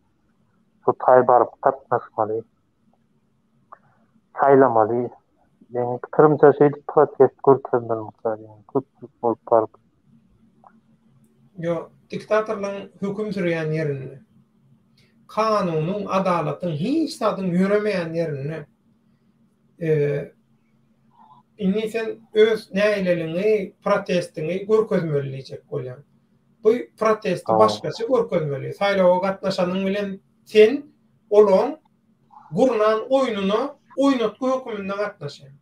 şo taý baryp gatnaşmaly. Saýlamaly. Meniň pikirimçe şeýdip protest görkezmeli köpçülik bolup baryp. Ýok, diktatorlaryň höküm sürýän ýerinde, kanunyň, adalatyň, hiç zadyň ýöremeýän ýerinde indi sen öz nägileligiňi, protestiňi görkezmeli diýjek bolýaň. Bu protesti başgaça görkezmeli. Saýlawa gatnaşanyň bilen sen olaň gurnan oýnuna oýnatgy höküminde gatnaşýar.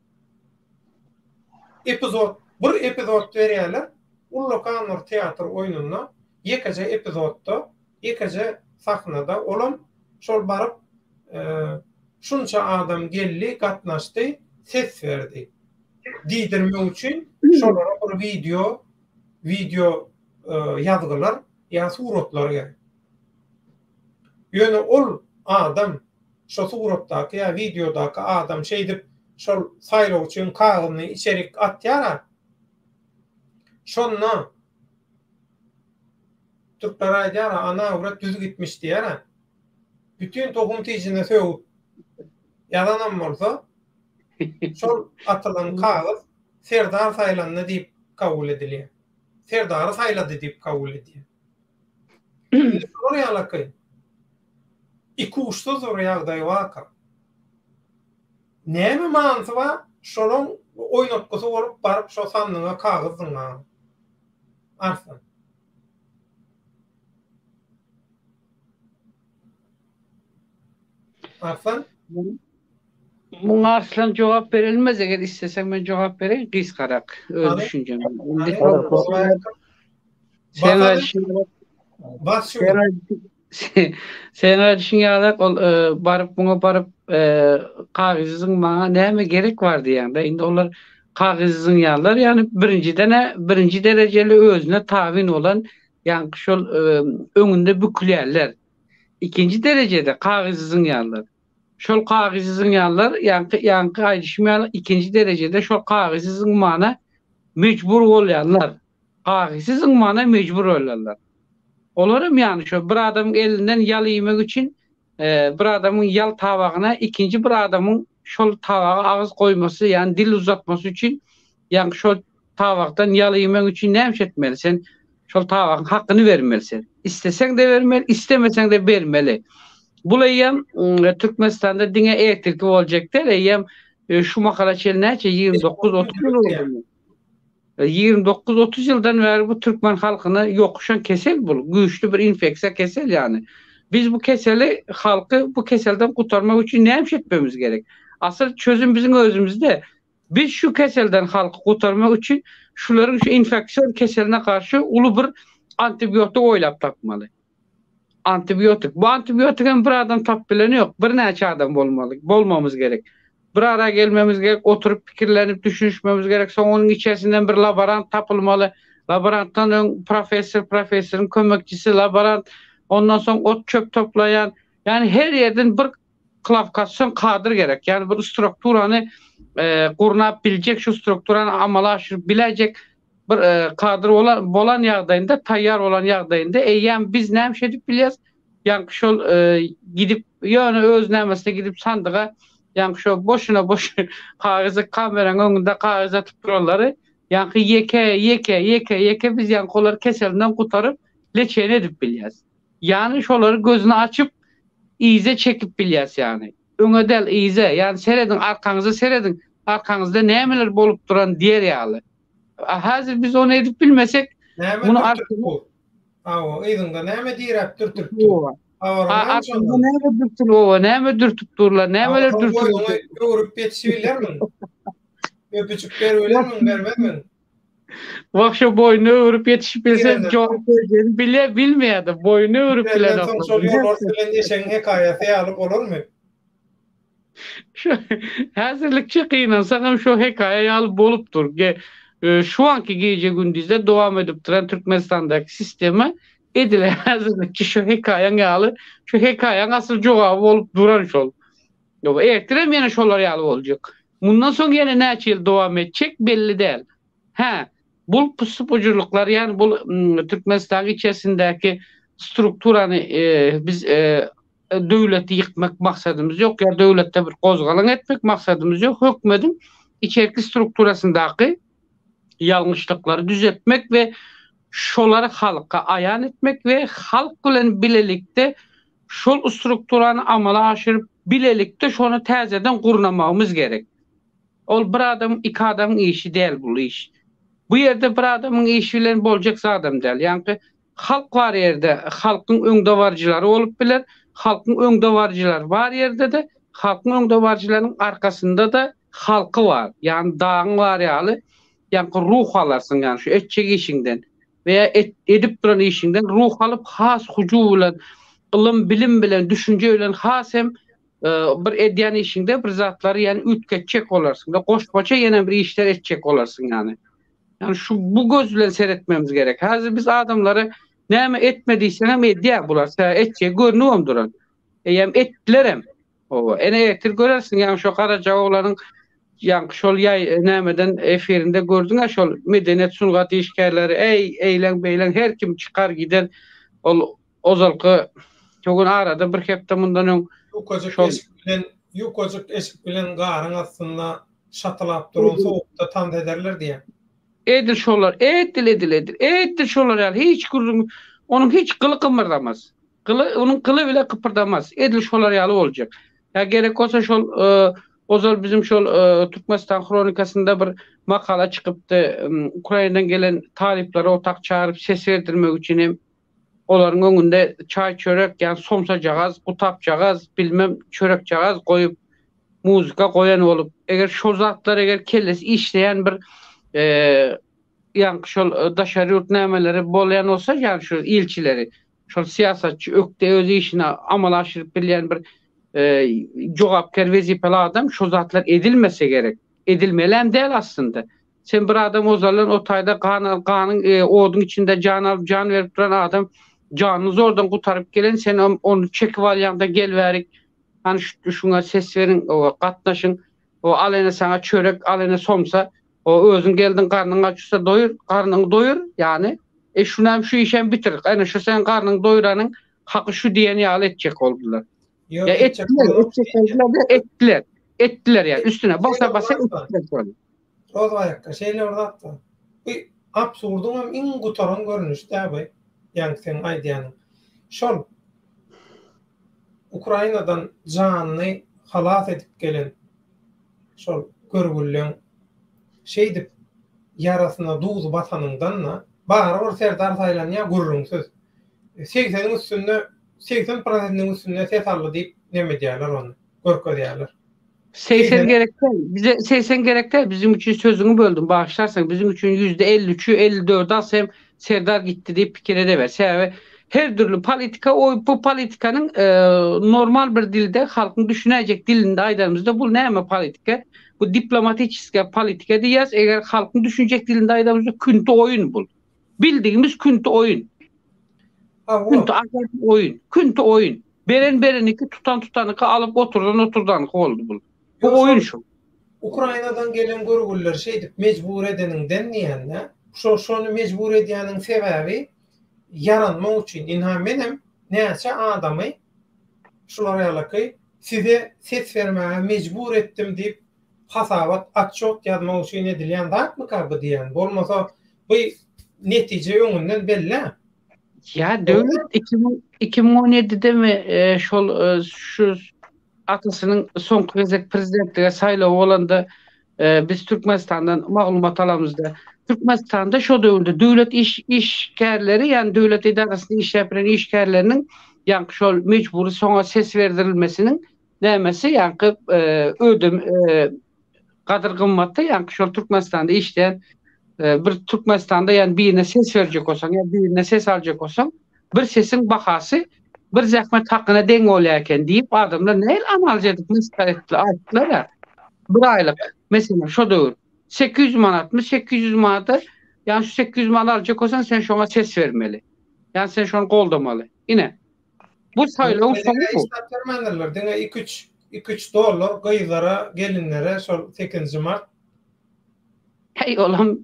Epizod, bir epizod berýärler, ullakan bir teatr oýnunda, ýekeje epizodda, ýekeje sahnada, olam şol baryp, şunça adam geldi, gatnaşdy, ses berdi diýdirmek üçin şolara bir wideo, wideo ýazgylar ýa suratlar gerek. Ýöne ol adam, şo suratdaky ýa wideodaky adam şeýdip şol saýlawçyň kagyzyny içerik atýar-a, şonda türkler aýdýar-a, ana öwret düz gitmiş diýýär-ä. Bütin tohum-tijine sögüp ýazanam bolsa, şol atylan kagyz Serdar saýlandy diýip kabul edilýär. Serdary saýlady diýip kabul edýär. Indi şular ýalaky ikuçsuz bir ýagdaý barka, näme manysy bar şolaň oýnatgysy bolup baryp şo sandyga kagyz zyňmagyň? Arslan. Arslan? Muňa Arslan jogap berilmez, eger isleseň men jogap bereýin gysgarak öz düşünjemi. Sen Sen aýdyşyň ýaly ol e, baryp muňa baryp e, kagyzy zyňmaga näme gerek bar diýýäňde. Indi olar kagyzy zyňýarlar, ýagny birinjiden birinji derejeli özüne tabyn bolan ýaňky şol e, öňünde bükülýärler. Ikinji derejede kagyzy zyňýarlar. Şol kagyzy zyňýanlar, ýaňky ýaňky aýdyşym ýaly ikinji derejede şol kagyzy zyňmana mejbur bolýarlar. Kagyzy zyňmana mejbur bolýarlar. Olar hem ýagny şo bir adamyň elinden ýal iýmek üçin bir adamyň ýal tabagyna ikinji bir adamyň şol tabaga agyz goýmasy, ýagny dil uzatmasy üçin ýaňky şol tabakdan ýal iýmek üçin näme iş etmeli sen? Şol tabagyň hakyny bermeli sen. Isleseň-de bermeli, islemeseň-de bermeli. Bul eýýäm Türkmenistanda diňe ertirki boljak däl, eýýäm şu mahala çenli näçe 29-30 ýyl boldumy? 29-30 ýyldan bäri bu türkmen halkyna ýokuşan kesel bul, güýçli bir infeksiýa kesel ýany. Biz bu keseli halky bu keselden gutarmak üçin näme iş etmemiz gerek? Asyl çözüm biziň özümizde. Biz şu keselden halky gutarmak üçin şularyň şu infeksion keseline garşy uly bir antibiotik oýlap tapmaly. Antibiotik. Bu antibiotik hem bir adam tapyp bileni ýok. Birnäçe adam bolmaly, bolmamyz gerek. Bir ara gelmemiz gerek, oturyp pikirlenip düşünişmemiz gerek. Soň onuň içerisinden bir laborant tapylmaly. Laborantdan öň professor, professoryň kömekçisi, laborant, ondan soň ot-çöp toplaýan. Ýagny her ýerden bir klawkasion kadr gerek. Ýagny bir strukturany gurnap biljek, şu strukturany amala aşyryp biläýjek bir kadr bolan bolan ýagdaýynda, taýýar bolan ýagdaýynda eýýäm biz näme iş edip bilýäs? Ýaňky şol gidip ýöne öz nämesine gidip sandyga ýaňky şo boşuna boş kagyzy kameraň öňünde kagyz atyp duranlary ýaňky ýeke ýeke ýeke ýeke biz ýaňky olary keselinden gutaryp leçeni edip bilýäs. Ýany şolary gözüni açyp yza çekip bilýäs ýany. Öňe däl yza, ýany serediň arkaňyza serediň, arkaňyzda nämeler bolup duran diýer ýaly. A häzir biz ony edip bilmesek, Näme muny dürtülip dur? Hawa, yzyňda näme diräp dürtülip dur? Habaryň barmy şondan? Näme dürtülip, owa, näme dürtüp durlar, nämeler dürtülip dur? Öwrüp ýetişibilermiň? Öpüjik beribilermiň, bermezmiň? Wah şo boýnuny öwrüp ýetişip bilse jogap berjegini bilýär, bilmeýär-de, boýnuny öwrüp bilenok. Soň şol ýolbars bilen eşegiň hekaýasy ýaly bolarmy? Şu häzirlikçe gynansagam şo hekaýa ýaly bolup dur. Şu anki gije-gündizde dowam edip duran Türkmenistandaky sistema edil häzirlikçe şu hekaýaň ýaly, şu hekaýaň asyl jogaby bolup duran şol. Ýok, ertirem ýene şolar ýaly boljak. Mundan soň ýene näçe ýyl dowam etjek belli däl. Hä, bul pussy-pujurlyklar, ýagny bul Türkmenistanyň içerisindäki strukturany biz döwleti ýykmak maksadymyz ýok, ýa döwletde bir gozgalaň etmek maksadymyz ýok, hökümediň içerki strukturasyndaky ýalňyşlyklary düzetmek we şolary halka aýan etmek we halk bilen bilelikde şol strukturany amala aşyryp, bilelikde şony täzeden gurnamagymyz gerek. Ol bir adamyň, iki adamyň işi däl bul iş. Bu ýerde bir adamyň işi bilen boljak zadam däl. Ýaňky halk bar ýerde halkyň öňdebaryjylary bolup biler, halkyň öňdebaryjylary bar ýerde-de, halkyň öňdebaryjylarynyň arkasynda-da halky bar. Ýagny dagyň bar ýaly, ýaňky ruh alarsyň ýagny şu etjek işiňden. We ýa edip duran işiňden ruh alyp has hujuw bilen, ylym, bilim bilen, düşünje bilen has hem bir edýän işiňde bir zatlary ýani üýtgetjek bolarsyň we goşmaça ýene bir işler etjek bolarsyň ýani. Ýani şu bu göz bilen seretmemiz gerek. Häzir biz adamlary näme etme diýseňem edýär bular. Sebäbi etjegi görnübem duran. Eýýäm etdilerem. Oba, ene ertir görersiň, ýaňy şo Garajaoglanyň ýaňky şol ýaý nämeden efirinde gördüň-ä şol medeniýet sungat işgärleri eý eýleň beýleň her kim çykar gider ol ozalky şo gün arada bir hepde mundan öň Ýukajyk eşik bilen ýukajyk eşik bilen garyň astynda şatylap duran sowukda tans ederler diýýäň. Edil şolar, edil edil edil, edil şolar ýaly hiç gürrüň onuň hiç gyly gymyrdamaz. Gyly, onuň gyly bile gypyrdamaz. Edil şolar ýaly boljak. Ýa gerek bolsa şol ozal biziň şol Türkmenistan hronikasynda bir makala çykypdy. Ukrainadan gelen talyplary otag çagyryp ses berdirmek üçin hem olaryň öňünde çaý-çörek, ýagny somsajagaz, gutapjagaz, bilmem çörekjagaz goýup, muzika goýan bolup, eger şol zatlar eger kellesi işleýän bir ýaňky şol daşary ýurt nämeleri bolýan bolsa, ýagny şu ilçileri, şol syýasatçy ökde öz işini amala aşyryp bilýän bir jogapkär wezipeli adam şo zatlar edilmese gerek. Edilmelem däl aslynda. Sen bir adam ozaldan o taýda gan ganyň oduň içinde jan alyp jan berip duran adam janyny zordan gutaryp gelen sen ony çekip alýaňda gel bärik hany şuňa ses beriň gatnaşyň o al ene saňa çörek al ene somsa O özüň geldiň garnyň açsa doýur, garnyňy doýur, ýany. E şunam şu işem bitir. Ene şu seň garnyňy doýuranyň haky şu diýen ýaly etjek boldular. Ýa etdiler, etjek boldular, etdiler. Etdiler ýa üstüne basa basa etdiler şony. Rozbaý akga, şeýle bir zat bar. Bu absurdyň hem iň gutaran görnüşi-dä bu, ýaňky seň aýdýanyň. Şol Ukrainadan janyny halas edip gelen şol görgülileň şeýdip ýarasyna duz basanyňdan-da, barybir Serdar saýlanýar gürrüňsiz. Segseniň üstünde, 80 prosentiň üstünde ses aldy diýip neme edýärler ony, görkezýärler. 80 gerek däl. Bize 80 gerek däl. Biziň üçin sözüňi böldüm, bagyşlarsyň. Biziň üçin %53-ü, 54-i alsa hem Serdar gitdi diýip pikir edeber. Sebäbi her dürli politika, o bu politikanyň normal bir dilde, halkyň düşünäýjek dilinde aýdanymyzda bu näme politika? Bu diplomatiçeskiýa politika diýýäs. Eger halkyň düşünjek dilinde aýdanymyzda künti oýun bul. Bildigimiz künti oýun. Künti ajaýyp oýun. Künti oýun. Beren bereniki, tutan tutanyky, alyp oturdan oturdanyky boldy bul. Bu oýun şu. Ukrainadan gelen görgülileri şeýdip mejbur edeniňden diýende, şo şony mejbur edýäniň sebäbi ýaranmak üçin. Ynha menem näçe adamy şular ýalyky size ses bermäge mejbur etdim diýip hasabat otçot ýazmak üçin edilýän zatmyka bu diýýän. Bolmasa bu netije öňünden bellä. Ýa döwlet 2017-demi şol şu atasynyň soňky gezek prezidentlige saýlawy bolanda biz Türkmenistandan maglumat alamyzda Türkmenistanda şo döwürde döwlet iş işgärleri ýagny döwlet edarasynda işläp bilen işgärleriniň ýaňky şol mejbury soňa ses berdirilmesiniň nämesi ýaňky ödem gadyr gymmatda ýaňky şol Türkmenistanda işleýän bir Türkmenistanda ýagny birine ses berjek bolsaň ýa birine ses aljak bolsaň bir sesiň bahasy bir zähmet hakyna deň bolýar eken diýip adamlar nähili analiz edip mesele etdiler aýtdylar-a. Bir aýlyk meselem şo döwür 800 manatmy 800 manata ýagny şu 800 manat aljak bolsaň sen şoňa ses bermeli. Ýagny sen şony goldamaly. Ine. Bu saýlawyň soňy bu. Bermändirler. Diňe 2-3 2-3 dollar gyzlara, gelinlere şol 8-nji mart. Heý olam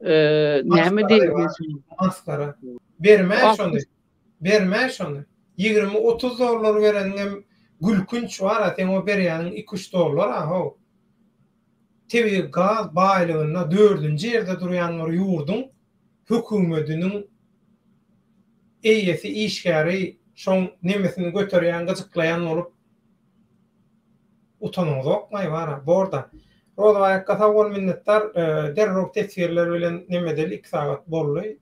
näme diýip maskara. Berme şony. Berme şony. 20-30 dollar bereniňem gülkünç bar-a, seň o berýäniň 2-3 dollar-a how. Tebigy gaz baýlygynda dördünji ýerde durýan bir ýurduň höküwmediniň eýesi, işgäri şoň nemesini göterýän, gyjyklaýan bolup utanyňyzokmaý bar-a, borda. Rozybaý akga sag bol minnetdar. Derrew teswirler bilen neme edeli iki sagat boldy.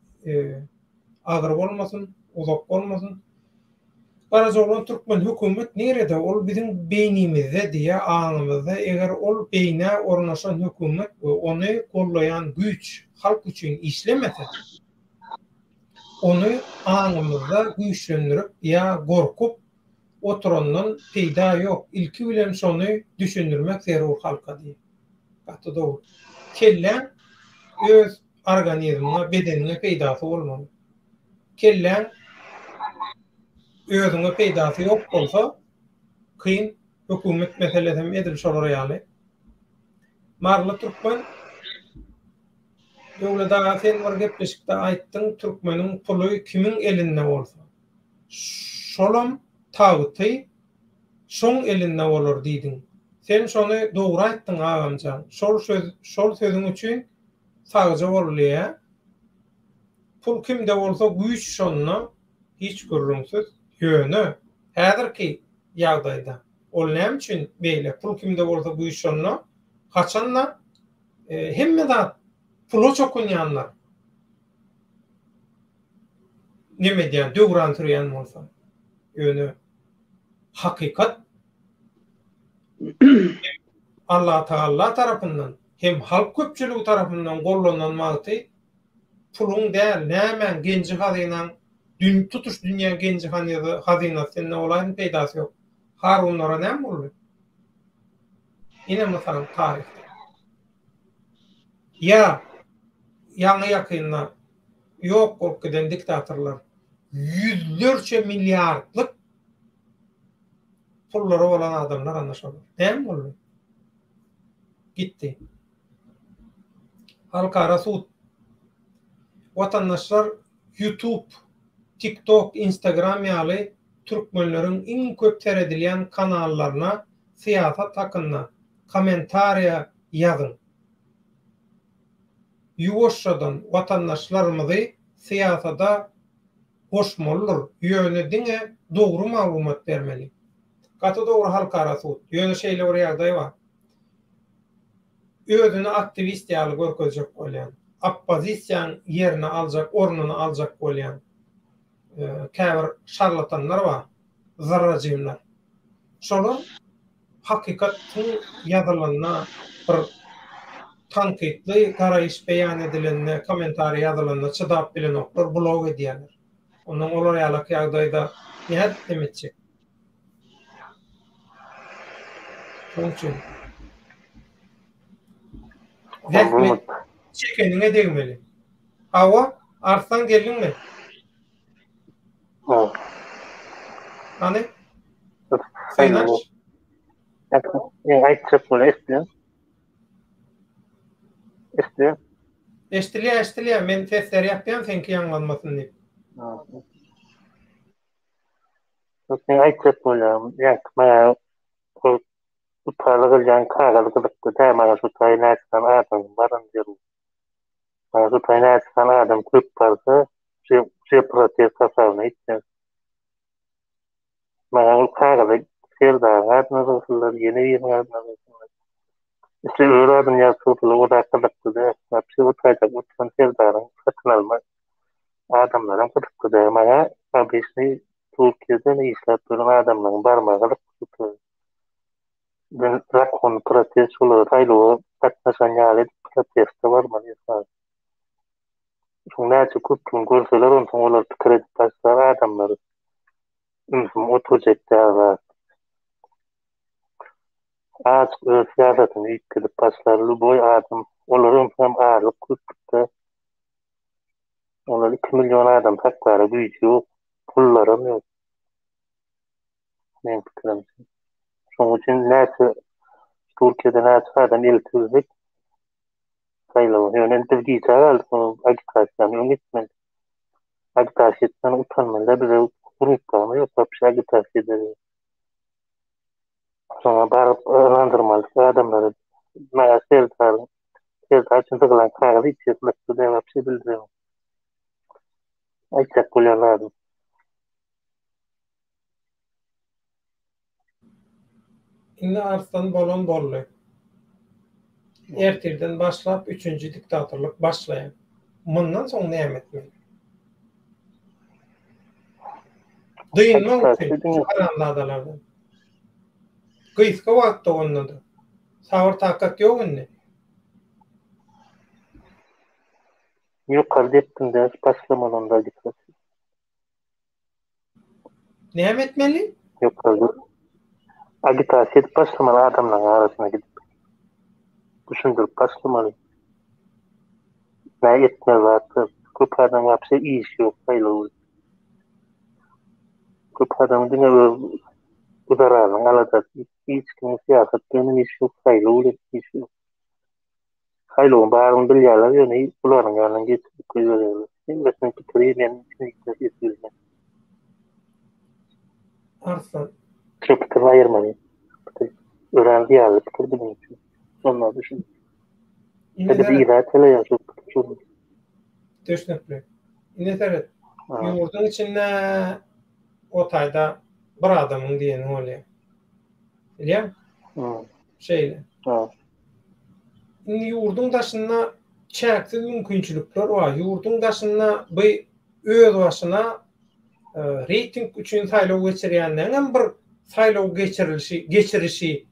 Agyr bolmasyn, uzak bolmasyn. Garajaoglan türkmen hökümet nirede ol biziň beýnimizde diýä aňymyzda eger ol beýnä ornaşan hökümet we ony gollaýan güýç halk üçin işlemese ony aňymyzda güýçlendirip ýa gorkup oturandan peýda ýok ilki bilen şony düşündirmek zerur halka diýip gaty dogry kelläň öz organizmiňe bedeniňe peýdasy bolmaly. Kelläň özüňe peýdasy ýok bolsa kyn hökümet meselesem edil şolar ýaly. Maryly türkmen Döwlet aga sen bir gepleşikde aýtdyň türkmeniň puly kimiň elinde bolsa şolam tagty şoň elinde bolar diýdiň. Sen şony dogry aýtdyň agamjan şol şol sözüň üçin sagja bol diýýä. Pul kimde bolsa güýç şonda hiç gürrüňsiz ýöne häzirki ýagdaýda ol näme üçin beýle pul kimde bolsa güýç şonda haçanda hemme zat pula çokunýanlar neme edýän döwran sürýän bolsa ýöne hakykat Allatagalla tarapyndan hem halk köpçüligi tarapyndan gollanan wagty puluň däl, nämäň, genji-hazynaň, dün, tutuş dünýäň genji-hazynasy sende bolaýsyn peýdasy ýok. Harunlara näme boldy? Ine mysal taryhda. Ýa ýaňy-ýakynda ýok bolup giden diktatorlar ýüzlerçe milliardlyk pullary bolan adamlar ana şolar. Näme boldy? Gitdi. Halkara sud. Watandaşlar YouTube, TikTok, Instagram ýaly türkmenleriň iň köp seredilýän kanallaryna syýasat hakynda kommentariýa ýazyň. Ýuwaşjadan watandaşlarymyzy syýasada goşmalydyr, ýöne diňe dogry maglumat bermeli. Gaty dogry halkara sud. Ýöne şeýle bir ýagdaý bar. Özüni aktiwist ýaly görkezjek bolýan, oppozisiýaň ýerini aljak, ornuny aljak bolýan käbir şarlatanlar bar, zyrrajymlar. Şolar hakykatyň ýazylanda bir tankytly garaýyş beýan edilende, kommentariý ýazylanda çydap bilenoklar, blok edýärler. Ondan olar ýalak ýagdaýda nädip dem etjek? Şonuň üçin zähmet çekeniňe degmeli. Hawa, Arslan geldiňmi? Hawa. Hany? Synaş. Men aýtjak bolýan, eşidilýär. Eşidilýär. Eşidilýär, eşidilýär. Men sesleri ýapýan, seňki ýaňlanmasyn diýip. Men aýtjak bolýan, ýa-ki maňa ol utaly gylýan kagyz gyzykly däl, maňa şu taý näçe sany adamyň barany zerur. Maňa şu taý näçe sany adam köp barsa, şu şu protest hasabyna gitýär. Maňa ol kagyzy Serdaryň adyna zyňsynlar, ýene biriniň adyna zyňsynlar. Isle öz adyny ýazsynlar, o zat gyzykly däl. Wapşe o taýda oturan Serdaryň satyn alma adamlaram gyzykly däl. Maňa obyçnyý Türkiýeden işläp ýören adamlaryň barmagy gyzykly. Ben zakon protest şolara saýlawa gatnaşan ýaly edip proteste barmaly esasy. Şoň näçe köplügini görseler onsoň olar pikir edip başlar adamlar ümsüm oturjak däl zat. Azjyk öz syýasatyny üýtgedip başlar lýuboý adam olar onsoňam azlyk köplükde olar 2 million adam saklara güýji ýok pullaram ýok. Meň pikirimçe. Şonuň üçin näçe Türkiýede näçe adam eltilsek saýlawa. Ýöne biz gijä galdyk, agitasiýany öň etmeli. Agitasiýa etmän utanmaly-da bize grupbamy ýok wapşe agitasiýa ederli. Şoňa baryp ynandyrmaly adamlary. Maňa Serdaryň Serdar üçin zygylan kagyz hiç ýetmekde wapşe bildiremok. Aýtjak bolýan zadym. Indi Arslan bolan boldy. Ertirden başlap üçünji diktatorlyk başlaýar. Mundan soň näme etmeli? Dynmak üçin şu haramzadalardan. Gysga wagtda onda-da. Sabyr-takat ýok indi. Ýokary depginde başlamaly onda agitasiýa. Näme etmeli? Ýokarda agitasiýa edip başlamaly adamlaryň arasyna gidip. Düşündirip başlamaly. Näme etmeli zatlar. Köp adam wapşe işi ýok saýlaw. Köp adam diňe öz güzeranynyň aladasy. Hiç kimiň syýasat bilen işi ýok, saýlaw bilen işi ýok. Saýlawyň baryny bilýärler, ýöne bularyň ýanyndan geçirip goýberýärler. Hemmesiniň pikiri men üçin bilmän. Arslan. Şu pikiri aýyrmaly. Pikir örän zyýanly pikir biziň üçin. Şonda düşün. Ine biz yza teleýär şu pikir. Düşnükli. Ine seret. Ýurduň içinde o taýda bir adamyň diýeni bolýar. Bilýäň? Şeýle. Indi ýurduň daşynda çäksiz mümkinçilikler bar. Ýurduň daşynda bu özbaşyna e, reýting üçin saýlaw geçirýänleriň hem bir saýlaw geçirilişi, geçirişi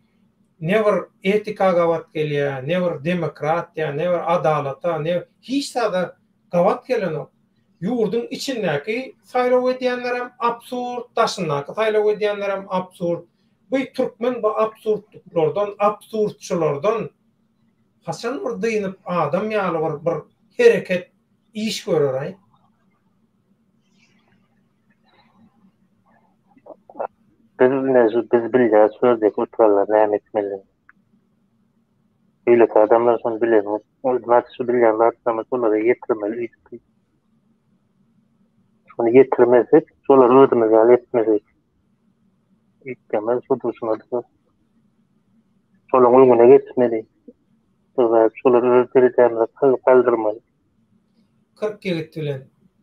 ne bir etika gabat gelýär, ne bir demokratiýa, ne bir adalata, ne hiç zada gabat gelenok. Ýurduň içindäki saýlaw edýänler hem absurd, daşyndaky saýlaw edýänler hem absurd. Bu türkmen bu absurdlyklardan, absurdçylardan haçan bir dynyp adam ýaly bir bir hereket iş görer-aý? Biz ine şu biz bilýäs şu ýerdeki oturanlar näme etmelidigini. Beýleki adamlar şony bilenok. Ol zat şu bilýän zatlarymyzy şolara ýetirmeli öýdüp. Şony ýetirmesek, şolary özümiz ýaly etmesek. Üýtgemez şu durşuna durar. Şolaryň öňüne geçmeli. Şolary öz derejämize galdyrmaly. 40 ýigit bilen.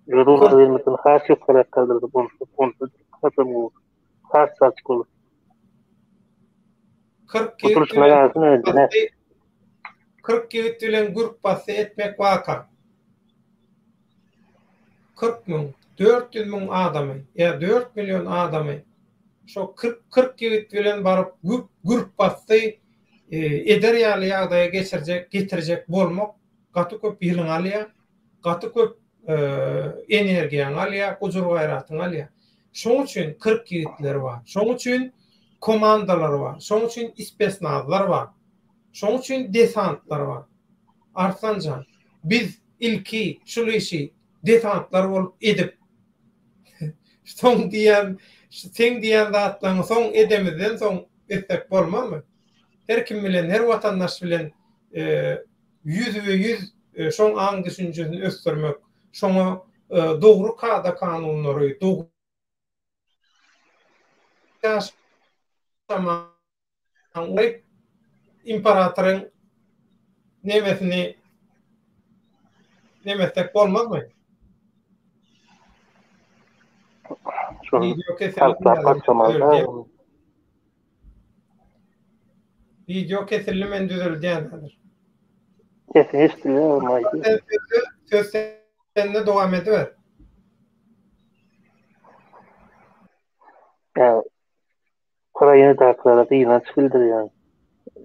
Öz ugrumyzdan has ýokaryk galdyrdyk onsuz, onsuz hasam gowy. Has çalt bolar. 40 ýigit bilen. 40 ýigit bilen gürp basdy etmek waka. 40 müň, 400 müň adamy ýa 4 million adamy şo 40 40 ýigit bilen baryp güp gürp basdy eder ýaly ýagdaýa geçirjek, getirjek bolmak gaty köp ýylyňy alýar, gaty köp energiýaňy alýar, gujur-gaýratyňy alýar. Şoň üçin 40 ýigitler bar. Şoň üçin komandalar bar. Şoň üçin spesnazlar bar. Şoň üçin desantlar bar. Arslanjan, biz ilki şul işi desantlar bolup edip, soň diýýän, seň diýýän zatlaryňy soň edemizden soň etsek bolmazmy? Her kim bilen, her watandaş bilen ýüzbe-ýüz şoň aň-düşünjesini ösdürmek, şoňa dogry kada-kanunlary, dogry ýaşamagy imperatoryň nemesini neme etsek bolmazmy? Video kesildi. Video kesildi men düzeldýän häzir. Sesiň eşidilýär maýdy. Söz sende dowam ediber. Ýa Ukrainadakylara gynanç bildirýän.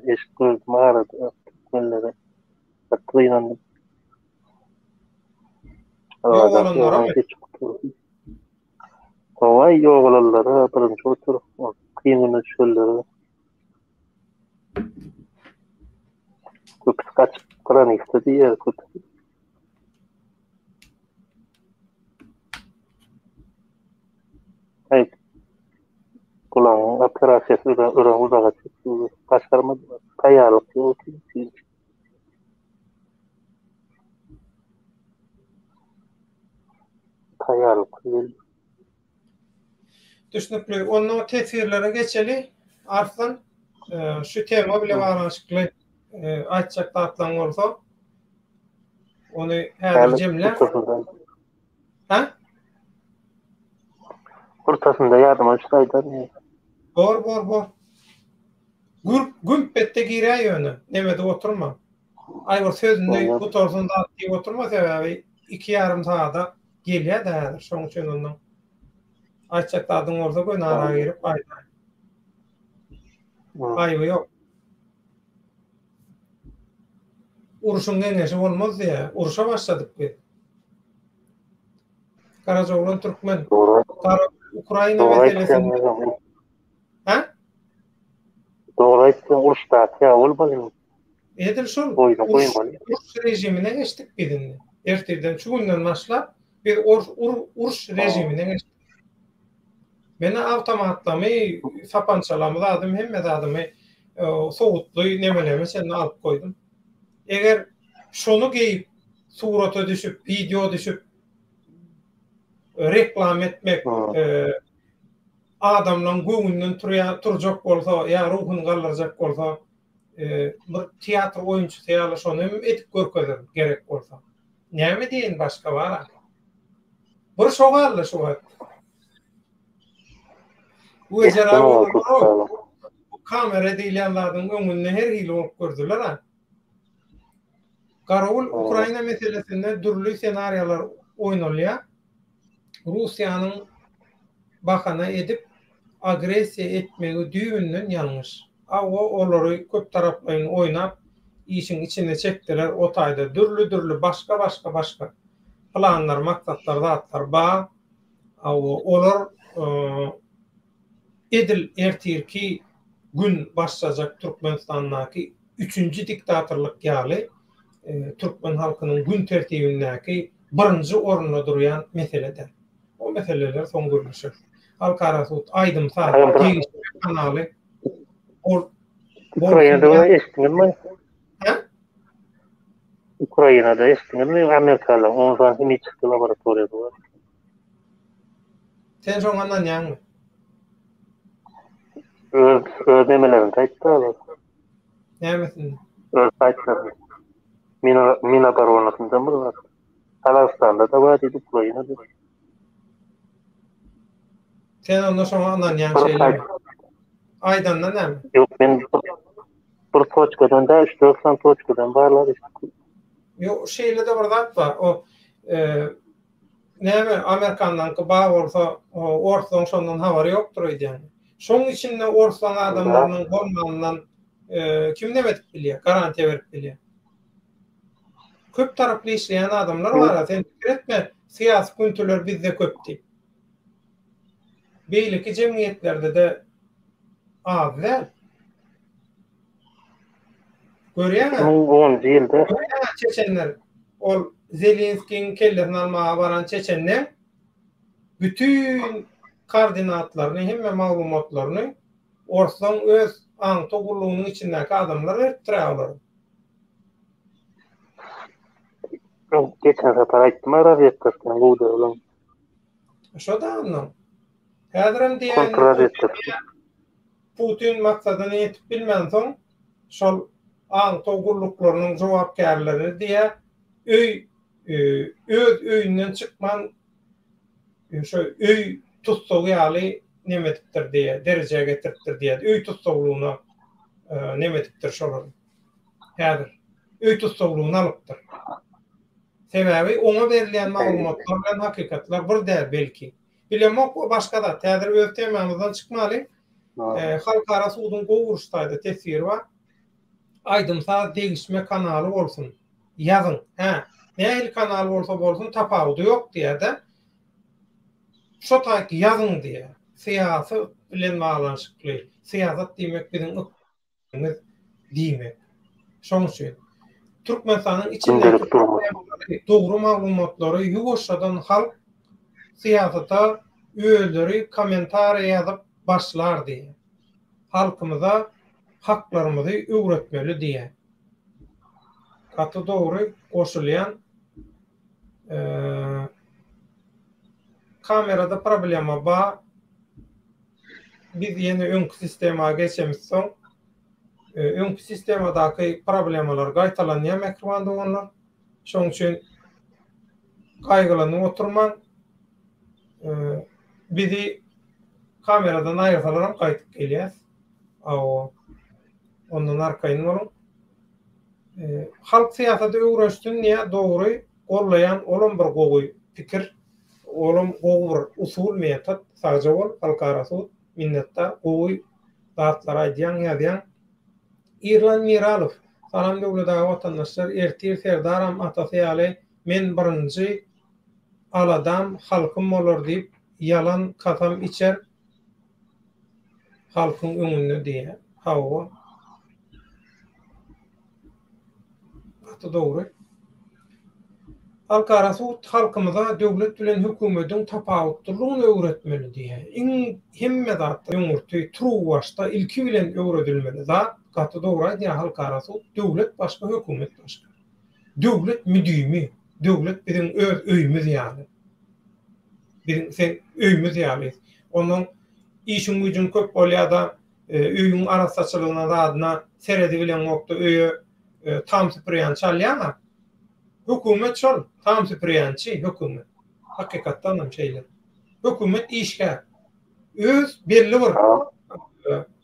Eşit gördüm arada türkmenlere. Gaty gynandym. Ýogalanlara Hawa, ýogalanlara birinji otur, kyn güne düşenlere. Köpüsi gaçyp granisda diýýär köpüsi. Aý, bularyň operasiýasy örän uzaga çekdi. Başarmadylar. Taýýarlyk ýok. Taýýarlyksyz geldi. Düşnükli. Onda teswirlere geçeli. Arslan, şu tema bile baglanyşykly aýtjak zatlaryň bolsa, ony häzir jemle. Ha? Ortasynda ýadyma düşse aýdaryn. Bor, bor, bor. Gürp, gümp etde giräý ýöne. Nemede oturma. Aý bir sözüni gutarsyn zat diýip oturma sebäbi 2,5 sagada gelýär-de häzir. Şoň üçin ondan aýtjak zadyň bolsa göni ara girip aýdaý. Aýby ýok. Urşuň geňeşi bolmaz diýýär. Urşa başladyk biz. Garajaoglan Türkmen. Ukraina meselesinde. Ha? Dogry aýtdyň, uruşdaky ýaly bolmaly. Edil şol. Goýna goýmaly. Uruş režimine geçdik biz indi. Ertirden şu günden başlap biz uruş režimine geçdik. Men awtomatlamy, sapançalamy zadym, hemme zadymy sowutly nemelerimi çenli alyp goýdum. Eger şony geýip surata düşüp, wideo düşüp reklam etmek, adamlaryň göwnünden turýa turjak bolsa ýa ruhuny galdyrjak bolsa bir teatr oýunçysy ýaly şony hem edip görkezerin gerek bolsa. Näme diýeýin başga bar-a. Bir şo galdy şu wagt. Wejera boldular. Bu kamera diýilýän zadyň öňünde her hili bolup gördüler-a. Garawul Ukraina meselesinde dürli ssenariýalar oýnalýar. Russiýanyň bahana edip agressiýa etmegi düýbünden ýalňyş. Hawa olary köp taraplaýyn oýnap işiň içine çekdiler o taýda dürli dürli başga başga başga planlar maksatlar zatlar bar. Hawa olar edil ertirki gün başlajak Türkmenistandaky üçünji diktatorlyk ýaly türkmen halkynyň gün tertibindäki birinji orunda durýan mesele däl. O meseleler soň gürleşeris. Halkara sud aýdym-saz degişme kanaly bol Ukrainada eşitdiňizmi? Hä? Ukrainada eşitdiňizmi? Amerikalylaryň 10 sany himiçeski laboratoriýasy bar. Sen şoňa ynanýaňmy? Öz öz nemelerinde aýtdy olar. Nämesinde? Öz saýtlarynda. Mina Minaboronasynda bir zat. Gazagystanda-da bar diýdi, Ukrainada. Sen onda şoňa ynanýaň şeýlemi? Aýdanda näme? Ýok, men bir Bir toçkadan da 3-4 sany toçkadan barlar. Ýok, şeýle-de bir zat bar. O e, näme Amerikandanky bar bolsa, orslaň şondan habary ýokdur öýdýän. Şoň içinde orslaň adamlarynyň bolmanyndan e, kim näme edip bilýär, garantiýa berip bilýär. Köp taraply işleýän adamlar bar, sen pikir etme, syýasy küntiler bizde köp diýip. Beýleki jemgyýetlerde-de az däl. Görýäňä? 2010-njy ýylda. Görýäňä çeçenler ol Zelenskiň kellesini almaga baran çeçenleň bütin koordinatlaryny, hemme maglumatlaryny orslaň öz aňtaw gullugynyň içindäki adamlar beripdir-ä olara. Geçen sapar aýtdym-a razwedkasynyň gowy däl. Şo-da onnoň. Häzirem diýýän Putin maksadyna ýetip bilmänsoň, şol aňtaw gulluklarynyň jogapkärleri diýýär, öý öz öýünden çykman şo öý tussagy ýaly neme edipdir diýýär, derejä getiripdir diýýär. Öý tussaglygyna neme edipdir şolary. Häzir öý tussaglygyna alypdyr. Sebäbi oňa berilýän maglumatlar bilen hakykatlar bir däl belki. Bilemok o başga zat. Häzir öz temamyzdan çykmalyň. Halkara suduň gowy uruş taýda teswiri bar. Aýdym-saz degişme kanaly bolsun. Ýazyň. Hä. Nähili kanal bolsa bolsun tapawudy ýok diýýär-de. Şo taýk ýazyň diýýär. Syýasy bilen baglanyşykly. Syýasat diýmek biziň ykbalymyz diýmek. Şoň üçin Türkmenistanyň içindäki problemalary, dogry maglumatlary ýuwaşjadan halk syýasata özleri kommentariýa ýazyp başlar diýýär. Halkymyza haklarymyzy öwretmeli diýýär. Gaty dogry goşulýan. Kamerada problema bar. Biz ýene öňki sistema geçemizsoň, öňki sistemadaky problemalar gaýtalanýar mähriban doganlar. Şonuň üçin gaýgylanyp oturmaň. Bizi kameradan aýyrsalaram gaýdyp gelýäs. Awa. Ondan arkaýyn boluň. Halk syýasady öwrenşsin diýýär, dogry, gollaýan olam bir gowy pikir, olam gowy bir usul, metod, sagja bol, halkara sud, minnetdar, gowy zatlar aýdýaň, ýazýaň. Irlan Miralow, Salam Döwlet aga watandaşlar, ertir Serdaram atasy ýaly men birinji aladam halkym bolar diýip ýalan kasam içer, halkyň öňünde diýýär. Hawa. Gaty dogry. Halkara sud halkymyza döwlet bilen hökümediň tapawutlylygyny öwretmeli diýýär. Iň hemme zatdan öňürti turuwbaşda ilki bilen öwredilmeli zat, gaty dogry aýdýar halkara sud, döwlet başga, hökümet başga. Döwlet müdimi, döwlet biziň öz öýümiz ýaly. Biziň sen öýümiz ýaly. Ondan işiň güýjüň köp bolýar-da, öýüň arassaçylygyna zadyna seredibileňokda öýe tam süpürýänçi alýaň-a. Hökümet şol, tam süpürýänçi hökümet. Hakykatdan hem şeýle. Hökümet işgär. Öz belli bir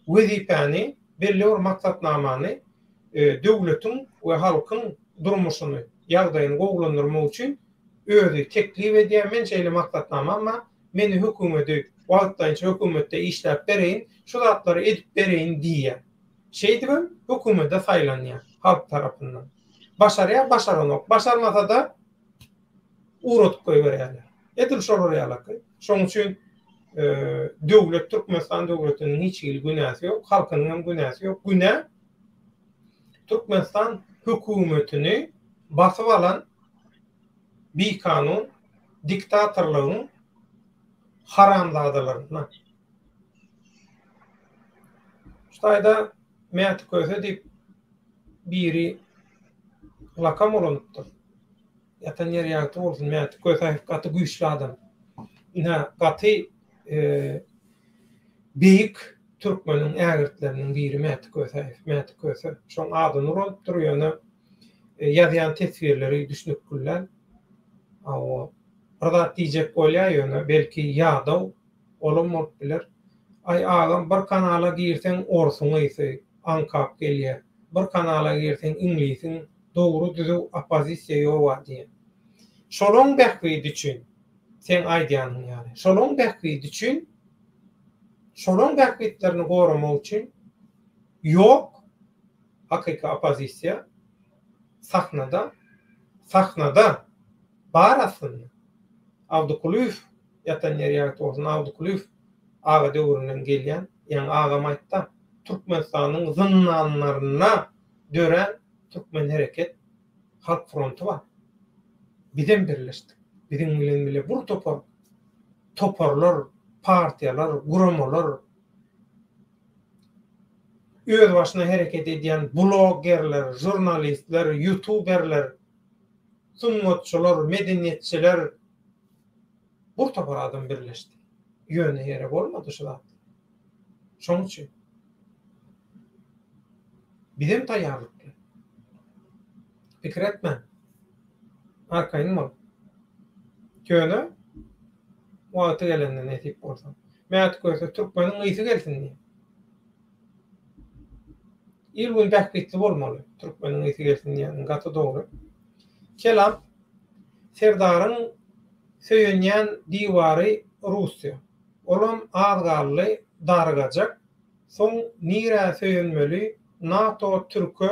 wezipäni, belli bir maksatnamany döwletiň we halkyň durmuşyny, ýagdaýyny gowulandyrmak üçin özi teklip edýär, men şeýle maksatnamam bar, meni hökümedi wagtlaýynça hökümetde işläp bereýin, şu zatlary edip bereýin diýýär. Şeýdibem hökümede saýlanýar halk tarapyndan. Başarýar, başaranok. Başarmasa-da ugradyp goýberýärler. Edil şolar ýalaky. Şonuň üçin döwlet, Türkmenistan döwletiniň hiç hili günäsi ýok, halkynyň hem günäsi ýok. Günä Türkmenistan hökümetini basyp alan bikanun diktatorlygyň haramzadalarynda. Şu taýda Mäti Köse diýip biri lakam ulanypdyr. Ýatan ýeri ýagty bolsun Mäti Kösäýew gaty güýçli adam. Ine gaty beýik türkmeniň ägirtleriniň biri Mäti Kösäýew. Mäti Köse şoň adyny ulanypdyr ýöne ýazýan teswirleri düşnükli däl. Hawa bir zat diýjek bolýar ýöne belki ýadaw olam bolup biler. Aý agam bir kanala girseň orsuň ysy aňkap gelýär. Bir kanala girseň iňlisiň dogry düzüw oppozisiýa ýoga diýen. Şolaň bähbidi üçin seň aýdýanyň ýaly. Şolaň bähbidi üçin şolaň bähbitlerini goramak üçin ýok hakyky oppozisiýa sahnada sahnada bar aslynda. Abdykulyýew ýatan ýeri ýagty bolsun Abdykulyýew aga döwründen gelýän ýaňy agam aýtda Türkmenistanyň zyndanlarynda dörän Türkmen hereket halk fronty bar. Bizem birleşdik. Biziň bilen bile bir topar toparlar, partiýalar, guramalar, özbaşyna hereket edýän bloggerler, žurnalistler, ýutuberler, sungatçylar, medeniýetçiler bir topar adam birleşdi. Ýöne ýere bolmady şu zatlar. Şoň üçin bizem taýýarlykly. Pikir etmäň. Arkaýyn boluň. Ýöne wagty gelende nesip bolsa. Mäti Köse türkmeniň ysy gelsin diýýär. Il-gün bähbitli bolmaly. Türkmeniň ysy gelsin diýýäniň gaty dogry. Kelam Serdaryň söýenýän diwary Russiýa. Olam az galdy dargajak. Soň nirä söýenmeli NATO türke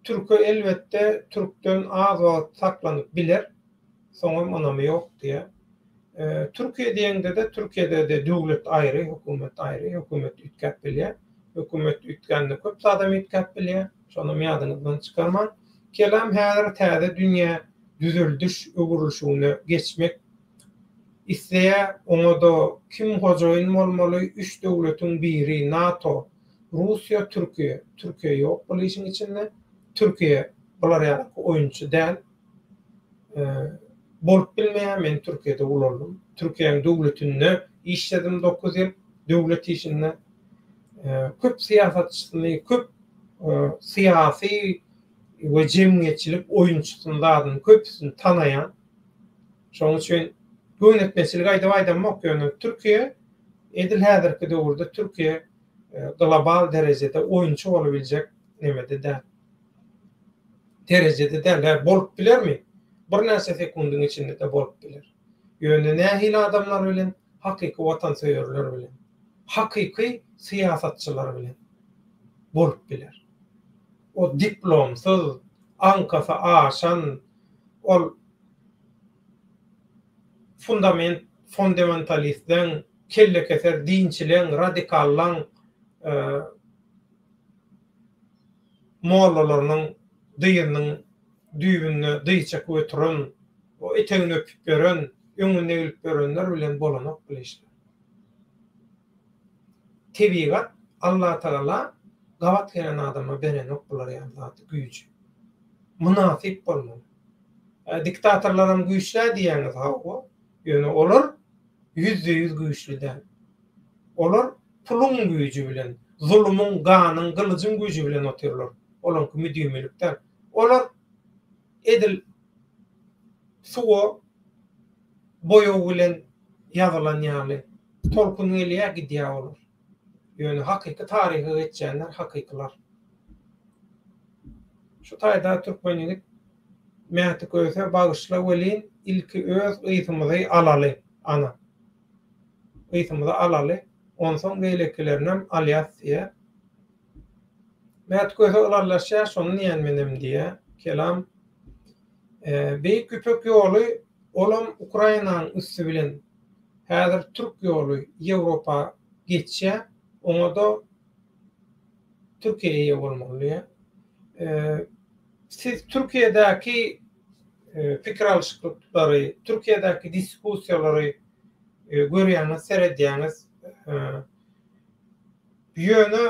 türke elbetde türkden az wagt saklanyp biler soňam ynamy ýok diýä. Türkiýe diýeňdede Türkiýedede döwlet aýry hökümet aýry hökümet üýtgäp bilýä. Hökümet üýtgände köp zadam üýtgäp bilýä. Şonam ýadyňyzdan çykarmaň. Kelam häzir täze dünýä düzeldiş öwrülişigine geçmek isleýär, oňa-da kim hojaýyn bolmaly, üç döwletiň biri, NATO, Russiýa, Türkiýe. Türkiýe ýok bul işiň içinde. Türkiýe bular ýaly oýunçy däl. Bolup bilmeýär, men Türkiýede ulaldym. Türkiýäniň döwletinde işledim dokuz ýyl, döwlet işinde. Köp syýasatçysyny, köp syýasy we jemgyýetçilik oýunçysyny zadyny köpüsini tanaýan. Şonuň üçin göwnetmeçilik aýdyp aýdamok, ýöne Türkiýe edil häzirki döwürde Türkiýe global derejede oýunçy bolubiljek nemede däl. Derejede däl. Hä, bolup bilermi? Birnäçe sekundyň içinde-de bolup biler. Ýöne nähili adamlar bilen? Hakyky watansöýerler bilen. Hakyky syýasatçylar bilen bolup biler. O diplomsyz, aňkasy aşan, ol fundament, fondementalistleň, kellekeser dinçileň, radikallaň mollalarynyň dyzynyň düýbünde dyz çekip oturan, o etegini öpüp ýören, öňünde egilip ýörenler bilen bolanok bul işler. Tebigat, Allatagala gabat gelen adama berenok bular ýaly zady, güýji. Mynasyp bolmaly. Diktatorlaram güýçlä diýýäňiz hawa, ýöne olar ýüzde-ýüz güýçli däl. Olar puluň güýji bilen, zulumyň, ganyň, gylyjyň güýji bilen otyrlar. Olaňky müdimilik däl. Olar edil suwa boýag bilen ýazylan ýaly tolkun gelýär, gidýär olar. Ýöne hakyky taryha geçýänler hakykylar. Şu taýda türkmen ýigit Mäti Köse bagyşla welin ilki öz ysymyzy alaly ana. Ysymyzy alaly, onsoň beýlekilerinem alýas diýýär. Mäti Köse ylallaşýar, şony diýýän menem diýýär. Kelam Beýik Ýüpek ýoly olam Ukrainanyň üsti bilen häzir türk ýoly Ýewropa geçýär, oňa-da Türkiýe eýe bolmaly diýýär. Siz Türkiýedäki pikir alyşyklary, Türkiýedäki diskussiýalary görýäňiz, seredýäňiz. Ýöne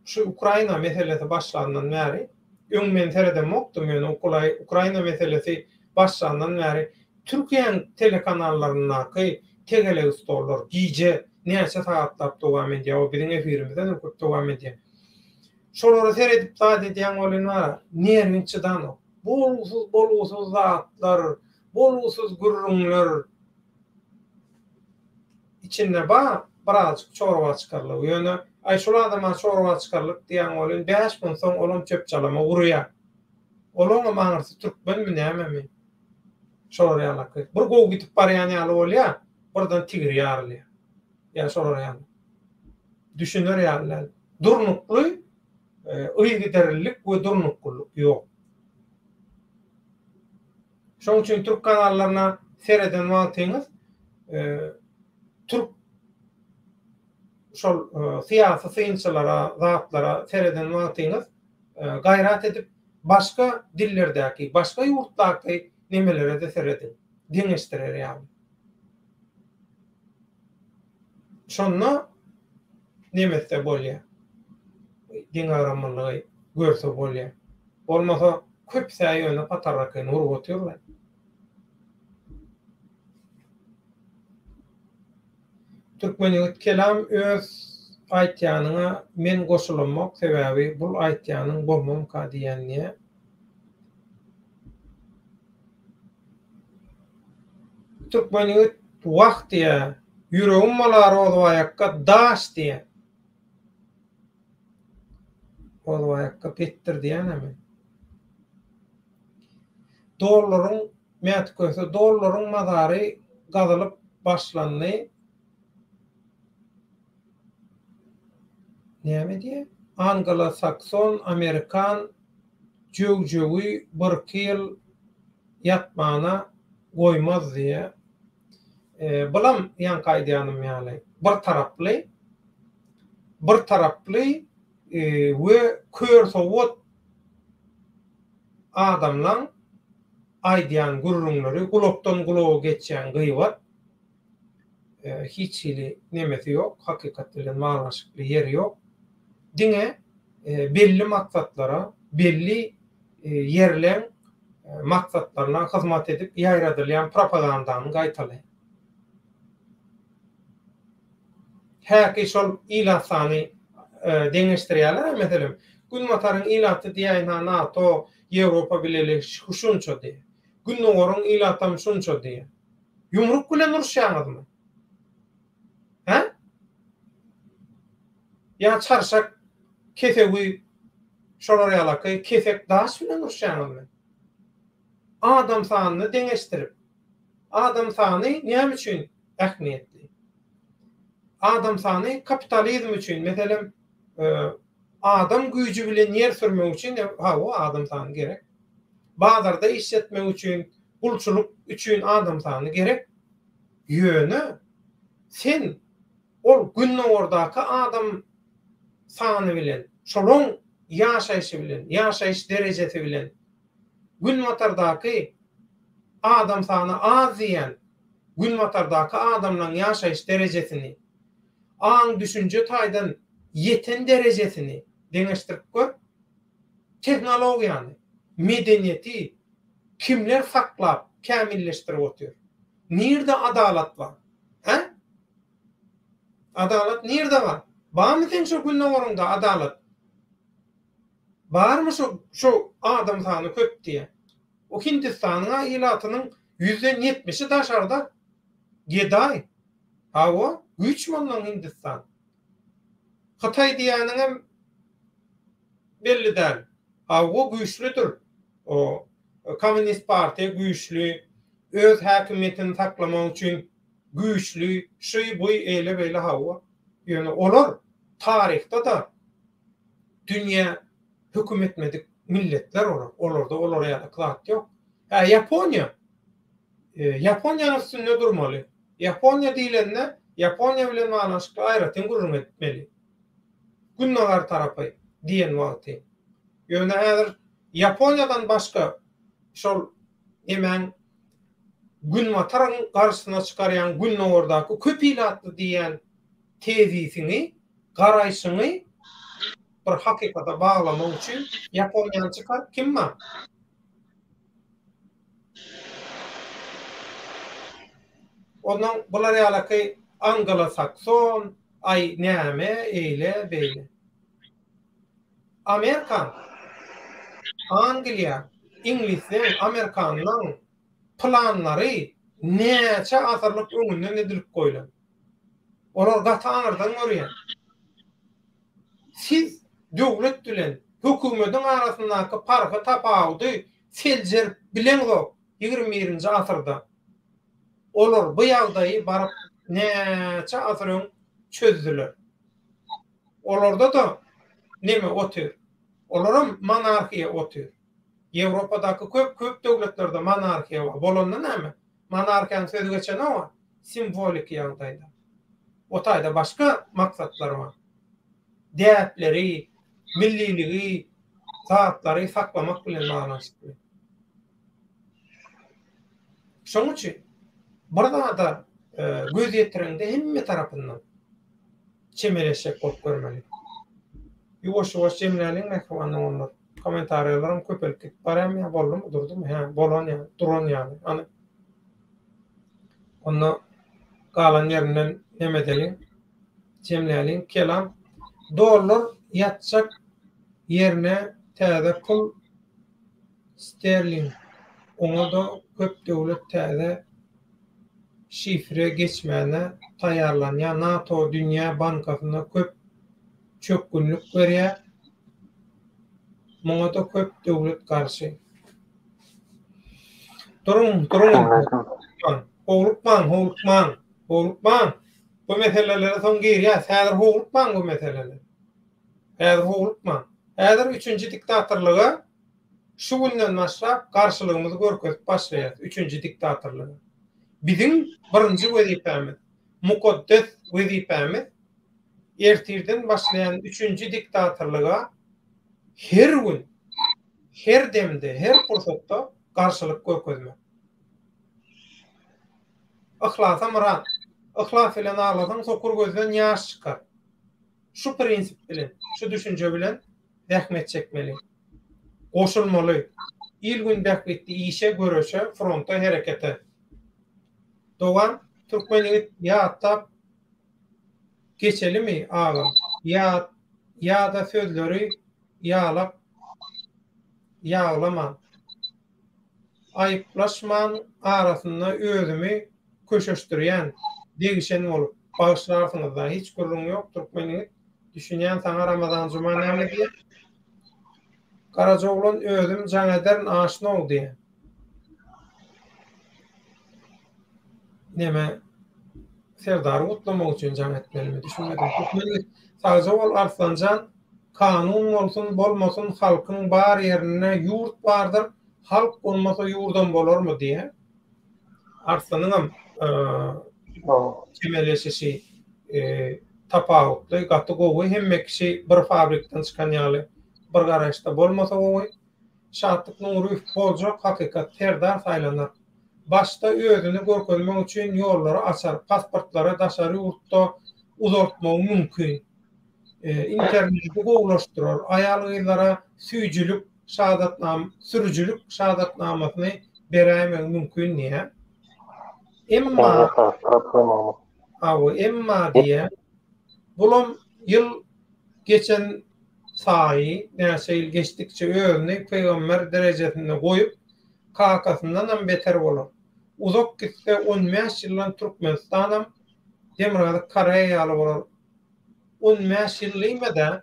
şu Ukraina meselesi başlandan bäri, öň men seredemokdym, ýöne Ukraina meselesi başlandan bäri Türkiýäniň telekanallaryndaky tegelek stollar gije näçe sagatlap dowam edýär, o biziň efirimizden hem köp dowam edýär. Şolara seredip zat edýäň welin bar, nerwiň çydanok. Bolgusyz bolgusyz zatlar, bolgusyz gürrüňler içinde bar, birazjyk çorba çykarlygy. Ýöne. Aý şul adama çorba çykarlyk diýýäň welin 5 gün soň olam çöp-çalama urýar. Olaňam aňyrsy türkmenmi nämemi? Şolar ýalaky. Bir gowy gidip barýan ýaly bolýar, birden tigiri ýarylýar. Ýa şolar ýaly. Düşüner ýaly däl. Durnukly yzygiderlilik we durnuklylyk ýok. Şonuň üçin türk kanallaryna sereden wagtyňyz türk şol syýasy synçylara, zatlara sereden wagtyňyz gaýrat edip başga dillerdäki, başga ýurtdaky nemelere-de serediň, deňeşdirer ýaly. Şonda neme etse bolýar, deňagramlylygy görse bolýar. Bolmasa köpüs-ä ýöne patarrakyny urup otyrlar. Türkmen ýigit kelam öz aýtýanyňa men goşulamok sebäbi bul aýtýanyň bolmamyka diýýän diýä. Türkmen ýigit wah diýä ýüregim bolar Rozbaýakga daş diýä. Rozbaýakga petdir diýýän-ä men. Dollaryň Mäti Köse dollaryň mazary gazylyp başlandy. Näme diýýär? Anglo-sakson, amerikan jöw-jöwi birki ýyl ýatmana goýmaz diýýär. Bulam ýaňky aýdýanym ýaly bir taraply, bir taraply we körsowat adamlaň aýdýan gürrüňleri gulakdan gulaga geçýän gybat hiç hili nemesi ýok, hakykat bilen baglanyşykly ýeri ýok. Diňe belli maksatlara, belli ýerleň maksatlaryna hyzmat edip ýaýradylýan propagandany gaýtalaýar. Häki şol ilat sany deňeşdirýärler-ä meselem, Günbataryň ilaty diýýär NATO, Ýewropa Bileleşigi şunça diýýär. Gündogaryň ilatam şunça diýýär. Ýumruk bilen uruşýaňyzmy? Hä? Ýa çarşak, kesewi, şolar ýalaky kesek daş bilen uruşýaňyzmy? Adam sanyny deňeşdirip. Adam sany näme üçin ähmiýetli? Adam sany kapitalizm üçin, meselem, adam güýji bilen ýer sürmek üçin, hawa, adam sany gerek. Bazarda işletmek üçin, gulçulyk üçin adam sany gerek. Ýöne sen ol gündogardaky adam sany bilen, şolaň ýaşaýşy bilen, ýaşaýyş derejesi bilen günbatardaky adam sany az diýýän günbatardaky adamlaň ýaşaýyş derejesini, aň-düşünje taýdan ýeten derejesini deňeşdirip gör. Tehnologiýany, medeniýeti kimler saklap, kämilleşdirip otyr? Nirde adalat bar? Hä? Adalat nirde bar? Barmy seň şo gündogaryňda adalat? Barmy şo şo adam sany köp diýen? O Hindistanyň-a ilatynyň ýüzden ýetmişi daşarda. Gedaý. Hawa, güýçmi onnoň Hindistan? Hytaý diýýäniňem belli däl. Hawa, güýçlüdir. O kommunist partiýa güýçli, öz häkimiýetini saklamak üçin güýçli, şy, bu, eýle-beýle hawa. Ýöne olar taryhda-da dünýä höküm etmedik milletler olar. Olarda olar ýaly zat ýok. Hä, Ýaponiýa. Ýaponiýanyň üstünde durmaly. Ýaponiýa diýlende, Ýaponiýa bilen baglanyşykly aýratyn gürrüň etmeli. Gündogar tarapy diýen wagty. Ýöne häzir Ýaponiýadan başga şol nemäň Günbataryň garşysyna çykarýan Gündogardaky köp ilatly diýýän tezisiňi, garaýşyňy bir hakykata baglamak üçin Ýaponiýany çykar, kim bar? Ondan bular ýalaky anglo-sakson, aý näme, eýle, beýle. Amerikan, Angliýa, iňlisleň, amerikanlaň planlary näçe asyrlyk öňünden edilip goýlan. Olar gaty aňyrdan görýär. Siz döwlet bilen hökümediň arasyndaky parhy tapawudy seljerip bileňzok 21-nji asyrda. Olar bu ýagdaýy baryp näçe asyr öň çözdüler. Olarda-da neme otyr. Olaram monarhiýa otyr. Ýewropadaky köp köp döwletlerde monarhiýa bar. Bolanda näme? Monarhiýanyň sözi geçenok-a, simwoliki ýagdaýda. O taýda başga maksatlar bar. Däpleri, milliligi, zatlary saklamak bilen baglanyşykly. Şonuň üçin bir zada göz ýetireňde hemme tarapyndan çemeleşjek bolup görmeli. Ýuwaş-ýuwaş jemläliň mähriban doganlar. Kommentariýalaram köpelip gidip barýarmy ýa boldumy, durdumy? Hä, bolan ýaly, duran ýaly. Hany. Onda galan ýerinden neme edeliň? Jemläliň. Kelam. Dollar ýatjak ýerine täze pul sterling. Oňa-da köp döwlet täze şifre geçmäne taýýarlanýar. NATO dünýä bankasyna köp çökgünlik berýär. Muňa-da köp döwlet garşy. Duruň, duruň. Howlukmaň, howlukmaň, howlukmaň. Bu meselelere soň girýäs. Häzir howlukmaň bu meselelere. Häzir howlukmaň. Häzir üçünji diktatorlyga şu günden başlap garşylygymyzy görkezip başlaýas. Üçünji diktatorlyga. Biziň birinji wezipämiz, mukaddes wezipämiz ertirden başlaýan üçünji diktatorlyga her gün, her demde, her pursatda garşylyk görkezmek. Yhlasa myrat. Yhlas bilen aglasaň sokur gözden ýaş çykar. Şu prinsip bilen, şu düşünje bilen zähmet çekmeli. Goşulmaly. Il-gün bähbitli işe, göreşe, fronta, herekete. Dogan, türkmen ýigit ýatlap geçelimi agam? Ýa ýa-da sözleri ýalak ýaglaman, aýyplaşman arasynda özümi köşeşdirýän, degişen bolup, bagyşlarsyňyzda hiç gürrüň ýok türkmen ýigit, düşünýän saňa Ramazan Juma näme diýýär? Garajaoglan özüm jaň ederin aşnow diýýär. Neme Serdary gutlamak üçin jaň etmelimi düşünmedim. Türkmen ýigit sagja bol Arslanjan kanun bolsun bolmasyn halkyň bar ýerinde ýurt bardyr halk bolmasa ýurdam bolarmy diýä. Arslanyňam çemeleşişi tapawutly gaty gowy hemme kişi bir fabrikden çykan ýaly bir garaýyşda bolmasa gowy. Şatlyk Nuryýew boljak hakykat serdar saýlanar. Başda özüni görkezmek üçin ýollary açar, pasportlary daşary ýurtda uzaltmagy mümkin. Interneti gowulaşdyrar, aýal-gyzlara süýjülik şahadatnam sürüjilik şahadatnamasyny beräýmegi mümkin diýýär. Emma Hawa, emma diýýär, bulam ýyl geçen saýy, näçe ýyl geçdikçe özüni pygamber derejesinde goýup, kakasyndanam beter bolar. Uzak gitse on bäş ýyldan Türkmenistanam Demirgazyk Koreýa ýaly bolar. On bäş ýyl diýme-de,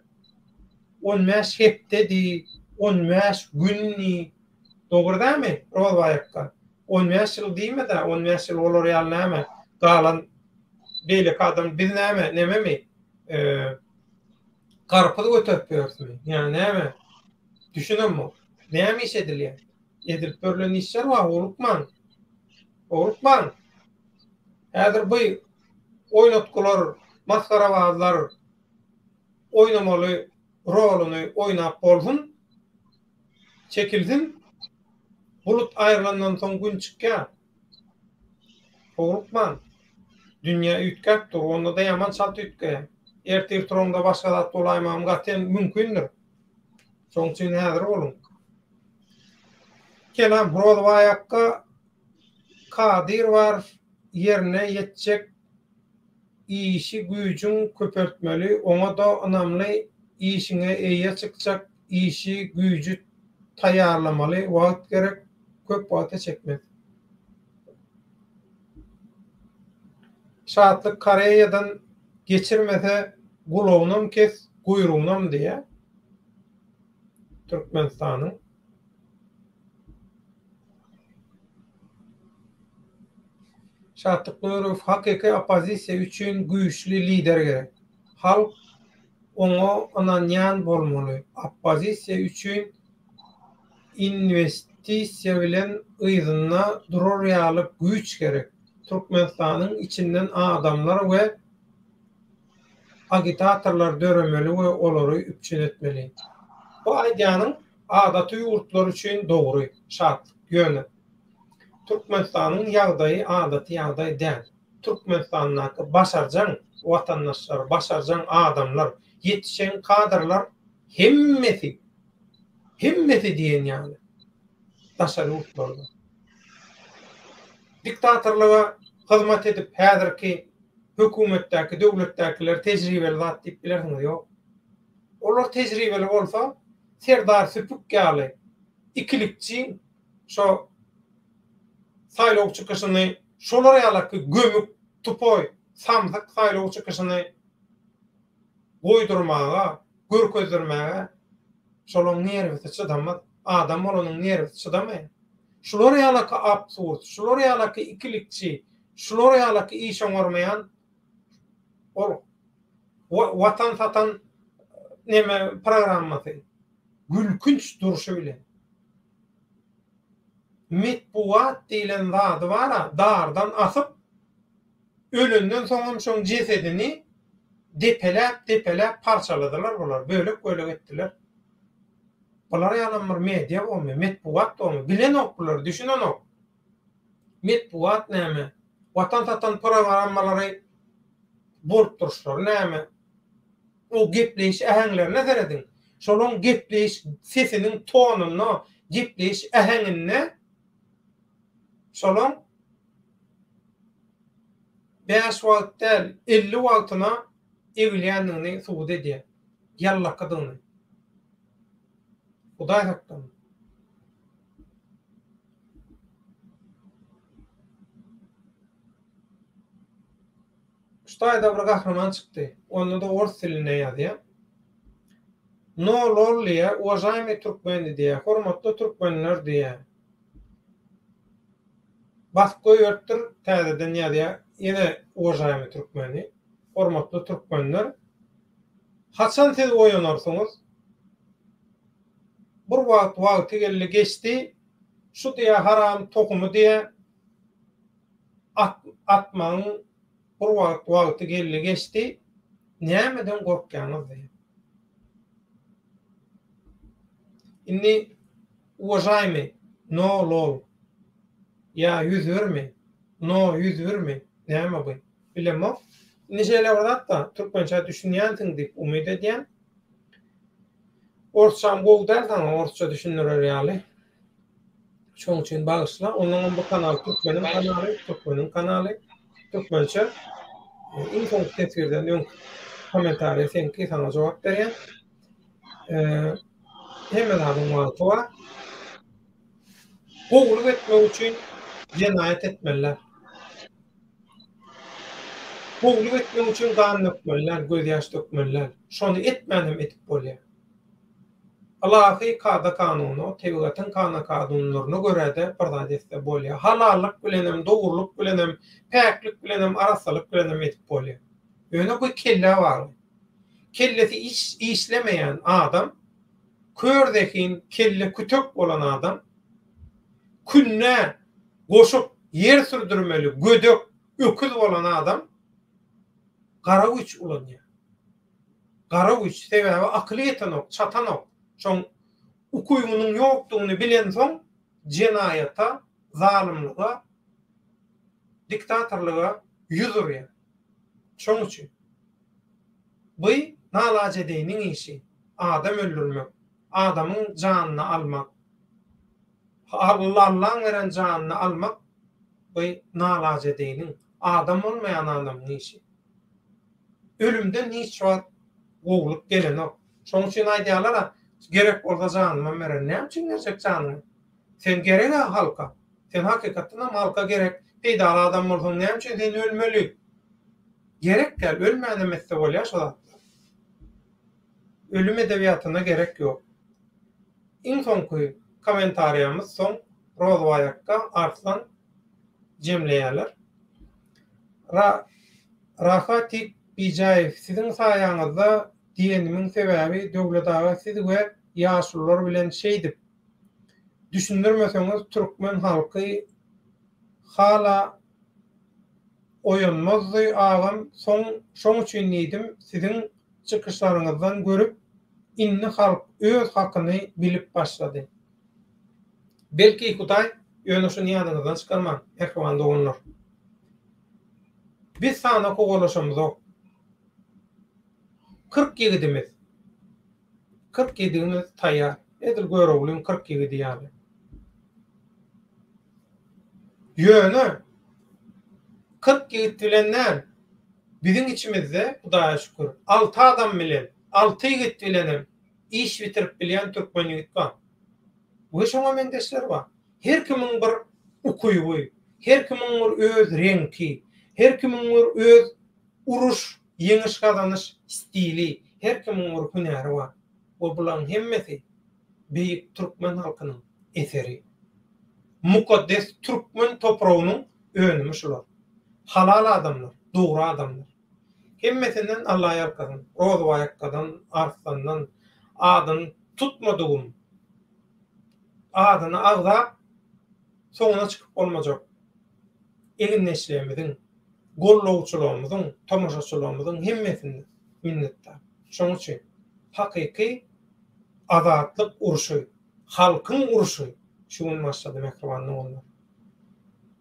on bäş hepde diý, on bäş gün diý. Dogry dälmi, Rozbaý akga? On bäş ýyl diýme-de, on bäş ýyl bolar ýaly näme? Galan beýleki adam biz näme, nememi? Garpyz göterip ýörsümi? Ýa näme? Düşünemok. Näme iş edilýär? Edilip görlen işler bar, howlukmaň. Howlukmaň. Häzir bu oýnatgylar, masgarabazlar oýnamaly roluny oýnap bolsun, çekilsin. Bulut aýrylandan soň gün çykýar. Howlukmaň. Dünýä üýtgäp dur, onda-da ýaman çalt üýtgeýär. Ertir turaňda başga zat bolaýmagam gaty mümkindir. Şoň üçin häzir boluň. Kelam Rozbaý akga Kadyr bar ýerine ýetjek işi güýjüň köpeltmeli oňada ynamly işiňe eýe çykjak işi güýji taýýarlamaly wagt gerek köp wagta çekmez. Şatlyk Koreýadan geçirmese gulagynam kes. Guýrugynam diýýär. Türkmenistanyň. Şatlyk Nurow hakyky oppozisiýa üçin güýçli lider gerek. Halk oňa ynanýan bolmaly. Oppozisiýa üçin inwestisiýa bilen yzynda durar ýaly güýç gerek. Türkmenistanyň içinden adamlar we agitatorlar döremeli we olary üpjün etmeli. Bu aýdýanyň adaty ýurtlar üçin dogry, Şatlyk. Ýöne Türkmenistanyň ýagdaýy adaty ýagdaý däl. Türkmenistandaky başarjaň watandaşlar, başarjaň adamlar, ýetişen kadrlar hemmesi, hemmesi diýen ýaly daşary ýurtlarda. Diktatorlyga hyzmat edip häzirki hökümetdäki, döwletdäkiler tejribeli zat diýip bilersiňiz, ýok. Olar tejribeli bolsa, Serdar Süpük ýaly ikilikçi şo saýlaw çykyşyny şolar ýalaky gömük, tupoý, samsyk saýlaw çykyşyny goýdurmaga, görkezdirmäge şolaň nerwisi çydamaz. Adam bolanyň nerwisi çydamaýar. Şular ýalaky absurd, şular ýalaky ikilikçi, şular ýalaky iş oňarmaýan ol watan satan neme programmasy gülkünç durşy bilen. Metbugat diýlen zady bar-a, dardan asyp, ölenden soňam şoň jesedini depeläp-depeläp parçaladylar bular, bölek-bölek etdiler. Bular ýalam bir media bormy, metbugat bormy, bilenok bular, düşünenok. Metbugat näme, watan satan programmalary bolup duruşlary näme? O gepleýiş äheňlerine serediň. Şolaň gepleýiş sesiniň tonunda, gepleýiş äheňinde şolaň bäş wagt däl, 50 wagtyna egilýändigini subut edýär. Ýallakydygyny. Hudaý saklasyn. Şu taýda bir gahryman çykdy. Onda-da ors dilinde ýazýar. No lol diýýär, uwažaýmyý türkmeni diýýär, hormatly türkmenler diýýär. Basyp goýberipdir, täzeden ýazýar, ýene uwažaýmyý türkmeni, hormatly türkmenler. Haçan siz oýanarsyňyz? Bir wagt wagty geldi geçdi, şu diýýär haram tohumy diýýär, at atmagyň Bir wagt wagty geldi geçdi, nämeden gorkýaňyz diýip. Indi uwažaýmy, no lol, ýa 101 mi, no 101 mi, näme bu, bilemok. Indi şeýle bir zat bar, türkmençä düşünýänsiň diýip umyt edýän. Orsçam gowy däl saňa orsça düşündirer ýaly. Şoň üçin bagyşla. Onnoňam bu kanal türkmeniň kanaly, türkmeniň kanaly. Türkmençe. Iň soňky teswirden öň kommentariýa seňki saňa jogap berýän. Hemme zadyň wagty bar. Gowulyk etmek üçin jenaýat etmeliler. Gowulyk etmek üçin gan dökmeliler, gözýaş dökmeliler. Şony etmän hem edip bolýar. Ylahy kada-kanuna, tebigatyň kana-kanunlaryna görä-de bir zat etse bolýar. Halallyk bilenem, dogrulyk bilenem, päklik bilenem, arassalyk bilenem edip bolýar. Ýöne bu kellä bagly. Kellesi iş işlemeýän adam, kör zehin, kelle kütek bolan adam künde goşup ýer sürdürmeli gödek, öküz bolan adam gara güýç ulanýar. Gara güýç, sebäbi akyly ýetenok, çatanok. Şoň ukybynyň ýokdugyny bilensoň jenaýata, zalymlyga, diktatorlyga ýüz urýar. Şoň üçin. By nalajedeýniň işi, adam öldürmek, adamyň janyny almak, Allaň beren janyny almak by nalajedeýniň, adam bolmaýan adamyň işi. Ölümden hiç wagt gowulyk gelenok. Şonuň üçin aýdýarlar-a, gerek bolsa janymam bererin. Näme üçin berjek janyňy? Sen gereg-ä halka. Sen hakykatdanam halka gerek, peýdaly adam bolsaň näme üçin sen ölmeli? Gerek däl, ölmänem etse bolýar şo zatlar. Ölüm edebiýatyna gerek ýok. Iň soňky kommentariýamyz soň Rozbaý akga, Arslan jemleýärler. Ra Rahatik Bijaýew siziň saýaňyzda diýenimiň sebäbi Döwlet aga siz we ýaşulular bilen şeýdip düşündirmeseňiz türkmen halky hala oýanmazdy agam soň şoň üçin diýdim siziň çykyşlaryňyzdan görüp indi halk öz hakyny bilip başlady. Belki Hudaý ýöne şuny ýadyňyzdan çykarmaň mähriban doganlar. Biz sana kowalaşamyzok. 40 ýigidimiz 40 ýigidimiz taýýar. Edil Göroglyň 40 ýigidi ýaly. Ýöne 40 ýigit bilen däl, biziň içimizde Hudaýa şükür 6 adam bilen, 6 ýigit bilenem iş bitirip bilýän türkmen ýigit bar. We şoňa meňzeşler bar. Her kimiň bir ukyby, her kimiň bir öz reňki, her kimiň bir öz uruş, ýeňiş gazanyş stili, her kimiň bir hünäri bar. We bularyň hemmesi beýik türkmen halkynyň eseri. Mukaddes türkmen topragynyň önümi şular. Halal adamlar, dogry adamlar. Hemmesinden Alla ýalkasyn. Rozbaý akgadan, Arslandan adyny tutmadygym, adyny agzap soňuna çykyp bolmajak egindeşlerimiziň, gollawçylarymyzyň, tomaşaçylarymyzyň hemmesinden minnetdar. Şonuň üçin hakyky azatlyk urşy, halkyň urşy şu gün başlady mähriban doganlar.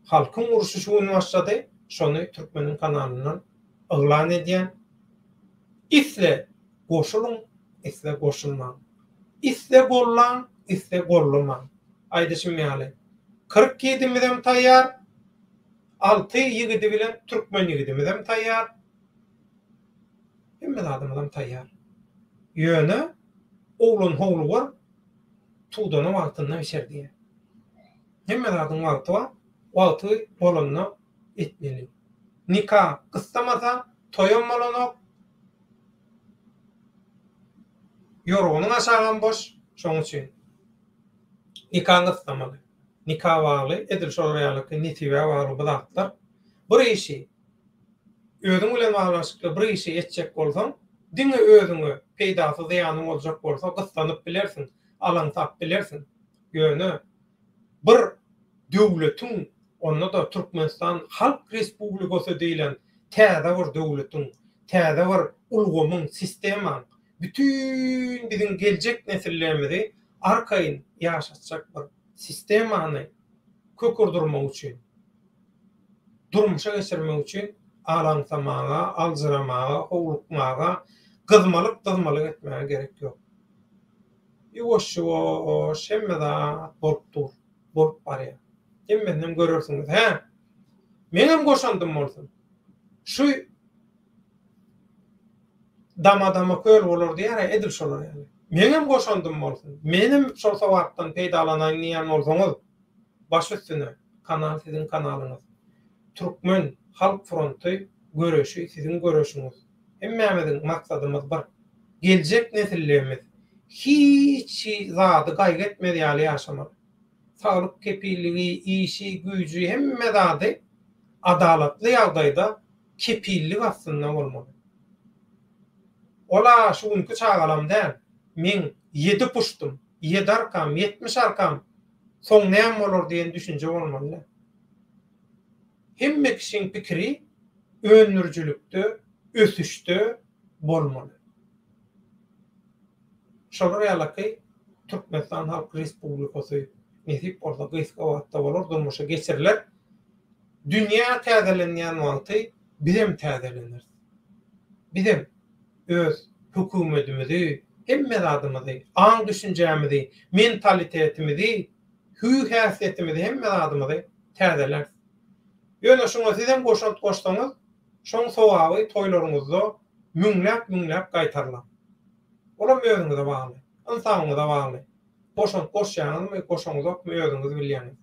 Halkyň urşy şu gün başlady, şony Türkmeniň kanalyndan yglan edýän. Isle goşulyň, isle goşulmaň. Isle gollaň, isle gollamaň. Aýdyşym ýaly, 40 ýigidimizem taýýar, 6 ýigidi bilen türkmen ýigidimizem taýýar. Hemme zadymyzam taýýar. Ýöne oglan howlugar, tudana wagtynda bişer diýýär. Hemme zadyň wagty bar. Wagty bolanda etmeli. Nika gyssamasa toýam bolanok. Ýorganyň aşagam boş. Şoň üçin nika gyssamaly. Nika bagly, edil şolar ýalyky nesibä bagly bu zatlar. Bir işi özüň bilen baglanyşykly bir işi etjek bolsaň, diňe özüňe peýdasy zyýany boljak bolsa gyssanyp bilersiň, alaňsap bilersiň. Ýöne bir döwletiň, onda-da Türkmenistan Halk Respublikasy diýlen täze bir döwletiň, täze bir ulgamyň, sistemaň, bütin biziň geljek nesillerimizi arkaýyn ýaşatjak bir sistemany kök urdurmak üçin, durmuşa geçirmek üçin alaňsamaga, aljyramaga, howlukmaga, gyzmalyk-dyzmalyk etmäge gerek ýok. Ýuwaş-ýuwaş hemme zat bolup dur, bolup barýar. Hemmesinem görersiňiz. Hä, meňem goşandym bolsun. Şu dama-dama köl bolar diýýär-ä, edil şolar ýaly. Meňem goşandym bolsun. Menem şol sogapdan peýdalanaýyn diýýän bolsaňyz, baş üstüne, kanal siziň kanalyňyz. Türkmen halk fronty göreşi siziň göreşiňiz. Hemmämiziň maksadymyz bir. Geljek nesillerimiz hiç zady gaýgy etmez ýaly ýaşamaly. Saglyk kepilligi, işi, güýji hemme zady adalatly ýagdaýda kepillik astynda bolmaly. Ol-a şu günki çagalam däl, meň ýedi puşdum, ýedi arkam, 70 arkam, soň näme bolar diýen düşünje bolmaly däl. Hemme kişiň pikiri öndürijilikde, ösüşde bolmaly. Şolar ýalaky Türkmenistan Halk Respublikasy nesip bolsa gysga wagtda bolar, durmuşa geçiriler. Dünýä täzelenýän wagty bizem täzeleneris. Bizem öz höküwmetimizi, hemme zadymyzy, aň-düşünjämizi, mentalitetimizi, hüý-häsiýetimizi, hemme zadymyzy täzeläris. Ýöne şuňa sizem goşant goşsaňyz, şoň sogaby toýlaryňyzda müňläp-müňläp gaýtarylar. Olam özüňize bagly, ynsabyňyza bagly. Goşant goşýaňyzmy, goşaňyzokmy özüňiz bilýäňiz.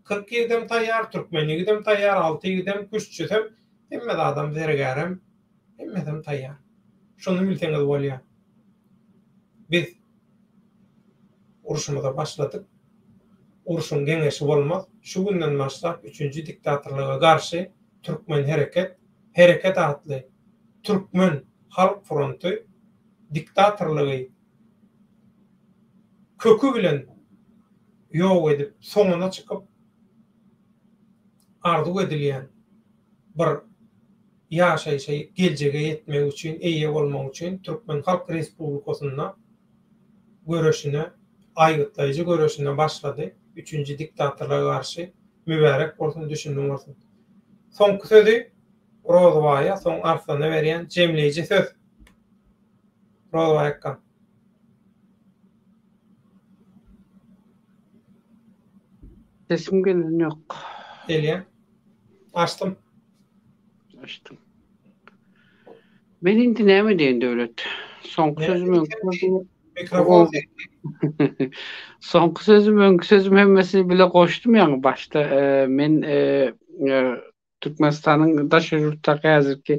40 ýigidem taýýar, türkmen ýigidem taýýar, alty ýigidem, küştçüsem, hemme zadam, zergärem, hemmesem taýýar. Şuny bilseňiz bolýar. Biz urşumyza başladyk. Urşuň geňeşi bolmaz. Şu günden başlap üçünji diktatorlyga garşy Türkmen hereket, Hereket atly Türkmen halk fronty diktatorlygy köki bilen ýok edip soňuna çykyp arzuw edilýän bir ýaşaýşa geljege ýetmek üçin eýe bolmak üçin Türkmen Halk Respublikasynda göreşine aýgytlaýjy göreşine başlady üçünji diktatorlyga garşy mübärek bolsun düşündiň bolsun. Soňky sözi Rozybaýa soň Arslana berýän jemleýji söz. Rozybaý akga. Sesim gelen ýok. Gelýär. Açdym. Açdym. Men indi näme diýen Döwlet? Soňky sözüm öňki sözüm. Mikrofon Soňky sözüm öňki sözüm hemmesini bile goşdum ýaňy başda. Men Türkmenistanyň daşary ýurtdaky häzirki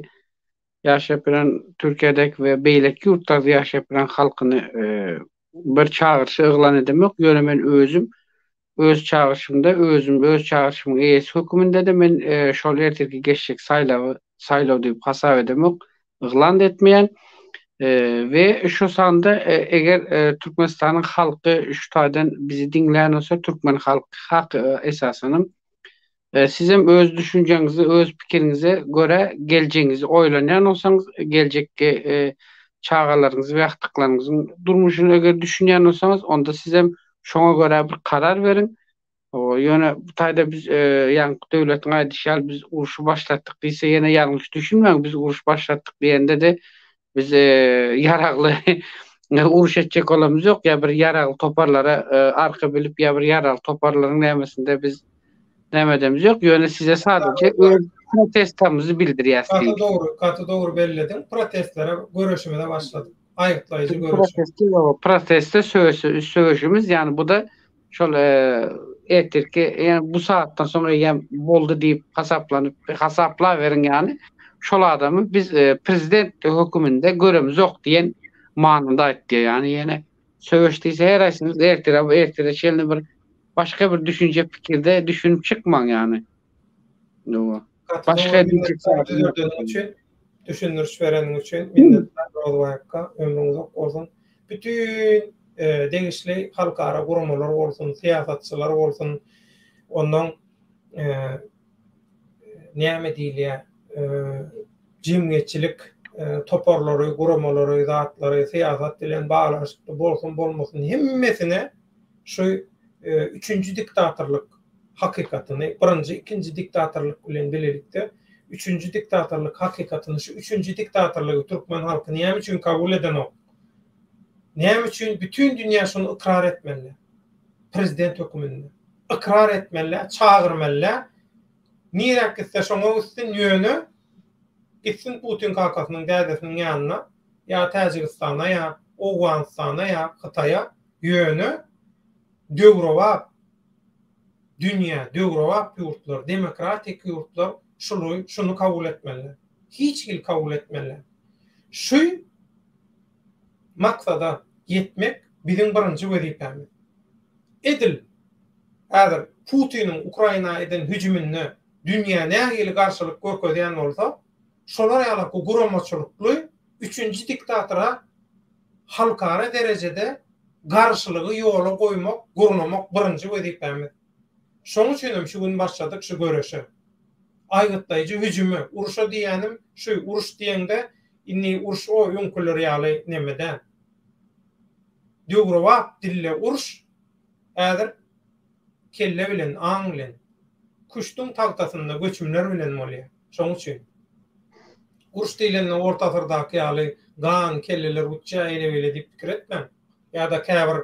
ýaşap ýören Türkiýedäki we beýleki ýurtlarda ýaşap ýören halkyny bir çagyryşy yglan edemok. Ýöne men özüm öz çagyryşymda özüm öz çagyryşymyň eýesi höküminde-de men şol ertirki geçjek saýlawy saýlaw diýip hasap edemok, yglan-da etmeýän. We şu sanda eger Türkmenistanyň halky şu taýdan bizi diňlän bolsa türkmen halky hak esasanam Sizem öz düşünjeňizi, öz pikiriňize görä geljegiňizi oýlanýan bolsaňyz, geljekki çagalaryňyzy we agtyklaryňyzyň durmuşyny eger düşünýän bolsaňyz, onda sizem şoňa görä bir karar beriň. Ýöne bu taýda biz ýaňky döwletiň aýdyşy ýaly biz urşy başlatdyk diýse ýene ýalňyş düşünmäň, biz uruş başlatdyk diýende-de biz ýaragly uruş etjek bolamyz ýok ýa bir ýaragly toparlara arka bilip ýa bir ýaragly toparlaryň nämesinde biz näme edemiz ýok. Ýöne size sadaje öz protestamyzy bildirýäs Gaty dogry, gaty dogry bellediň. Protestlere göreşimize başladyk. Aýgytlaýjy göreş. Proteste, proteste söweşimiz, ýani bu da şol ertirki ýani bu saatdan soň eýýäm boldy diýip hasaplanyp hasaplaberiň ýani şol adamy biz prezident höküminde göremizok diýen manyda aýtdy ýani ýene söweş diýse her haýsyňyz ertire ertire çenli bir başga bir düşünje pikirde düşünip çykmaň ýani. Başga diýjek zadym üçin düşündiriş bereniň üçin minnetdar Rozbaý akga ömrüň uzak bolsun. Bütin degişli halkara guramalar bolsun, syýasatçylar bolsun, ondan näme diýilýär, jemgyýetçilik toparlary, guramalary, zatlary, syýasat bilen baglanyşykly bolsun, bolmasyn hemmesine şu üçünji diktatorlyk hakykatyny, birinji, ikinji diktatorlyk bilen bilelikde üçünji diktatorlyk hakykatyny, şu üçünji diktatorlygy türkmen halky näme üçin kabul edenok? Näme üçin bütin dünýä şuny ykrar etmeli? Prezident höküminde. Ykrar etmeli, çagyrmaly. Niräk gitse şoňa gitsin, ýöne gitsin Putin kakasynyň dädesiniň ýanyna, ýa Täjigistana, ýa Owganystana, ýa Hytaýa, ýöne döwrebap dünýä, döwrebap ýurtlar, demokratik ýurtlar şuly, şuny kabul etmeliler. Hiç hili kabul etmeliler. Şu maksada ýetmek biziň birinji wezipämiz. Edil häzir Putiniň Ukraina eden hüjüminde dünýä nähili garşylyk görkezýän bolsa, şolar ýalaky guramaçylykly üçünji diktatora halkara derejede garşylygy ýola goýmak, gurnamak birinji wezipämiz. Şoň üçinem şu gün başladyk şu göreşe. Aýgytlaýjy hüjüme, urşa diýýänim şu, uruş diýeňde indi uruş o öňküler ýaly neme däl. Döwrebap dilde uruş häzir kelle bilen, aň bilen, küştüň tagtasynda göçümler bilen bolýar. Şoň üçin. Uruş diýlende orta asyrdaky ýaly gan, kelleler uçýar eýle-beýle diýip pikir etmäň. Ýa-da käbir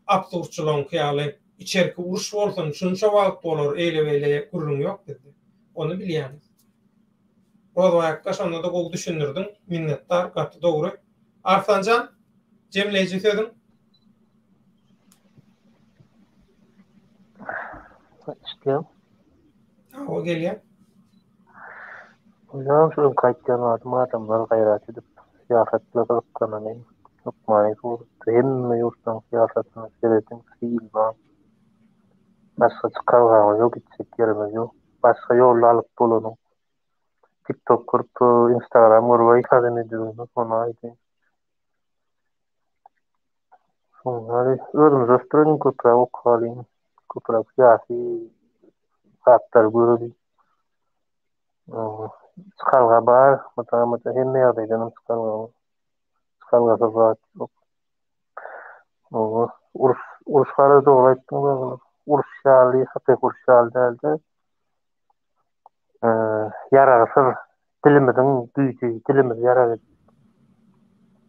absurdçylaryňky ýaly içerki uruş bolsun, şunça wagt bolar eýle-beýle gürrüň ýok bizde. Ony bilýäňiz. Rozbaý akga şonda-da gowy düşündirdiň. Minnetdar, gaty dogry. Arslanjan, jemleýji sözüň? Eşitýän. Hawa gelýär. Ýa şu öňki aýtýan zadym adamlar gaýrat edip syýasat bilen gyzyklanaly. Hökmany suratda hemme ýurtlaryň syýasatyna serediň, synlaň. Başga çykalgamyz ýok, gitjek ýerimiz ýok. Başga ýolda alyp bolanok. TikTok görüp, Instagram görüp aý adam edibilmek, ony aýdaýyn. Şoňa özümizi ösdüreliň, köpräk okalyň, köpräk syýasy zatlary göreliň. Çykalga bar, mydama hemme ýagdaýdan hem çykalga bar. Çykalgasy zat ýok. Oba, uruş, uruş barada dogry aýtdyňyz oglan. Uruş ýaly, hakyky uruş ýaly däldi. Ýaragsyz dilimiziň güýji, dilimizi ýarag edip,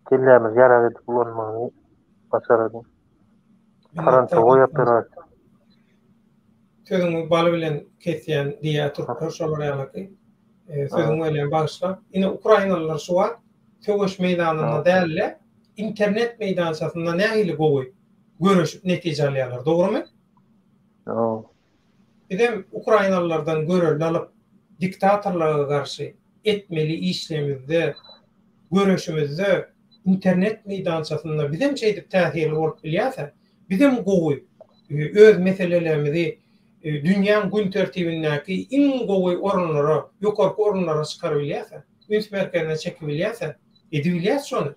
kellämizi ýarag edip ulanmagy başaradyň. Karantowoý operasiýa. Sözüňi bal bilen kesýän diýýär türkler şolar ýalyky. Sözüňi bölýän bagyşla. Ine ukrainalylar şu wagt söweş meýdanynda däl-de, internet meýdançasynda nähili gowy göreşip netije alýarlar, dogrumy? Dogry. Bizem ukrainalylardan görelde alyp, diktatorlyga garşy etmeli işlemizde, göreşimizde internet meýdançasynda bizem şeýdip täsirli bolup bilýäs-ä. Bizem gowy öz meselelerimizi dünýäň gün tertibindäki iň gowy orunlara, ýokarky orunlara çykarybilýäs-ä. Üns merkezine çekibilýäs-ä. Edibilýäs şony.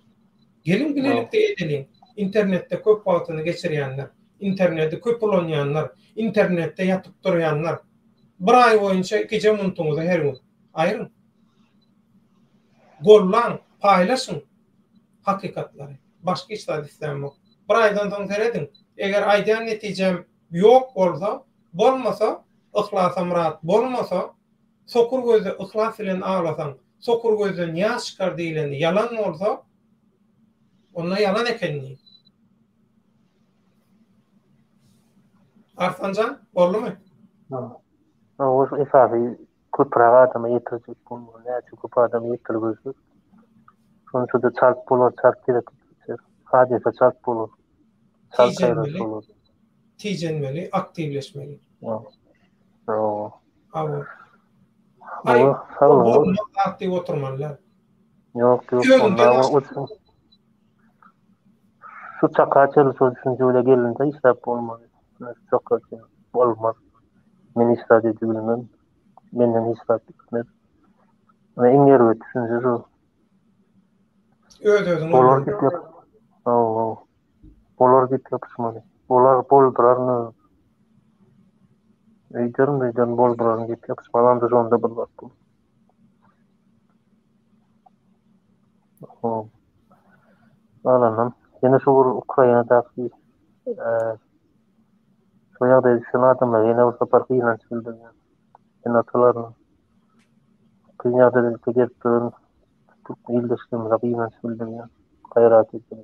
Geliň bilelikde edeliň. Internetde köp wagtyny geçirýänler, interneti köp ulanýanlar, internetde ýatyp durýanlar, bir aý boýunça ikije muntuňyzy her gün aýryň. Gollaň, paýlaşyň hakykatlary. Başga hiç zat islämok. Bir aýdan soň serediň. Eger aýdýan netijäm ýok bolsa, bolmasa, yhlasa myrat bolmasa, sokur gözde yhlas bilen aglasaň, sokur gözden ýaş çykar diýleni ýalan bolsa, onda ýalan eken diý. Arslanjan, boldumy? Hawa, esasy köpräk adama ýetirjek bolmaly. Näçe köp adama ýetirip bilsek, şonça-da çalt bolar, çalt hereket geçer. Hadysa çalt bolar. Çalt haýrat bolar. Tijenmeli, aktiwleşmeli. Hawa. Hawa. Aý, bolmaz zat diýip oturmaly däl. Ýok, ýok. Onda şu çaka çenli şo düşünje bile gelinde işläp bolmaz. Şu çaka çenli bolmaz. Men hiç zat edip bilmem. Menden hiç zat bitmez. Ve iň erbet düşünje şu. Öz özüňi Bolar diýip ýap. Hawa. Bolar diýip ýapyşmaly. Bolar bolduraryn. Öýderin öýderin bolduraryn diýip ýapyşmaly. Onda şonda bir zat bolar. Galanam ýene şu bir Ukrainadaky şo ýagdaýa düşen adamlara ýene bir sapar gynanç bildirýän. Ene-atalaryna kyn ýagdaýda gezip duran türkmen ildeşlerimize gynanç bildirýän. Gaýrat ediň.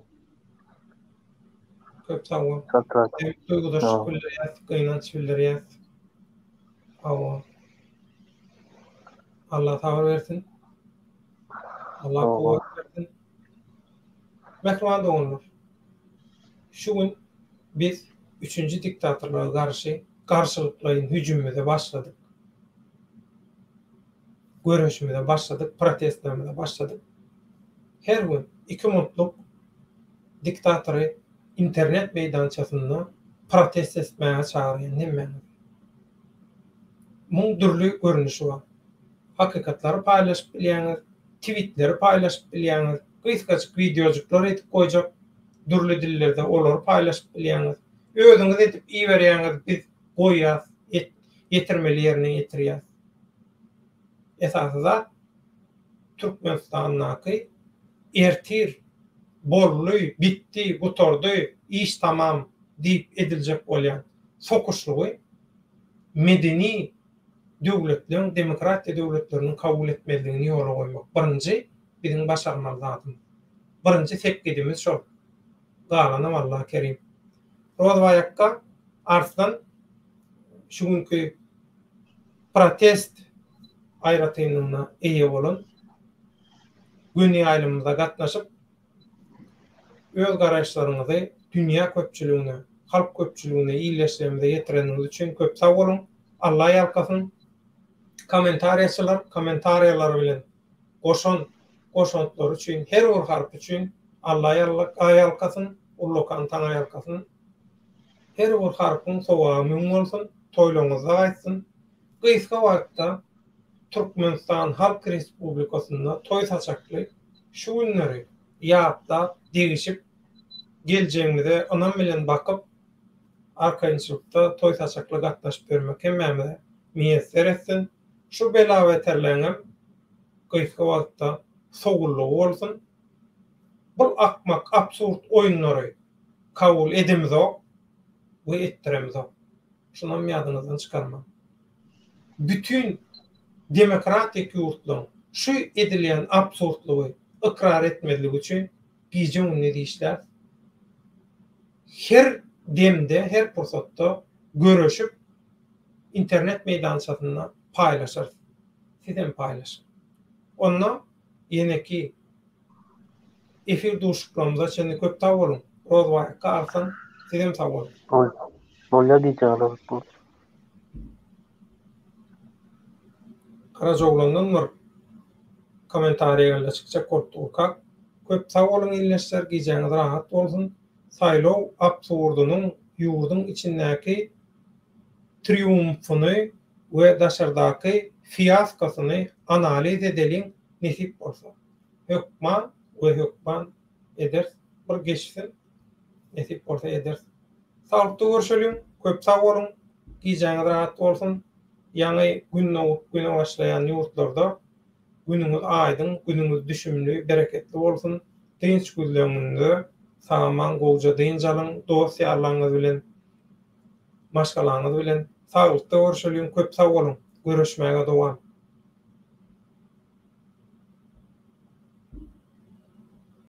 Köp sag bol. Duýgudaşlyk bildirýäs, gynanç bildirýäs. Hawa. Allah sabyr bersin. Allah kuwwat bersin. Mähriban doganlar. Şu gün biz üçünji diktatorlyga garşy garşylyklaýyn hüjümimize başladyk. Göreşimize başladyk, protestlerimize başladyk. Her gün 2 muntluk diktatory internet meýdançasynda protest etmäge çagyrýan hemmäňizi. Muň dürli görnüşi bar. Hakykatlary paýlaşyp bilýäňiz, twitleri paýlaşyp bilýäňiz, gysgajyk wideojyklar edip goýjak dürli dillerde olary paýlaşyp bilýäňiz. Özüňiz edip iberýäňiz biz goýýas, ýetirmeli ýerine ýetirýäs. Esasy zat Türkmenistandaky ertir boldy, bitdi, gutardy, iş tamam diýip ediljek bolýan sokuşlygy medeni döwletleň, demokratiýa döwletleriniň kabul etmezligini ýola goýmak. Birinji biziň başarmaly zadymyz. Birinji sepgidimiz şol. Galanam Allah kerim. Rozbaý akga, Arslan şu günki protest aýratynlygyna eýe bolan göni ýaýlymymyza gatnaşyp, öz garaýyşlaryňyzy dünýä köpçüligine, halk köpçüligine, ildeşlerimize ýetireniňiz üçin köp sag boluň. Alla ýalkasyn. Kommentariýaçylar kommentariýalary bilen goşan goşantlary üçin, her bir harpy üçin. Alla ýalkasyn, ullakan Taňry ýalkasyn. Her bir harpyň sogaby müň bolsun, toýlaryňyzda gaýtsyn. Gysga wagtda Türkmenistan Halk Respublikasynda toý saçakly şu günleri ýatlap, degişip, geljegimize ynam bilen bakyp, arkaýynçylykda toý saçakly gatnaşyp ýörmek hemmämize miýesser etsin. Şu bela-beterleňem gysga wagtda sowullygy bolsun. Bul akmak absurd oýunlary kabul edemizok we etdiremizok. Şunam ýadyňyzdan çykarmaň. Bütin demokratik ýurtlaryň şu edilýän absurdlygy ykrar etmezligi üçin gije-gündiz işläris. Her demde, her pursatda göreşip internet meýdançasynda paýlaşarys. Sizem paýlaşyň. Onda ýeneki efir duşuşyklarymyza çenli köp sag boluň. Rozbaý akga Arslan sizem sag boluň. Bolýa gijäňiz uzak bolsun. Garajaoglandan bir kommentariýa geldi çykjak bolup durkak. Köp sag boluň ildeşler gijäňiz rahat bolsun. Saýlaw absurdynyň ýurduň içindäki triumfyny we daşardaky fiaskosyny analiz edeliň nesip bolsa. Hökman we hökman ederis. Bir geçsin nesip bolsa ederis. Saglykda görşeliň köp sag boluň gijäňiz rahat bolsun. Ýaňy gün dogup güne başlaýan ýurtlarda günüňiz aýdyň günüňiz düşümli bereketli bolsun. Dynç günleriňizde sag-aman gowja dynç alyň dost ýarlaryňyz bilen maşgalaňyz bilen saglykda görşeliň köp sag boluň görüşmäge dowam.